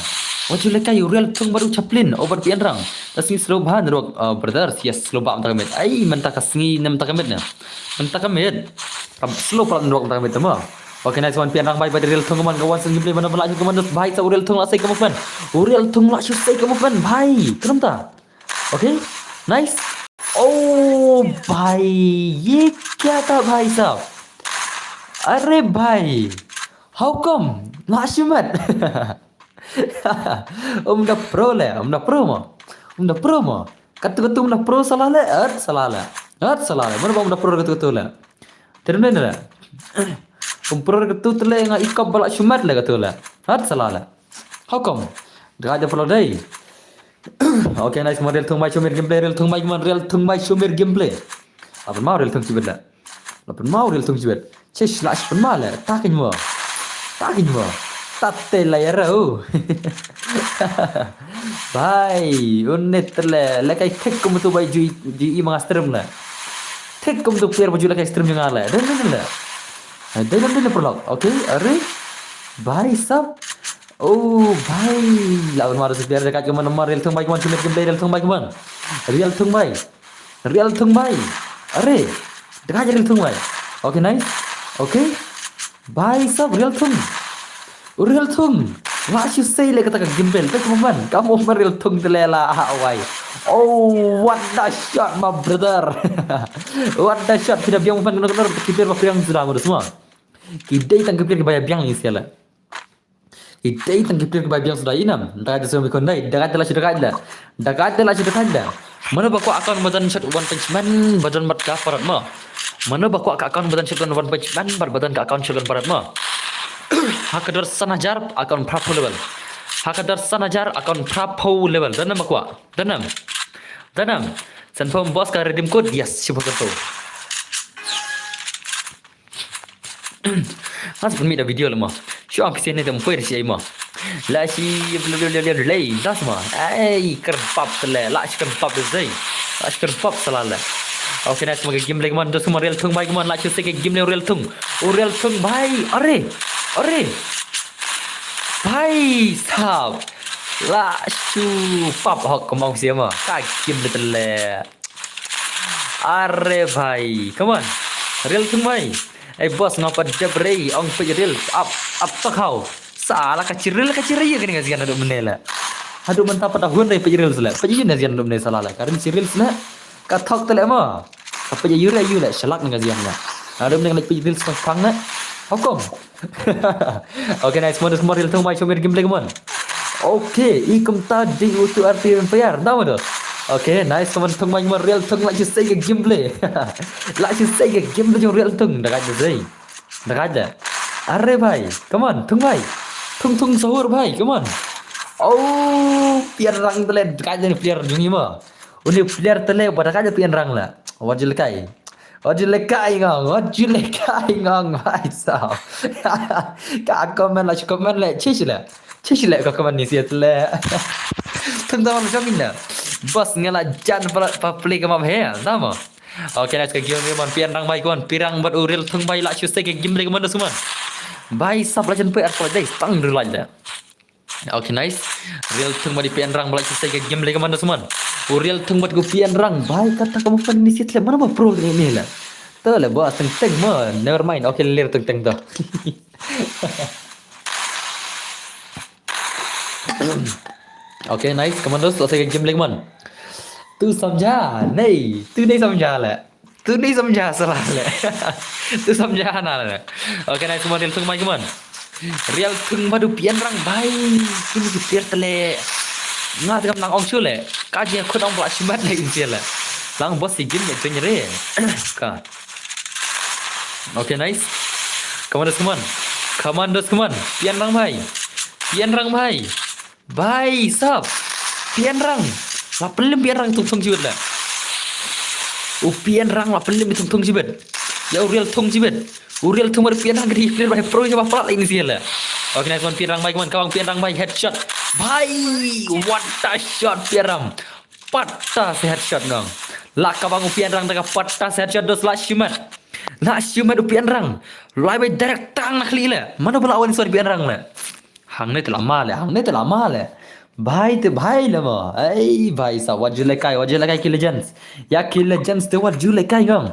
Wat ju lehkai, u Riel Thung bad u chaplin, oh bad Pian Rang. Ta sngi slow bha network, uh, brothers. Yes, slow bha mynta ka miet. Ai, mynta ka sngi ne mynta ka miet ne. Mynta ka miet. Kam slow palat network mynta ka miet mo. Okay, nice one, Pian Rang bhai, bad Riel Thung kumno ka one side gameplay, mano ba la shu kumno dos bhai, sa u Riel Thung la sei ka movement. U Riel Thung la shu sei ka movement bhai. Kumta. Okay? Nice. Oh bhai, ye kya tha bhai sab? Are bhai. How come? La shu mat. Um da pro leh, um da pro mo. Um da pro mo. Katu katu um da pro sala leh, at sala leh. At sala leh. Mano ba um da pro katu katu leh. Terus ni leh. Um pro katu te leh nga ikop ba la shu mat leh katu leh. At sala leh. How come? Da da pro dei. Okay, nice man, Riel Thung bhai, show me gameplay, Riel Thung bhai, man, Riel Thung bhai, show me gameplay. Apa mau Riel Thung cibet leh. Lapan mau Riel Thung cibet. Chesh, la shu pynma leh. Takin mo. Takin mo. Tate la ïa rau. Bhai, une te leh, lehkai thik kum tu bhai ju, ju i manga stream leh. Thik kum tu player ba ju lehkai stream jong nga leh. Dei dei leh. Dei dei dei prolog. Okay, are. Bhai sab. Oh, bhai. La pynma dos player, da ka kumno, Riel Thung bhai kumno, show me gameplay, Riel Thung bhai kumno. Riel Thung bhai. Riel Thung bhai. Are. Dega je Riel Thung bhai. Okay, nice. Okay. Bhai sab Riel Thung. Riel Thung. La shu sei leh kata ka gimbal. Peit ka movement. Ka movement Riel Thung te leh la ha wai. Oh, what the shot, my brother. What the shot. Phi da biang movement kano kano ki player ba biang suda mo dos mo. Ki dei tang ki player kiba ïa biang ïa sha leh. Ki dei tang ki player kiba biang suda, i nam. Da ka da shu mi khun dei. Da ka da la shu da ka da. Da ka da la shu da ka da. Mano ba kwah account ba don shotgun One Punch Man, ba don bad ka parot mo. Mano ba kwah ka account ba don shotgun One Punch Man bad ba don ka account shotgun parot mo. Ha ka dor san hajar account phra phew level. Ha ka dor san hajar account phra phew level. Don nam ba kwah. Don nam. Don nam. San phew boss ka redeem code. Yes, shi phew san phew. Has pynmih da video lama. Shu am kisi ne tem poi shi ai ma. La shi lei das ma. Ai kerbap te leh. La shi kerbap de zai. La shi kerbap sala leh. Okay, nice, ma ka game leh man, dos ma Riel Thung bhai man, la shi se ka game leh Riel Thung. O Riel Thung bhai. Are. Are. Bhai sahab. La shu pap hok kemau siama. Ka game leh te leh. Are bhai, come on. Riel Thung bhai. Ei boss, nga pat dep rei, ong peit reels, ap, ap tak hau. Sala ka chi reel, ka chi reel kane nga zian haduh mynne leh. Haduh mynta pat hun rei peit reels leh. Peit ïa nga zian haduh mynne sala leh. Ka rem chi reels leh. Ka thok te leh ma. Ka peit ïa yu re yu leh, shalak nga zian leh. Haduh mynne nga leh peit reels pang pang leh. Hukum. Okay, nice, mo dos mo Riel Thung bhai, show me gameplay, come on. Okay, i kumta dei utu R P M player, nda mo dos. Okay, nice, come on, Thung bhai, mo Riel Thung, la shi sei ka gameplay. La shi sei ka gameplay jong Riel Thung, da ka da sei. Da ka da. Are bhai, come on, Thung bhai. Thung Thung sahur bhai, come on. Oh, player rang te leh, da ka da player jong i mo. Uni player te leh, ba da ka da player rang leh. Wat ju lehkai. Wat ju lehkai ngong, wat ju lehkai ngong, bhai sahab. Ka comment la shi comment leh, chesh leh. Chesh leh ka comment ni siat leh. Tang tang ma jong ina. Boss nga la jan pa, pa play ka map he, nda mo. Okay, nice ka game ni man, pian rang bhai kuan, pirang bad u Riel Thung bhai la shu sei ka game leh ka man da suman. Bhai sahab la jan poi ar poi dei, tang rilai leh. Okay, nice. Riel Thung bad i pian rang ba la shu sei ka game leh ka man da suman. U Riel Thung bad ku pian rang. Bhai kata ka mufan ni sit leh, mana ba pro ni leh. To leh ba teng teng mo. Never mind. Okay, lir teng teng to. Okay, nice. Come on, dos, la sei ka game leh ka man. Tu samjha, nahi. Tu nahi samjha leh. Tu ni samja salah le. Tu samja na le. Okay, nice, come on, Rial Thung mai, come on. Rial Thung bad u Pian Rang bhai. Kine ki player te le. Nga te kam nang ong shu le. Ka jia khun ong ba la shimet le in sia le. Lang boss si game ne jeng re. Ka. Okay, nice. Commandos, come on. Commandos, come on. Pian Rang bhai. Pian Rang bhai. Bhai sab. Pian Rang. La pynlem Pian Rang thung thung jibit la. U Pian Rang la pynlem thung thung jibit. Ya u Rial Thung jibit. U Rial Thung bad Pian Rang ki dei player bhai pro jaba plat la ini sia la. Okay, nice one, Pian Rang bhai, come on, ka bang Pian Rang bhai, headshot. Bhai, what a shot, Pian Rang. Patta se headshot nong. La ka bang u Pian Rang da ka patta se headshot dos la shimet. La shimet u Pian Rang. Lai bai direct tang na khlieh le. Mano ba la wan suan Pian Rang le. Hangne te la ma le, hangne te la ma le. Bhai te bhai le mo. Ei bhai sa, wat ju lekai, wat ju lekai ki legends. Ya ki legends te wat ju lekai ngam.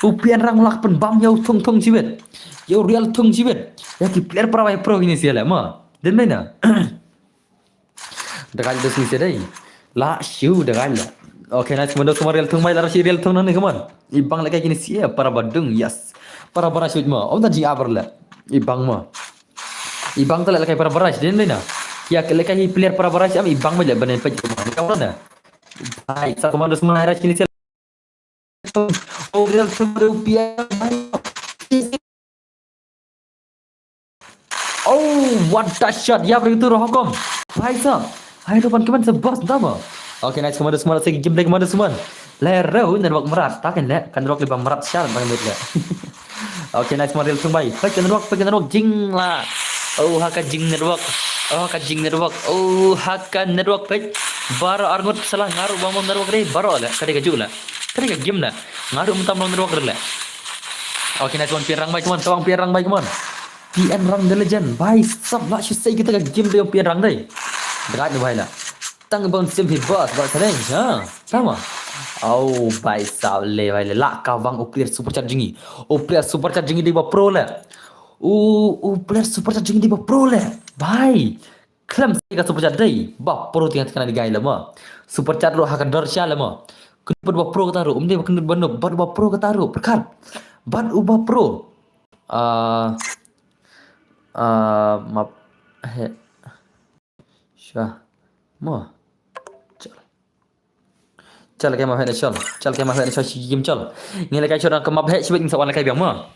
U Pian Rang lak pynbam ya u Thung Thung jibit. Ya u Rial Thung jibit. Ya ki player para bhai pro ini sia le mo. Dei mai na. Dagaid dos ni sia dei. La shu dagaid la. Okay, nice, Commandos, come on, Rial Thung mai, la rashi Rial Thung nang ni, come on. Ibang lekai kini sia, para badung, yes. Para bara shoot mo. Om ta ji aber la. Ibang mo. Ibang ta lekai para bara din dei na. Kia lekai hi player para bara am ibang mo le banen pej mo. Ka na. Hai, sa Commandos, come on, rashi ni sia. Oh, Rial Thung rupiah. Oh, what a shot. Ya, begitu roh hukum. Bhai sab. Hai, depan keman se boss dah mo. Okay, nice, Commandos, Commandos, segi game lagi, Commandos, Commandos. Le reu network merat, tak kan le, kan network lebih merat shar bang mid le. Okay, nice, Commandos, Rial Thung bhai. Pek network, pek network, jing la. Oh, haka jing network. Oh, haka jing network. Oh, haka network pek. Baroh arngut salah ngaruh bang network dei. Baroh le, ka dei ka juk le. Ka dei ka game le. Ngaruh mynta bang network le. Okay, nice one, Pian Rang bhai, come on. Tawang Pian Rang bhai, come on. Pian Rang the legend. Bhai sab, la shu sei kita ka game dei Pian Rang dei. Dagaid ni bhai la. Tang bang sim hi boss, boss reng, ha? Tama. Oh, bhai sab le, bhai le. La ka bang u player super chat jong ngi. U player super chat jong ngi dei ba pro le. U, u player super chat jong ngi dei ba pro le. Bhai. Khlem sa ka super chat dei. Ba pro tiang tiang di gai le mo. Super chat ruh ha ka dor sha le mo. Kynduh ba pro kata ruh. Um dei ba kynduh ba no, ba pro kata ruh. Perkat. Ba u ba pro. Ah, ah, map. He. Sha. Mo. Chal. Chal kai map heh na chal. Chal kai map heh na chal shi game chal. Ngi la kai chal ka map heh shi bit ngi sa wan la kai biang mo.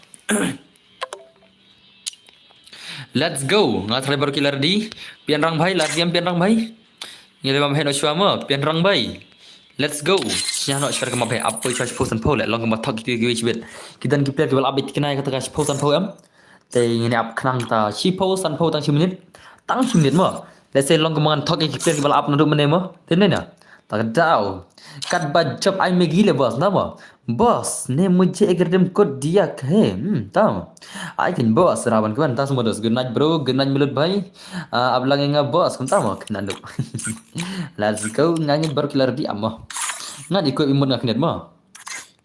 Let's go. Nga try baroh ki la ready. Pian Rang bhai, la ready em Pian Rang bhai. Ngi la map heh na chal mo, Pian Rang bhai. Let's go. Nya no chal ka map heh ap poi chal shiphew sanphew le. Long ka ma thok ki ki shi bit. Ki don ki player ki ba la ap bit ki nai kata ka shiphew sanphew em. Te ngin ap khnang ta shiphew sanphew tang shi minit. Tang shi minit mo. Let's say long ka man thok ki player ki ba la ap naduh mynne mo. Te ne na. Ta ka daw. Kat ba jop ai Maggie le boss na mo. Boss, ne mujhe ek redeem code diya kahe. Hmm, ta mo. Ai kin boss rawan kwan ta mo dos. Good night bro, good night Milut bhai. Ah, ab lang nga boss, kum ta mo. Khnang duk. Let's go, nga ngit baroh ki la ready amo. Ngan ikut imut nga knet mo.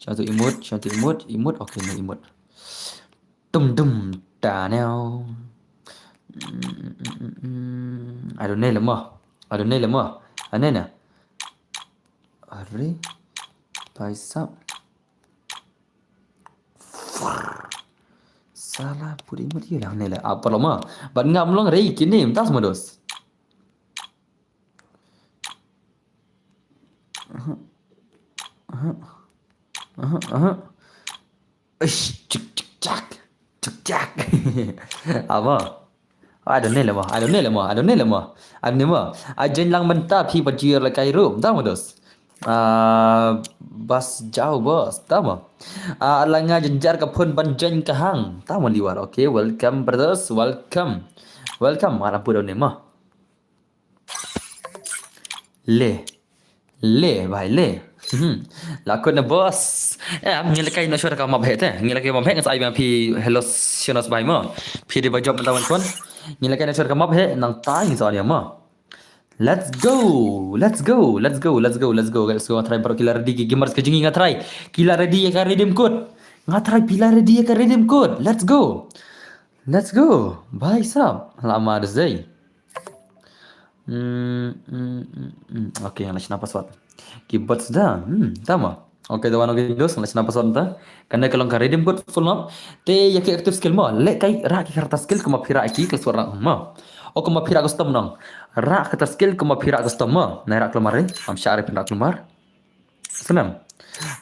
Satu imut, satu imut, imut, okay, no imut. Tum dum da neo. Adonai le mo. Adonai le mo. Anena. Are. Bhai sab. Sala puri mut ye lang ne le. Apa lo mo. Ban ngam long rei kini. Mtas mo dos. Aha. Aha. Aha. Aha. Ish, chuk, chuk, chak. Chuk, chak. Apa? Adonai le mo, adonai le mo, adonai le mo. Adonai mo. Ajen lang mynta phi ba jir la kai rum. Ta mo dos. Ah, bas jauh bos. Ta mo. Ah, la nga jenjar ka phone ban jen ka hang. Ta mo liwar. Okay, welcome brothers, welcome. Welcome. Mara pu adonai mo. Le. Le, bhai, le. Hmm. Lakut na boss. Eh, ngi la kai na shor ka map he te. Ngi la kai map he ngi sa ai bang phi hello Sionos bhai mo. Phi dei ba jop ta wan kon. Ngi la kai na shor ka map he nang tai ngi sa ai mo. Let's go. Let's go. Let's go. Let's go. Let's go. Let's go. Try baroh ki la ready ki gamers ka jong ngi nga try. Ki la ready ka redeem code. Nga try phi la ready ka redeem code. Let's go. Let's go. Bhai sab. Lama dei. Hmm, hmm, hmm, hmm. Okay, nga la shna password. Keyboard sda. Hmm, tama. Okay, da wan, okay, dos, la shna password mynta. Kane ka long ka redeem code full nop. Te ïa ki active skill mo, leh kai rah ki character skill kumba phi rah ïa ki klas wat rang mo. O kumba phi rah custom nong. Rah character skill kumba phi rah custom mo. Nai rah kulmar re, am shah re phin rah kulmar. Snam.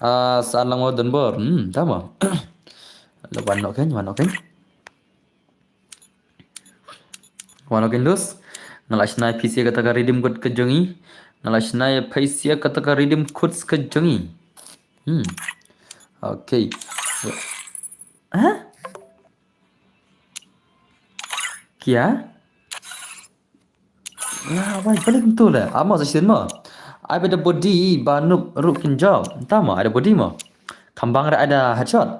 Ah, san lang mo don bor. Hmm, tama. La wan no ken, wan no ken. Wan no ken dos. Nga la shna ïa phi sha kata ka redeem code ka jong ngi. Nga la shna ïa phi sha kata ka redeem code ka jong ngi. Hmm. Okay. Ha? Kya? Nga wai balik tu le. Amo sa shin mo. Ai ba da body ba nup ruh kin jaw. Tama ai da body mo. Kham bang re ai da headshot.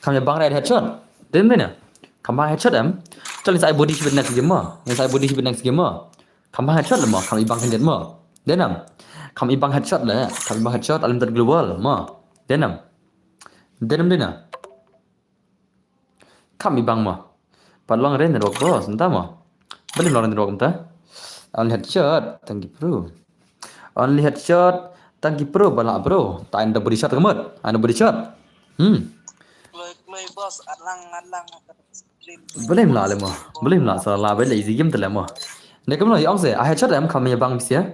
Kham ïa bang re ai da headshot. Dei ne na. Kham bang headshot em. Chal sa ai body shibit next game mo. Sa ai body shibit next game mo. Kham bang headshot le mo. Kham i bang headshot mo. Dei nam. Kham i bang headshot le. Kham i bang headshot alim tad global mo. Dei nam. Dei nam dei na. Kham i bang mo. Pat long re network bos, mynta mo. Balim long re network mynta. Only headshot, thank you bro. Only headshot, thank you bro, bala bro. Ta ai da body shot ka mut, ai da body shot. Hmm. Kloi kloi bos, alang alang. Balim la le mo. Balim la sa la bel easy game te le mo. Ne kam lo yong se, ai headshot em kham ïa bang bisia.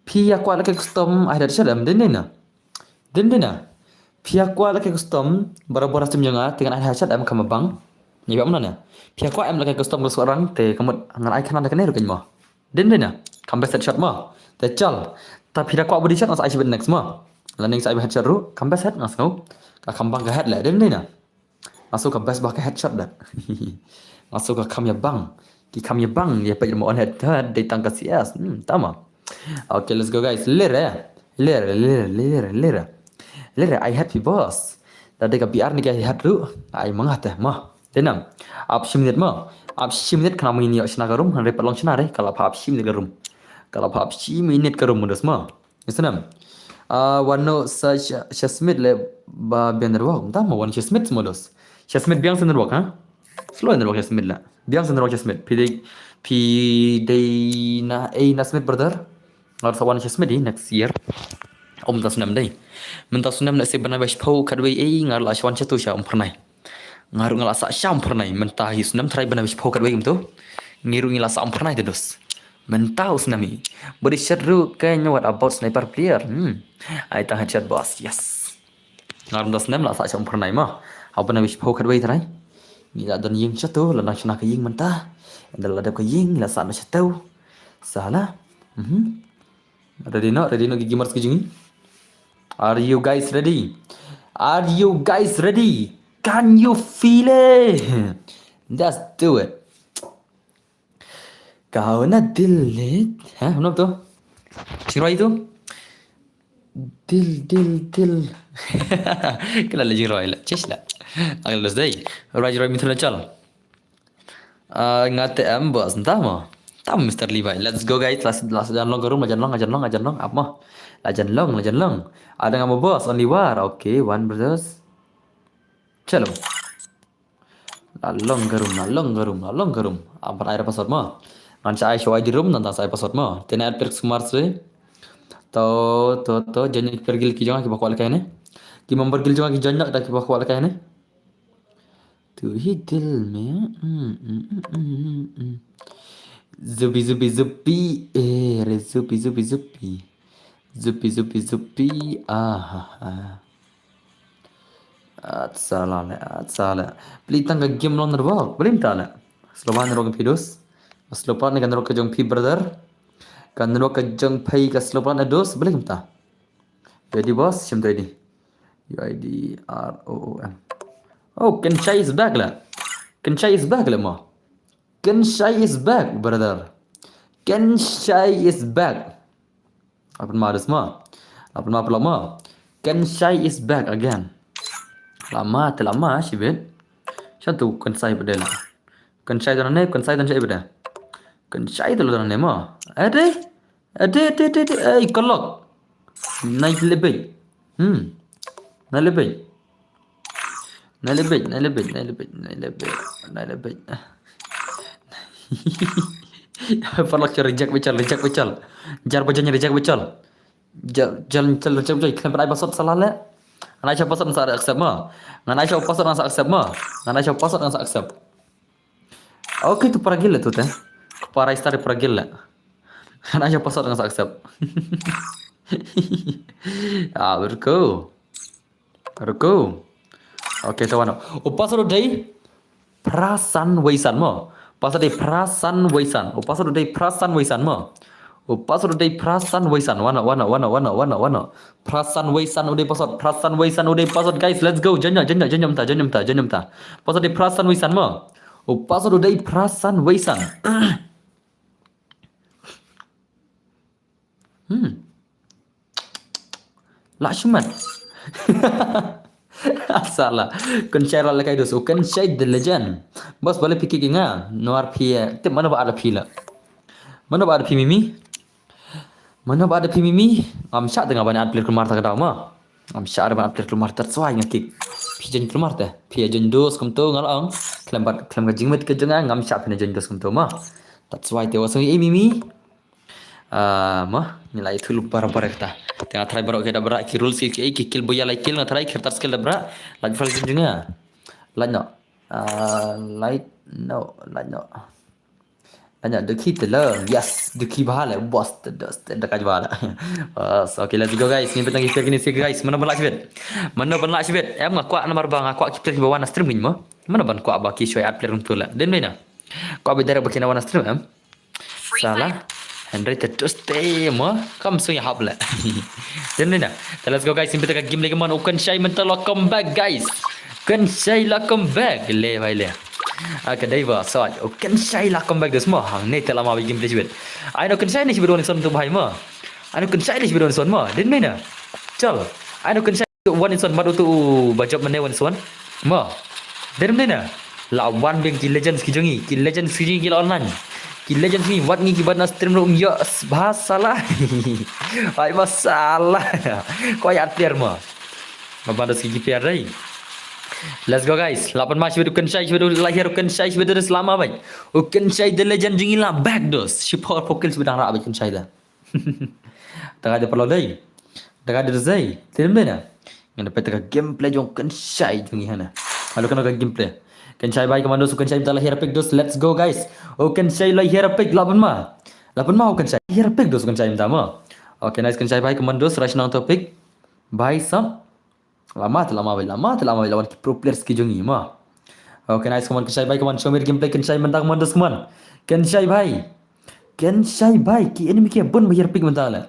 Phi ïa kwah la ka custom ai headshot em dei ne na. Dei ne na. Phi ïa kwah la ka custom barabor stem jong nga te ngan ai headshot em kham bang. Ni ba mna ne. Phi ïa kwah em la ka custom ka suarang te ka mut ngan ai khana da kane ruh kan mo. Dei ne na. Kham best headshot mo. Te chal. Ta phi da kwah body shot nga sa ai shibit next mo. La ning sa ai headshot ruh kham best head nga sngew. Ka kham bang ka head le dei ne na. Nga sngew ka best ba ka headshot da. Nga sngew ka kham ïa bang. Ki kham ïa bang ïa peit mo on head head dei tang ka C S. Hmm, tama. Okay, let's go guys. Lere. Lere, lere, lere, lere. Lere, ai head phi bos. Da dei ka B R ni ka head ruh. Ai manga te mo. Dei nam. Ap shi minit mo. Ap shi minit khana mo ngin ïoh shna ka room. Hynrei pat long shna re. Ka la pha ap shi minit ka room. Ka la pha ap shi minit ka room mo dos mo. Isnam. Ah, wan no sa sha, sha Smith le ba biang network. Mynta mo wan sha Smith mo dos. Sha Smith biang sa network ha. Slow network sha Smith la. Biang sa network sha Smith. Phi dei, phi dei na ei na Smith brother. Ngar sa wan sha Smith di next year. Om ta snam dei. Mynta snam na se bana ba shpau katwei ei ngar la shwan sha tu sha Umphyrnai. Nga ruh nga la sah sha Umphyrnai mynta hi snem trai bana bishpho katwei kumto. Ngi ruh ngi la sah Umphyrnai te dos. Mynta u snem hi. Body shot ruh kan what about sniper player. Hmm. Ai tang headshot boss. Yes. Nga ruh da snem la sah sha Umphyrnai ma. Hau bana bishpho katwei trai. Ngi la don ïing shatu la nang shna ka ïing mynta. Ynda la dep ka ïing la sah na shatu. Sala. Mhm. Ready no, ready no ki gamers ki jong ngi. Are you guys ready? Are you guys ready? Can you feel it? Let's do it. Kau na dil lit. Ha, benar tu? Jingroi tu? Dil, dil, dil. Kena la jingroi la. Chesh la. Ang los dai. Roi, roi, mintu la chal. Ah, nga te em bos, entah mo. Tam Mister Levi. Let's go guys. Last, last jan long ka room, la jan long, la jan long, la jan long. Ap mo. La jan long, la jan long. Ada nga mo bos, only war. Okay, one brothers. Chalo. La long ka room, la long ka room, la long ka room. Am pat ai ra password mo. Ngan sa ai show I D room, ngan sa ai password mo. Tena at Perks Kumar swe. To, to, to, jangan pergi lagi jangan kita kuat lagi ni. Ki member gil jangan kita jangan kita kuat lagi ni. Tu hi dil mein. Mm, mm, mm, mm, mm. Zupi, zupi, zupi. Eh, re zupi, zupi, zupi. Zupi, zupi, zupi. Ah, ha, ha. At sala le, at sala. Beli tang ka game long nerwak. Beli mta le. Slow ban nerwak phi dos. Slow pat ni kan nerwak ka jong phi brother. Kan nerwak ka jong phi ka slow pat ni dos. Beli mta. Jadi bos, sim tadi. U I D R O O M. Oh, Kenshai is back la. Kenshai is back la mo. Kenshai is back, brother. Kenshai is back. Apa ma dos mo? Apa ma pelak mo? Kenshai is back again. Lama te lama shibit. Satu Kenshai bede la. Kenshai tu nane, Kenshai tu shai bede. Kenshai tu nane mo. Ade. Ade, ade, ade, ade. Ai, kolok. Nai lebej. Hmm. Nai lebej. Nai lebej, nai lebej, nai lebej, nai lebej, nai lebej. Parlok reject bichal, reject bichal. Jar bajan reject bichal. Jar, jar, jar, reject bichal. Kena berai basot salah le. Ngan ai sha password ngan sa accept mo. Ngan ai sha password ngan sa accept mo. Ngan ai sha password ngan sa accept. Okay, tu para gila tu te. Para star para gila. Ngan ai sha password ngan sa accept. Ah, berko. Ruku. Okay, tawana. U password u dei Prasan Weisan mo. Password u dei Prasan Weisan. U password u dei Prasan Weisan mo. U password u dei Prasan Weisan. Wana, wana, wana, wana, wana, wana. Prasan Weisan u dei password. Prasan Weisan u dei password, guys. Let's go. Janya, janya, janya mynta, janya mynta, janya mynta. Password u dei Prasan Weisan mo. U password u dei Prasan Weisan. Hmm. Lah shumat. Salah. Kynshai la lekai dos. U Kynshai the legend. Bos bale phi ki nga. Noar phi. Tip mano ba ada phi la. Mano ba ada phi Mimi. Mano ba ada phi Mimi. Ngam shah tengah bani ad player kulmar ta ka daw ma. Ngam shah ada ban ad player kulmar ta swai nga kick. Phi jen kulmar te. Phi jen dos kumto nga la ong. Klem bat klem ka jingmut ka jong nga ngam shah phi na jen dos kumto ma. Ta swai te wasong i Mimi. Ah, ma, ngi lai thul bar bar kata. Tengah try baroh ke da bra ki rules ki ki kill boya lai kill nga try ki tar skill da bra. Like fal jing jing ya. Like no. Ah, like no, like no. Like no, duki tela. Yes, duki bahala. Boss, the dust, the kaj bahala. Bas, okay, let's go guys. Ni petang kita kini sih guys. Mana balak sibit. Mana balak sibit. Em nga kwak namar ba nga kwak ki player ba wan stream ni mo. Mana ban kwak ba ki shoi ad player tu la. Den bena. Kwak bi direct ba ki na wan stream em. Salah. Henry te dus te mo. Kam sung ya hap le. Dem ni na. Te let's go guys. Simpi ka game lagi man. U Kynshai mynta la come back guys. Kynshai la come back. Le bhai le. Ah, ka dei ba sot. U Kynshai la come back dus mo. Hang ne te la ma bi game play sibit. Ai no Kynshai ni sibit wan son tu bhai mo. Ai no Kynshai ni sibit wan son mo. Dem ni na. Chal. Ai no Kynshai wan inson mat utu u ba jop mane wan inson. Ma. Dem dena. La wan beng ki legends ki jongi, ki legends ki jongi ki la online. Ki legends ni wat ngi ki bat na stream room ya bahasa lah. Ai masalah. Ko ya tiar ma. Ma bandas ki ki piar dai. Let's go guys. Lapan ma shibit u Kynshai shibit u lahir u Kynshai shibit u selama bai. U Kynshai the legend jongi la back dos. Shi power focal shibit dang ra bai Kynshai da. Daga da parlo dai. Daga da zai. Tirim dai na. Ngana peta ka gameplay jong Kynshai jong i hana. Halo kana ka gameplay. Kynshai bai commandos Kynshai tala hera pick dos. Let's go guys. O Kynshai la hera pick laban ma. Laban ma o Kynshai. Hera pick dos Kynshai mta ma. Okay nice Kynshai bai commandos rush nang to pick. Bai sam. Lama te lama bai lama te lama bai lawan ki pro players ki jong i ma. Okay nice come on Kynshai bai come on show me gameplay Kynshai mta commandos come on. Kynshai bai. Kynshai bai ki enemy ki bun bayar pick mta la.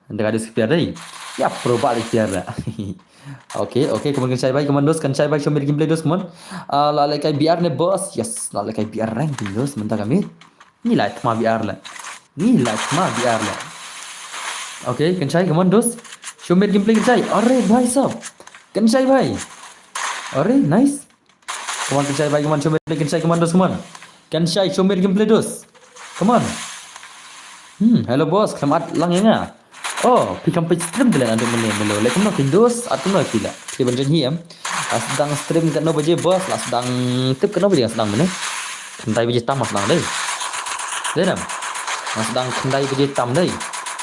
Anda ka dis player dai. Ya pro ba player da. Okay okay come on Kynshai bai commandos Kynshai bai show me gameplay dos come on. Ah, la lekai B R ne boss. Yes la lekai B R rank dos mta kami. Ni la tma B R la. Ni la tma B R la. Okay Kynshai come on dos. Show me gameplay Kynshai. Arre bhai sab. Kynshai bhai. Arre nice. Come on Kynshai bhai come on show me Kynshai come on dos come on. Kynshai show me gameplay dos. Come on. Hmm hello boss khlamat lang ya nga. Oh, phi kam phi stream dele nanti mene melo. Like kumno phi dos, at kumno phi la. Phi ban jen hi em. As dang stream kat no baje boss, as dang tip kat no baje as dang mene. Khyndai baje tam as dang dei. Dei nam. As dang khyndai baje tam dei.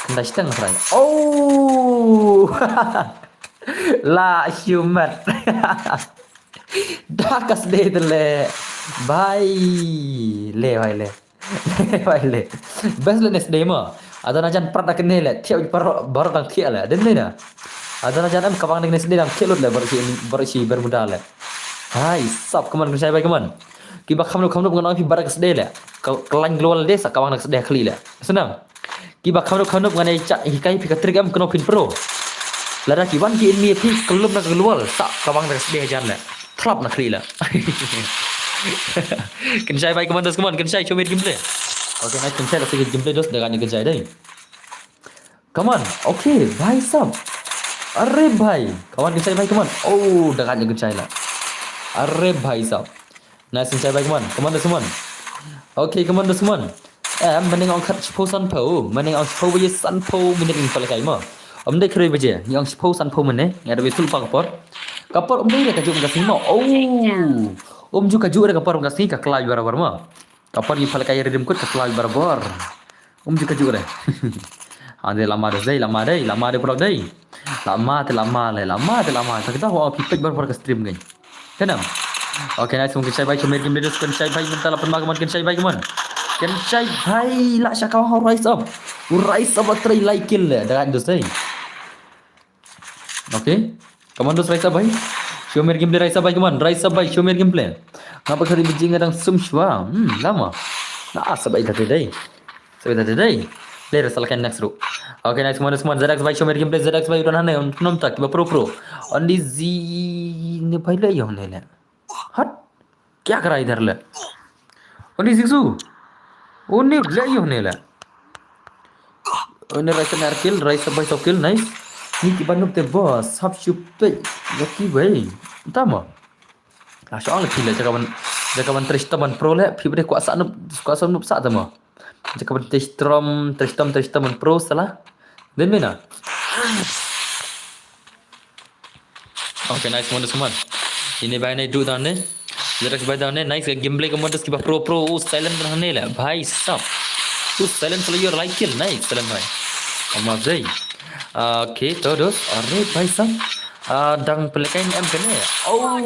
Khyndai steng as rai. Oh. La humat. Da kas dei dele. Bye. Le bye le. Best le next day mo. Ada na jan prat da kene le. Tiap bar bar dang tiap le. Dem le na. Ada na jan em kabang next day dang tiap lut le bar si bar si Bermuda le. Hai sap kaman Kynshai bai kaman. Kiba kamno kamno ngan pi bar next day le. Kelang global de sa kabang next day kali le. Senang. Kiba kamno kamno ngan ai cha hikai pi ka trick em kno pin pro. Lada ki wan ki in mi pi kelum na global sa kabang next day jan le. Thlap na kali le. Kynshai bai kaman dos kaman Kynshai show me gameplay. Okay nice Kynshai la sikit gameplay dos daga ni Kynshai dai. Come on. Okay bhai sab. Arre bhai. Kaman Kynshai bhai kaman. Oh daga ni Kynshai la. Arre bhai sab. Nice Kynshai bhai kaman. Kaman dos kaman. Okay kaman dos kaman. Eh, mending ong khat shiphew sanphew. Mending ong shiphew baje sanphew minit ngi palekai mo. Om dei khroi baje. Ngi ong shiphew sanphew minit. Ngi ada betul pa kapor. Kapor om dei re kajuk ka singi mo. Oh. Om ju kajuk re kapor ka singi ka klai barabar mo. Kapor ngi palekai redim kut ka klai barabar. Um ju kajuk re. Ande lama dei, lama dei, lama dei pulak dei. Lama te lama le, lama te lama. Ta kita wa pipek bar bar ka stream kan. Kenam. Okay, nice, mungkin shai bai, Shomer Gameplay dus kan shai bai, mental apa makan kan shai bai, come on. Kan shai bai, la shaka wa rise up. Rise up, try like kill le, dah dus dei. Okay. Come on, dus rise up bai. Shomer Gameplay rise up bai, come on. Rise up bai, Shomer Gameplay. Ngapa kari biji ngadang sum shwa. Hmm, lama. Na asa bai tadi dei. Sabai tadi dei. Player salah kan next ru. Okay, nice, come on, dus, come on. Z X bai, Shomer Gameplay, Z X bai, udah hane, nom tak, kiba pro pro. Only Z ni bai le, yo ne le. Hat. Kya kara idhar le. Only Zigzu. Only le, yo ne le. Only rise up kill, rise up bai so kill, nice. Ni kiba noob te boss, hap shupe. Lucky bai. Tama. Ah, soal phi le, jaka ban, jaka ban Tristram ban pro le, phi bade kwah sa noob, kwah sa noob sa tama. Jaka ban Tristram, Tristram, Tristram ban pro salah. Then mina. Okay, nice, come on, dus, come on. Ini bai ne du down ne. Z X bai down ne. Nice, gameplay, come on, dus, kiba pro pro. Oh, silent down ne le. Bhai sab. Oh, silent salah, your like kill. Nice, silent bhai. Come on, dei. Okay, to dus. Are bhai sab. Ah, dang pelekai em kane. Oh,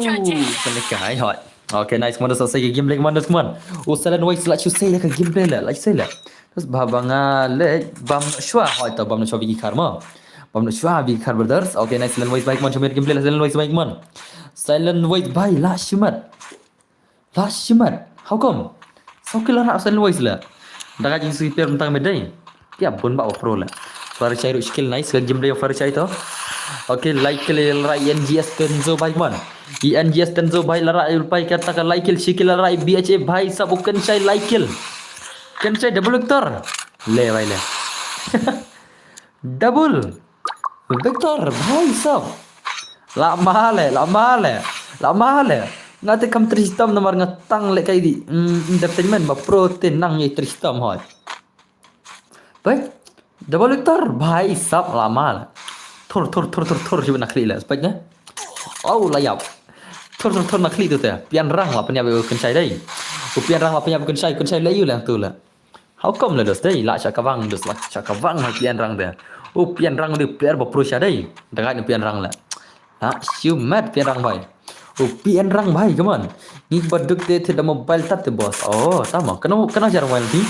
pelekai hot. Okay, nice, come on, dus, sa gameplay, come on, dus, come on. Oh, silent wise, la shu sei le ka gameplay le, la shu sei le. Terus ba ba nga le bam shwa, hoi to bam shwa Vicky Kharma. Bam shwa Vicky Khar brothers. Okay, nice, silent wise bai, come on, Shomer Gameplay, silent wise bai, come on. Silent wise bai, la shimat. La shimat. How come? So kill la silent wise le. Daga jing si per tang medai. Kya bun ba pro le. Far shai ru skill nice, kan gameplay far shai to. Okay, like kill la E N G S Tenzo bai, come on. E N G S Tenzo bai, la ra pai kata ka like kill, shi kill la ra B H A bai, sab u kan shai like kill. Kan shai double victor. Le bai le. Double victor bai sab. Lama le, lama le, lama le. Nga te kam Tristram namar nga tang le kai di. Hmm, entertainment ba pro te nang ye Tristram hoi. Bai. Double victor bai sab lama le. Thor, thor, thor, thor, thor, jiba nakli le. Spek ne? Oh, layap. Thor, thor, thor, nakli tu te. Pian rang la penya be kan shai dai. U pian rang la penya be kan shai, kan shai le yu le tu le. How come le dos dei? La shaka bang dos, la shaka bang ha pian rang de. U pian rang de player ba pro sha dei. Daga ni pian rang le. La shu mat pian rang bai. U pian rang bai, come on. Ni ba duk te te da mobile tat te boss. Oh, tama. Kano, kano jar mobile pi?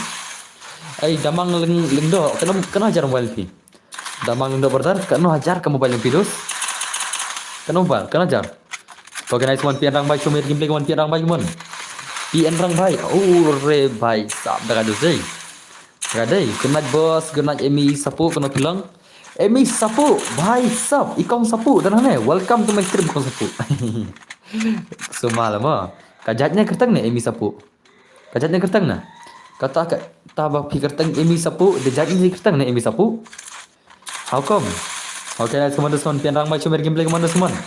Ai, damang ling, ling do. Kano, kano jar mobile pi? Damang ling do brother. Kano jar ka mobile pi dos? Kano ba, kano jar? Okay, nice one. Pian rang bai, Shomer Gameplay, come on, pian rang bai, come on. Pian rang bai. Oh, re bai. Sab daga dos dei. Daga dei. Good night boss. Good night Emi Sapu, kano pilang. Emi Sapu, bhai sab, i kong Sapu, dan hane, welcome to my stream kong Sapu. Suma lama. Ka jait ne kerteng ne Emi Sapu. Ka jait ne kerteng ne. Kata ka ta ba phi kerteng Emi Sapu, de jait ne kerteng ne Emi Sapu. How come? Okay, nice, come on, this one, pian rang bai, Shomer Gameplay, come on, this one.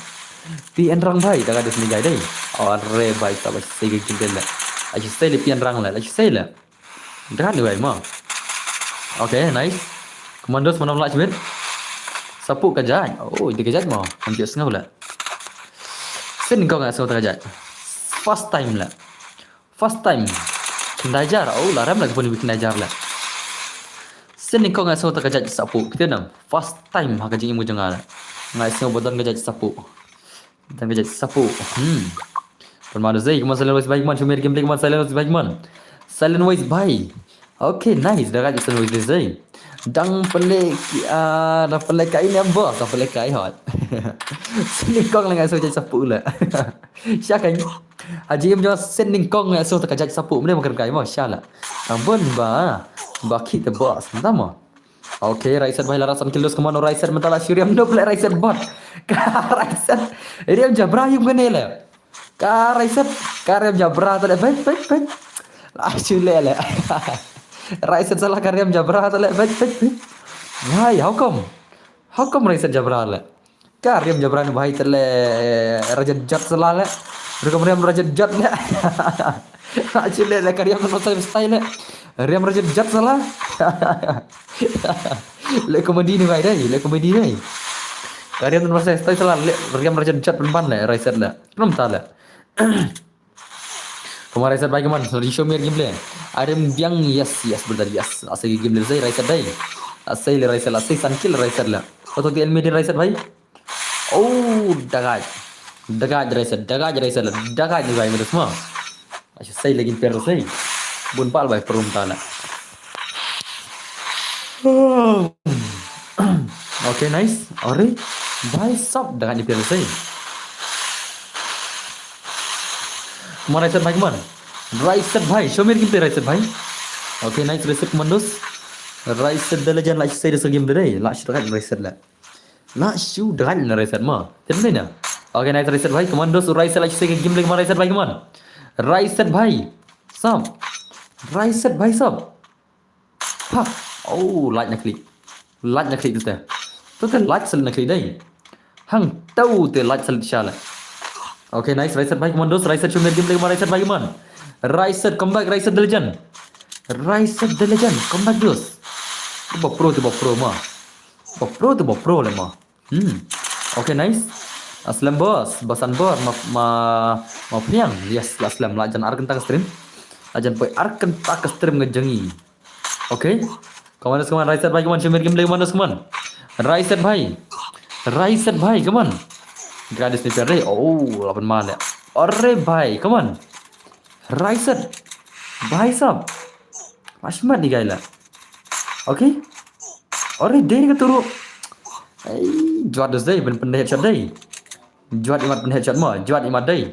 Pian rang bai, daga des ni jai dei. Are bai, ta ba sei gameplay le. Ai sei le pian rang le, ai sei le. Dah ni bai ma. Okay, nice. Commandos mana lach bit. Sapu ka jait. Oh, ide ka jait ma. Am jait sngau la. Sin kong nga sngau ta ka jait. First time la. First time. Khyndai jar. Oh, la rem la ka pun khyndai jar la. Sin kong nga sngau ta ka jait Sapu. Kita nam. First time ha ka jingim ka jong nga la. Nga sngau ba don ka jait Sapu. Dang ka jait Sapu. Hmm. Pynmada zei, come on, Silent Voice bai, come on, Shomer Gameplay, come on, Silent Voice bai, come on. Silent Voice bai. Okay, nice. Dah ka jait Silent Voice zei. Dang pynleh ki, ah, dang pynleh kai ne boss, dang pynleh kai hot. Sini kong la nga sngau jait Sapu la. Sha kan. Ha jingim jong sini kong la sngau ta ka jait Sapu. Mane makan kai mo sha la. Dang bun ba. Ba ki te boss. Entah mo. Okay, right side bai la rasan kill dos, come on, right side mynta la shu riam dop le right side bot. Ka right side. Riam jabra yum kane le. Ka right side, ka riam jabra ta le, pek, pek, pek. La shu le le. Right side salah ka riam jabra ta le, pek, pek, pek. Why, how come? How come right side jabra le? Ka riam jabra ni bai ta le, raja jat salah le. Rukam riam raja jat le. La shu le le, ka riam no sai style le. Riam raja jat salah. Le komedi ni bai dai, le komedi dai. Ka riam no sai style salah, le riam raja jat pynban le, right side le. Nom ta le. Come on, right side bai, come on. Sorry, Shomer Gameplay. Arem biang, yes, yes, brother, yes. Asa ki game le zei, right side dai. La sei le Raisad, la sei san kill Raisad la. Kotto te enemy de Raisad bhai. Oh, dagaid. Dagaid Raisad, dagaid Raisad la. Dagaid ni bhai, meda sma. Ashu sei lagi per sei. Bun pal bhai perum tala. Okay, nice. Ore, bhai sab dagaid ni per sei. Come on, Raisad bhai, come on. Raisad bhai, show me your gameplay, Raisad bhai. Okay, nice, Raisad Commandos. Raisad the legend, la shu sei the game today. La shu dagaid Raisad la. La shu dagaid na Raisad ma. Tip na. Okay, nice, Raisad bhai. Commandos, Raisad la shu sei game today, come on, Raisad bhai, come on. Raisad bhai. Sab. Raisad bhai sab. Ha. Oh, light na click. Light na click tu te. Tu te light sel na click dai. Hang tau te light sel shala. Okay, nice. Raisad bhai, come on, dos. Raisad, show me your gameplay, come on, Raisad bhai, come on. Raisad, come back, Raisad the legend. Raisad the legend, come back, dos. Ba pro te ba pro ma. Ba pro te ba pro le ma. Hmm. Okay, nice. Aslem bos, basan bor, ma, ma, ma priang. Yes, la slem, la jan ar kynta ka stream. La jan poi ar kynta ka stream nga jangi. Okay. Come on, come on, Raisad bhai, come on, show me your gameplay, come on, come on. Raisad bhai. Raisad bhai, come on. Gadis ni perde. Oh, lapan male. Ore bhai, come on. Raisad. Bhai sab. Mashmat ni gaila. Okay. Ore dei ka turu. Ai, jwat dos dei, ben pynheadshot dei. Jwat imat pynheadshot mo, jwat imat dei.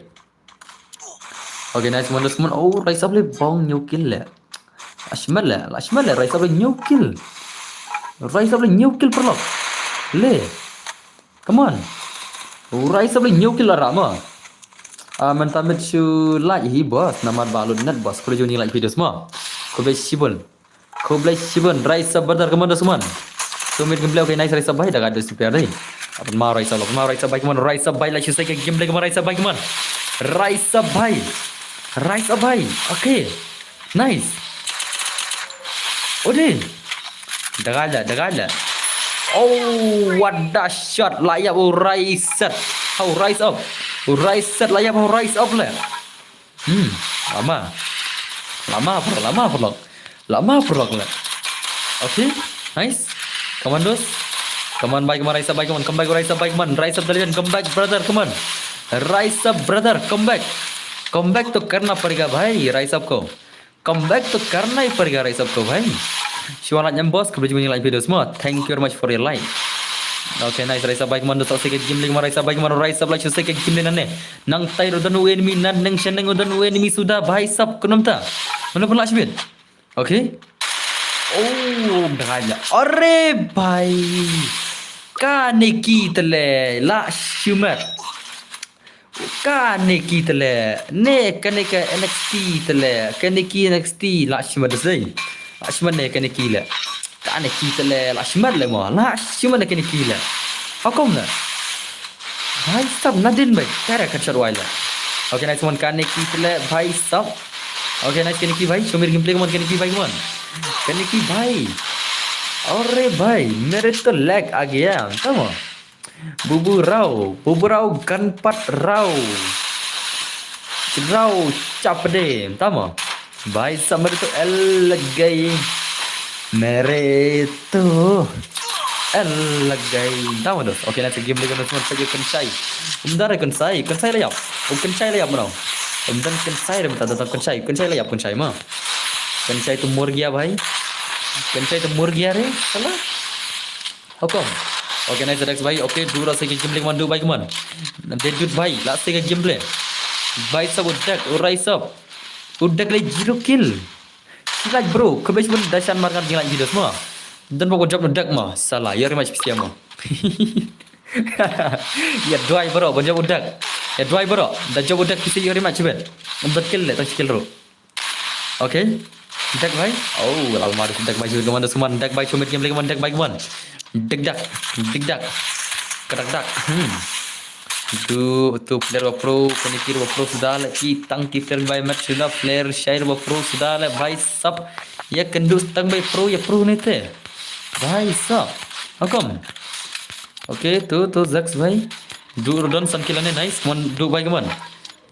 Okay, nice, Commandos, come on. Oh, Raisad le bong hynñiew kill le. La shimet le, la shimet le, Raisad le hynñiew kill. Raisad le hynñiew kill paralok. Le. Come on. Oh, Raisad le hynñiew kill la rah mo. Ah, mynta mit shu like hi boss, namar ba lut net boss. Khublei shibun ïa like videos mo. Khublei shibun. Khublei shibun, Raisad brother, come on, dos, come on. Two minute gameplay, okay, nice, Raisad bhai, da ka dos player dei. Lapan ma Raisad, lapan ma Raisad bhai, come on, Raisad bhai, la shu sei ka gameplay, come on, Raisad bhai, come on. Raisad bhai. Raisad bhai, okay. Nice. Ode. Dagaila, dagaila. Oh, what the shot, la ïap, oh, Raisad. Oh, rise up. Oh, Raisad, la ïap, oh, rise up le. Hmm, lama. Lama, bro, lama, bro. Lama, bro, le. Okay, nice. Come on, dos. Come on, bhai, come on, Raisad bhai, come on. Come back, Raisad bhai, come on. Raisad the legend, come back, brother, come on. Raisad brother, come back. Come back to karna padega, bhai, Raisad ko. Come back to karna hi padega, Raisad ko, bhai. Shu wan like nyngkong, boss, khublei shibun ïa like videos mo. Thank you very much for your like. Okay, nice, Raisad bhai, come on, dos, la sei ka gameplay, come on, Raisad bhai, come on, Raisad, la shu sei ka gameplay nangne. Nangtai ruh don u enemy, nang shaneng ruh don u enemy suda, bhai sab, kumno mynta. Mano pun la shibit. Okay. Oh, dagaila. Are bhai. Kane ki tele, la shimet. Kane ki tele, ne kane ka N X T tele, kane ki N X T, la shimet dei. La shimet ne kane ki le. Kane ki tele, la shimet le mo, la shimet ne kane ki le. Hakum ne. Bhai sab nadin bhai, tara ka char wai le. Okay, nice one, kane ki tele, bhai sab. Okay, nice, kane ki bhai, show me gameplay, come on, kane ki bhai, come on. Kane ki bhai. Are bhai, mere to lag aa gaya, tamo. Bubu Rao, Bubu Rao Ganpat Rao. Rao Chapde, tamo. Bhai sab mere to el lag gayi. Mere to el lag gayi. Tamo dos. Okay, na game lagi na semua saja kenchai. Umdar kenchai, kenchai la ïap. Oh, kenchai la ïap mano. Umdan kenchai re mata datang kenchai, kenchai la ïap kenchai ma. Kenchai to mur gaya bhai. Kenchai to mur gaya re. Salah. Hukum. Okay, nice attacks bhai. Okay, du la sei ka gameplay, come on, du bhai, come on. Dedut bhai, la sei ka gameplay. Bhai sab u Dak, u Raisad. U Dak le zero kill. Shi like bro, khublei shibun da shan mar ngan jing like videos mo. Don ba ko job no Dak mo. Salah, ïa rematch pisiam mo. Ïa duwai bro, ba job u Dak. Ïa duwai bro, da job u Dak pisiam ïa rematch shibun. Don kill le, tang shi kill ro. Okay. Dak bhai. Oh, lal mar Dak bhai, come on, come on, Dak bhai, show me gameplay, come on, Dak bhai, come on. Dak dak, dak dak. Kadak dak. Hmm. Tu, tu player ba pro, kane ki ba pro suda le ki tang ki player ba match suda player shai ba pro suda le bhai sab. Ïa kynduh tang bhai pro, ïa pro ne te. Bhai sab. Hukum. Okay, tu, tu Zax bhai. Du ro don san kill ne, nice. Come on, du bhai, come on.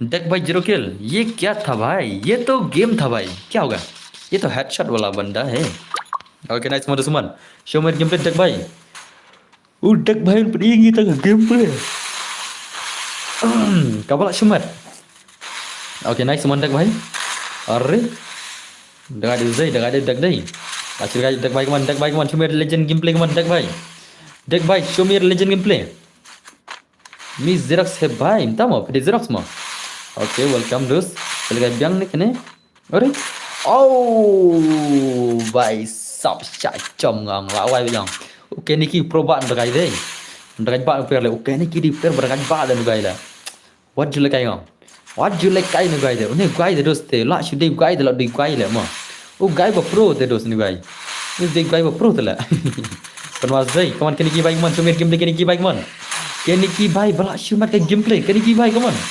Dak bhai zero kill. Ye kya tha bhai? Ye to game tha bhai. Kya hoga? Ye to headshot wala banda hai. Okay, nice, Commandos Human. Show me gameplay, Dak Bhai. U Dak Bhai un pynïeng ïa ka gameplay. Kaba lah shimet. Okay, nice, Human, Dak Bhai. Are. Dak Bhai dei, Dak Bhai dei, Dak Bhai. Asil Dak Bhai, Commandos, Dak Bhai, Commandos, show me legend gameplay, Commandos, Dak Bhai. Dak Bhai, show me legend gameplay. Mi Xerox hai bhai, mynta mo, phi dei Xerox mo. Okay, welcome, dos. Phi la kai biang ne kane. Are? Oh, bhai sab, sha chom ngang, la wai biang. Okay, niki pro ba nda kai dei. Nda kai ba per le. Okay, niki di per ba nda kai ba le nda kai le. Wat ju le kai ngam. Wat ju le kai nda kai de. Une kai de, dos te. La shu dei kai de, la dei kai le mo. U kai ba pro te, dos, ne kai. Ne dei kai ba pro te le. Pynwar zai, Commandos, kane ki bhai, Commandos, show me gameplay, kane ki bhai, Commandos. Kane ki bhai ba lah shimet ka gameplay, kane ki bhai, Commandos.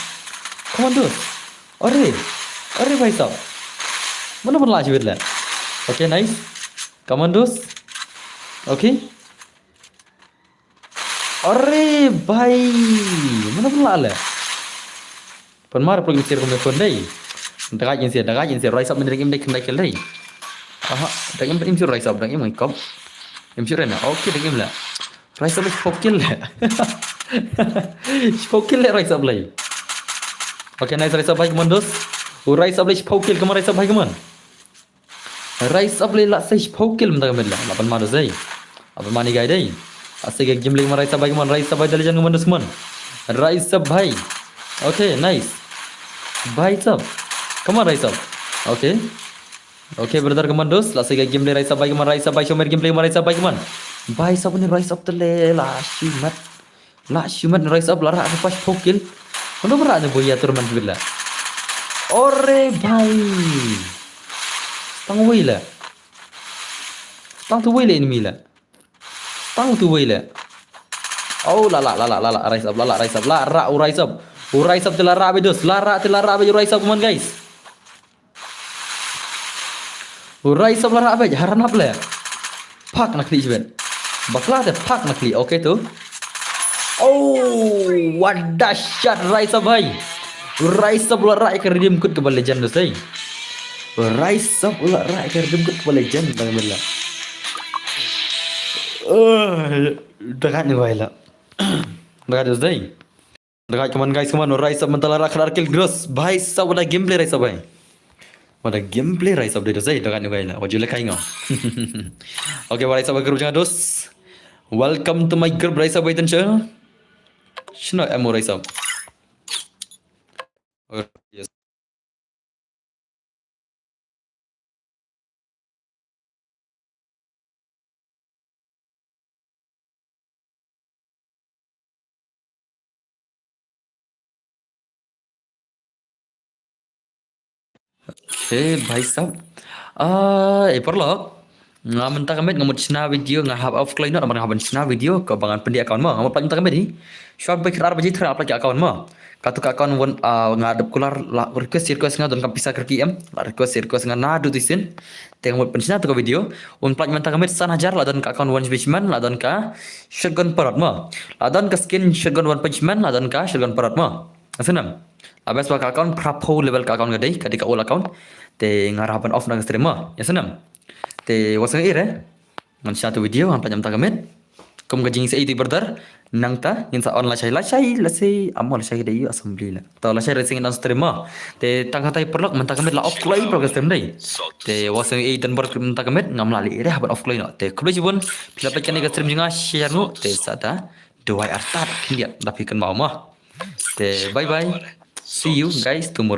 Commandos. Are. Are bhai sab. Mano ban lah shimet le. Okay, nice. Commandos. Okay. Are bhai. Mano ban lah le. Pynmar pynlong share kum phone dei. Dagaj in share, dagaj in share. Rise up, men dang im dei, khyndai kill dei. Aha, dang im, im share, Rise up, dang im ngai kop. Im share na. Okay, dang im la. Rise up le shiphew kill le. Shiphew kill le Rise up le. Okay, nice, Rise up bhai, Commandos. U Rise up le shiphew kill, come on, Rise up bhai, come on. Rise up le la sa shiphew kill mynta ka met la. La pynmar dei. La pynmar ni guy dei. Asa ka game le, Rise up bhai, come on, Rise up bhai, the legend, Commandos, come on. Rise up bhai. Okay, nice. Rise up. Come on, Rise up. Okay. Okay, brother, Commandos. La sa ka game le, Rise up bhai, come on, Rise up bhai, show me gameplay, come on, Rise up bhai, come on. Bhai sab, une Rise up te le la shimet. La shimet, Rise up la rah ka first four kill. Mano ba rah ne boya tournament bit la. Ore bhai. Tang wei la. Tang tu wei la enemy la. Tang tu wei la. Oh, la la la la la la, Rise up, la la, Rise up, la rah u Rise up. U Rise up te la rah bit, dos. La rah te la rah bit, Rise up, come on guys. U Rise up la rah beit, haran hap le. Phak na khlieh shibit. Bakla te phak na khlieh. Okay tu. Oh, what the shot, Rise up bhai. U Rise up la rah ka redeem code kaba legend tu sei. U Rise up la rah ka redeem code kaba legend, tang bela. Eh, dekat ni bhai la. Dekat tu sei. Dekat, come on guys, come on, Rise up mynta la rah ka ar kill, dos. Bhai sab, what a gameplay, Rise up bhai. What a gameplay, Rise up dei, dos, eh, dekat ni bhai la. Wajib le kai ngam. Okay, Rise up group jong nga, dos. Welcome to my group, Rise up bhai, ten sha. Shino ammo, Rise up. Okay, yes. Okay, bhai sab. Ah, eh, paralok. Nga mynta ka miet nga mut shna video, nga hap off kloi noh, namar nga hap ban shna video kaba ngan pyndih account mo. Nga mut pynlait mynta ka miet hi. Shuwa ba khat ar baje tharai nga pynlait ka account mo. Katu ka account wan, ah, nga dep kular la request, request nga don kam pisa kyrkieh em. La request, request nga naduh shisien. Te nga mut pynshna tu ka video. Wan pynlait mynta ka miet san hajar, la don ka account One Punch Man, la don ka Shotgun Parrot mo. La don ka skin Shotgun One Punch Man, la don ka Shotgun Parrot mo. Asnam. La best ba ka account, phraphew level ka account ka dei, ka dei ka old account. Te nga rah ban off na ka stream mo. Asnam. Te wat sngew ïa re. Ngan shna tu video, ngan pynlait mynta ka miet. Kum ka jingïaseng ïa tu brother. Nangta ngin sa on lashai, lashai, lashai. Amo lashai ka dei ïa assembly la. To lashai re sing on stream mo. Te tang katei paralok mynta ka miet la off kloi paralok ka stream dei. Te wat sngew ïa tu brother mynta ka miet, ngam lah leh re hap ban off kloi noh. Te khublei shibun. Phi la peit kane ka stream jong nga, share noh. Te sa da duwai artat khyndiat da phi kynmaw mo. Te bye bye. See you guys tomorrow.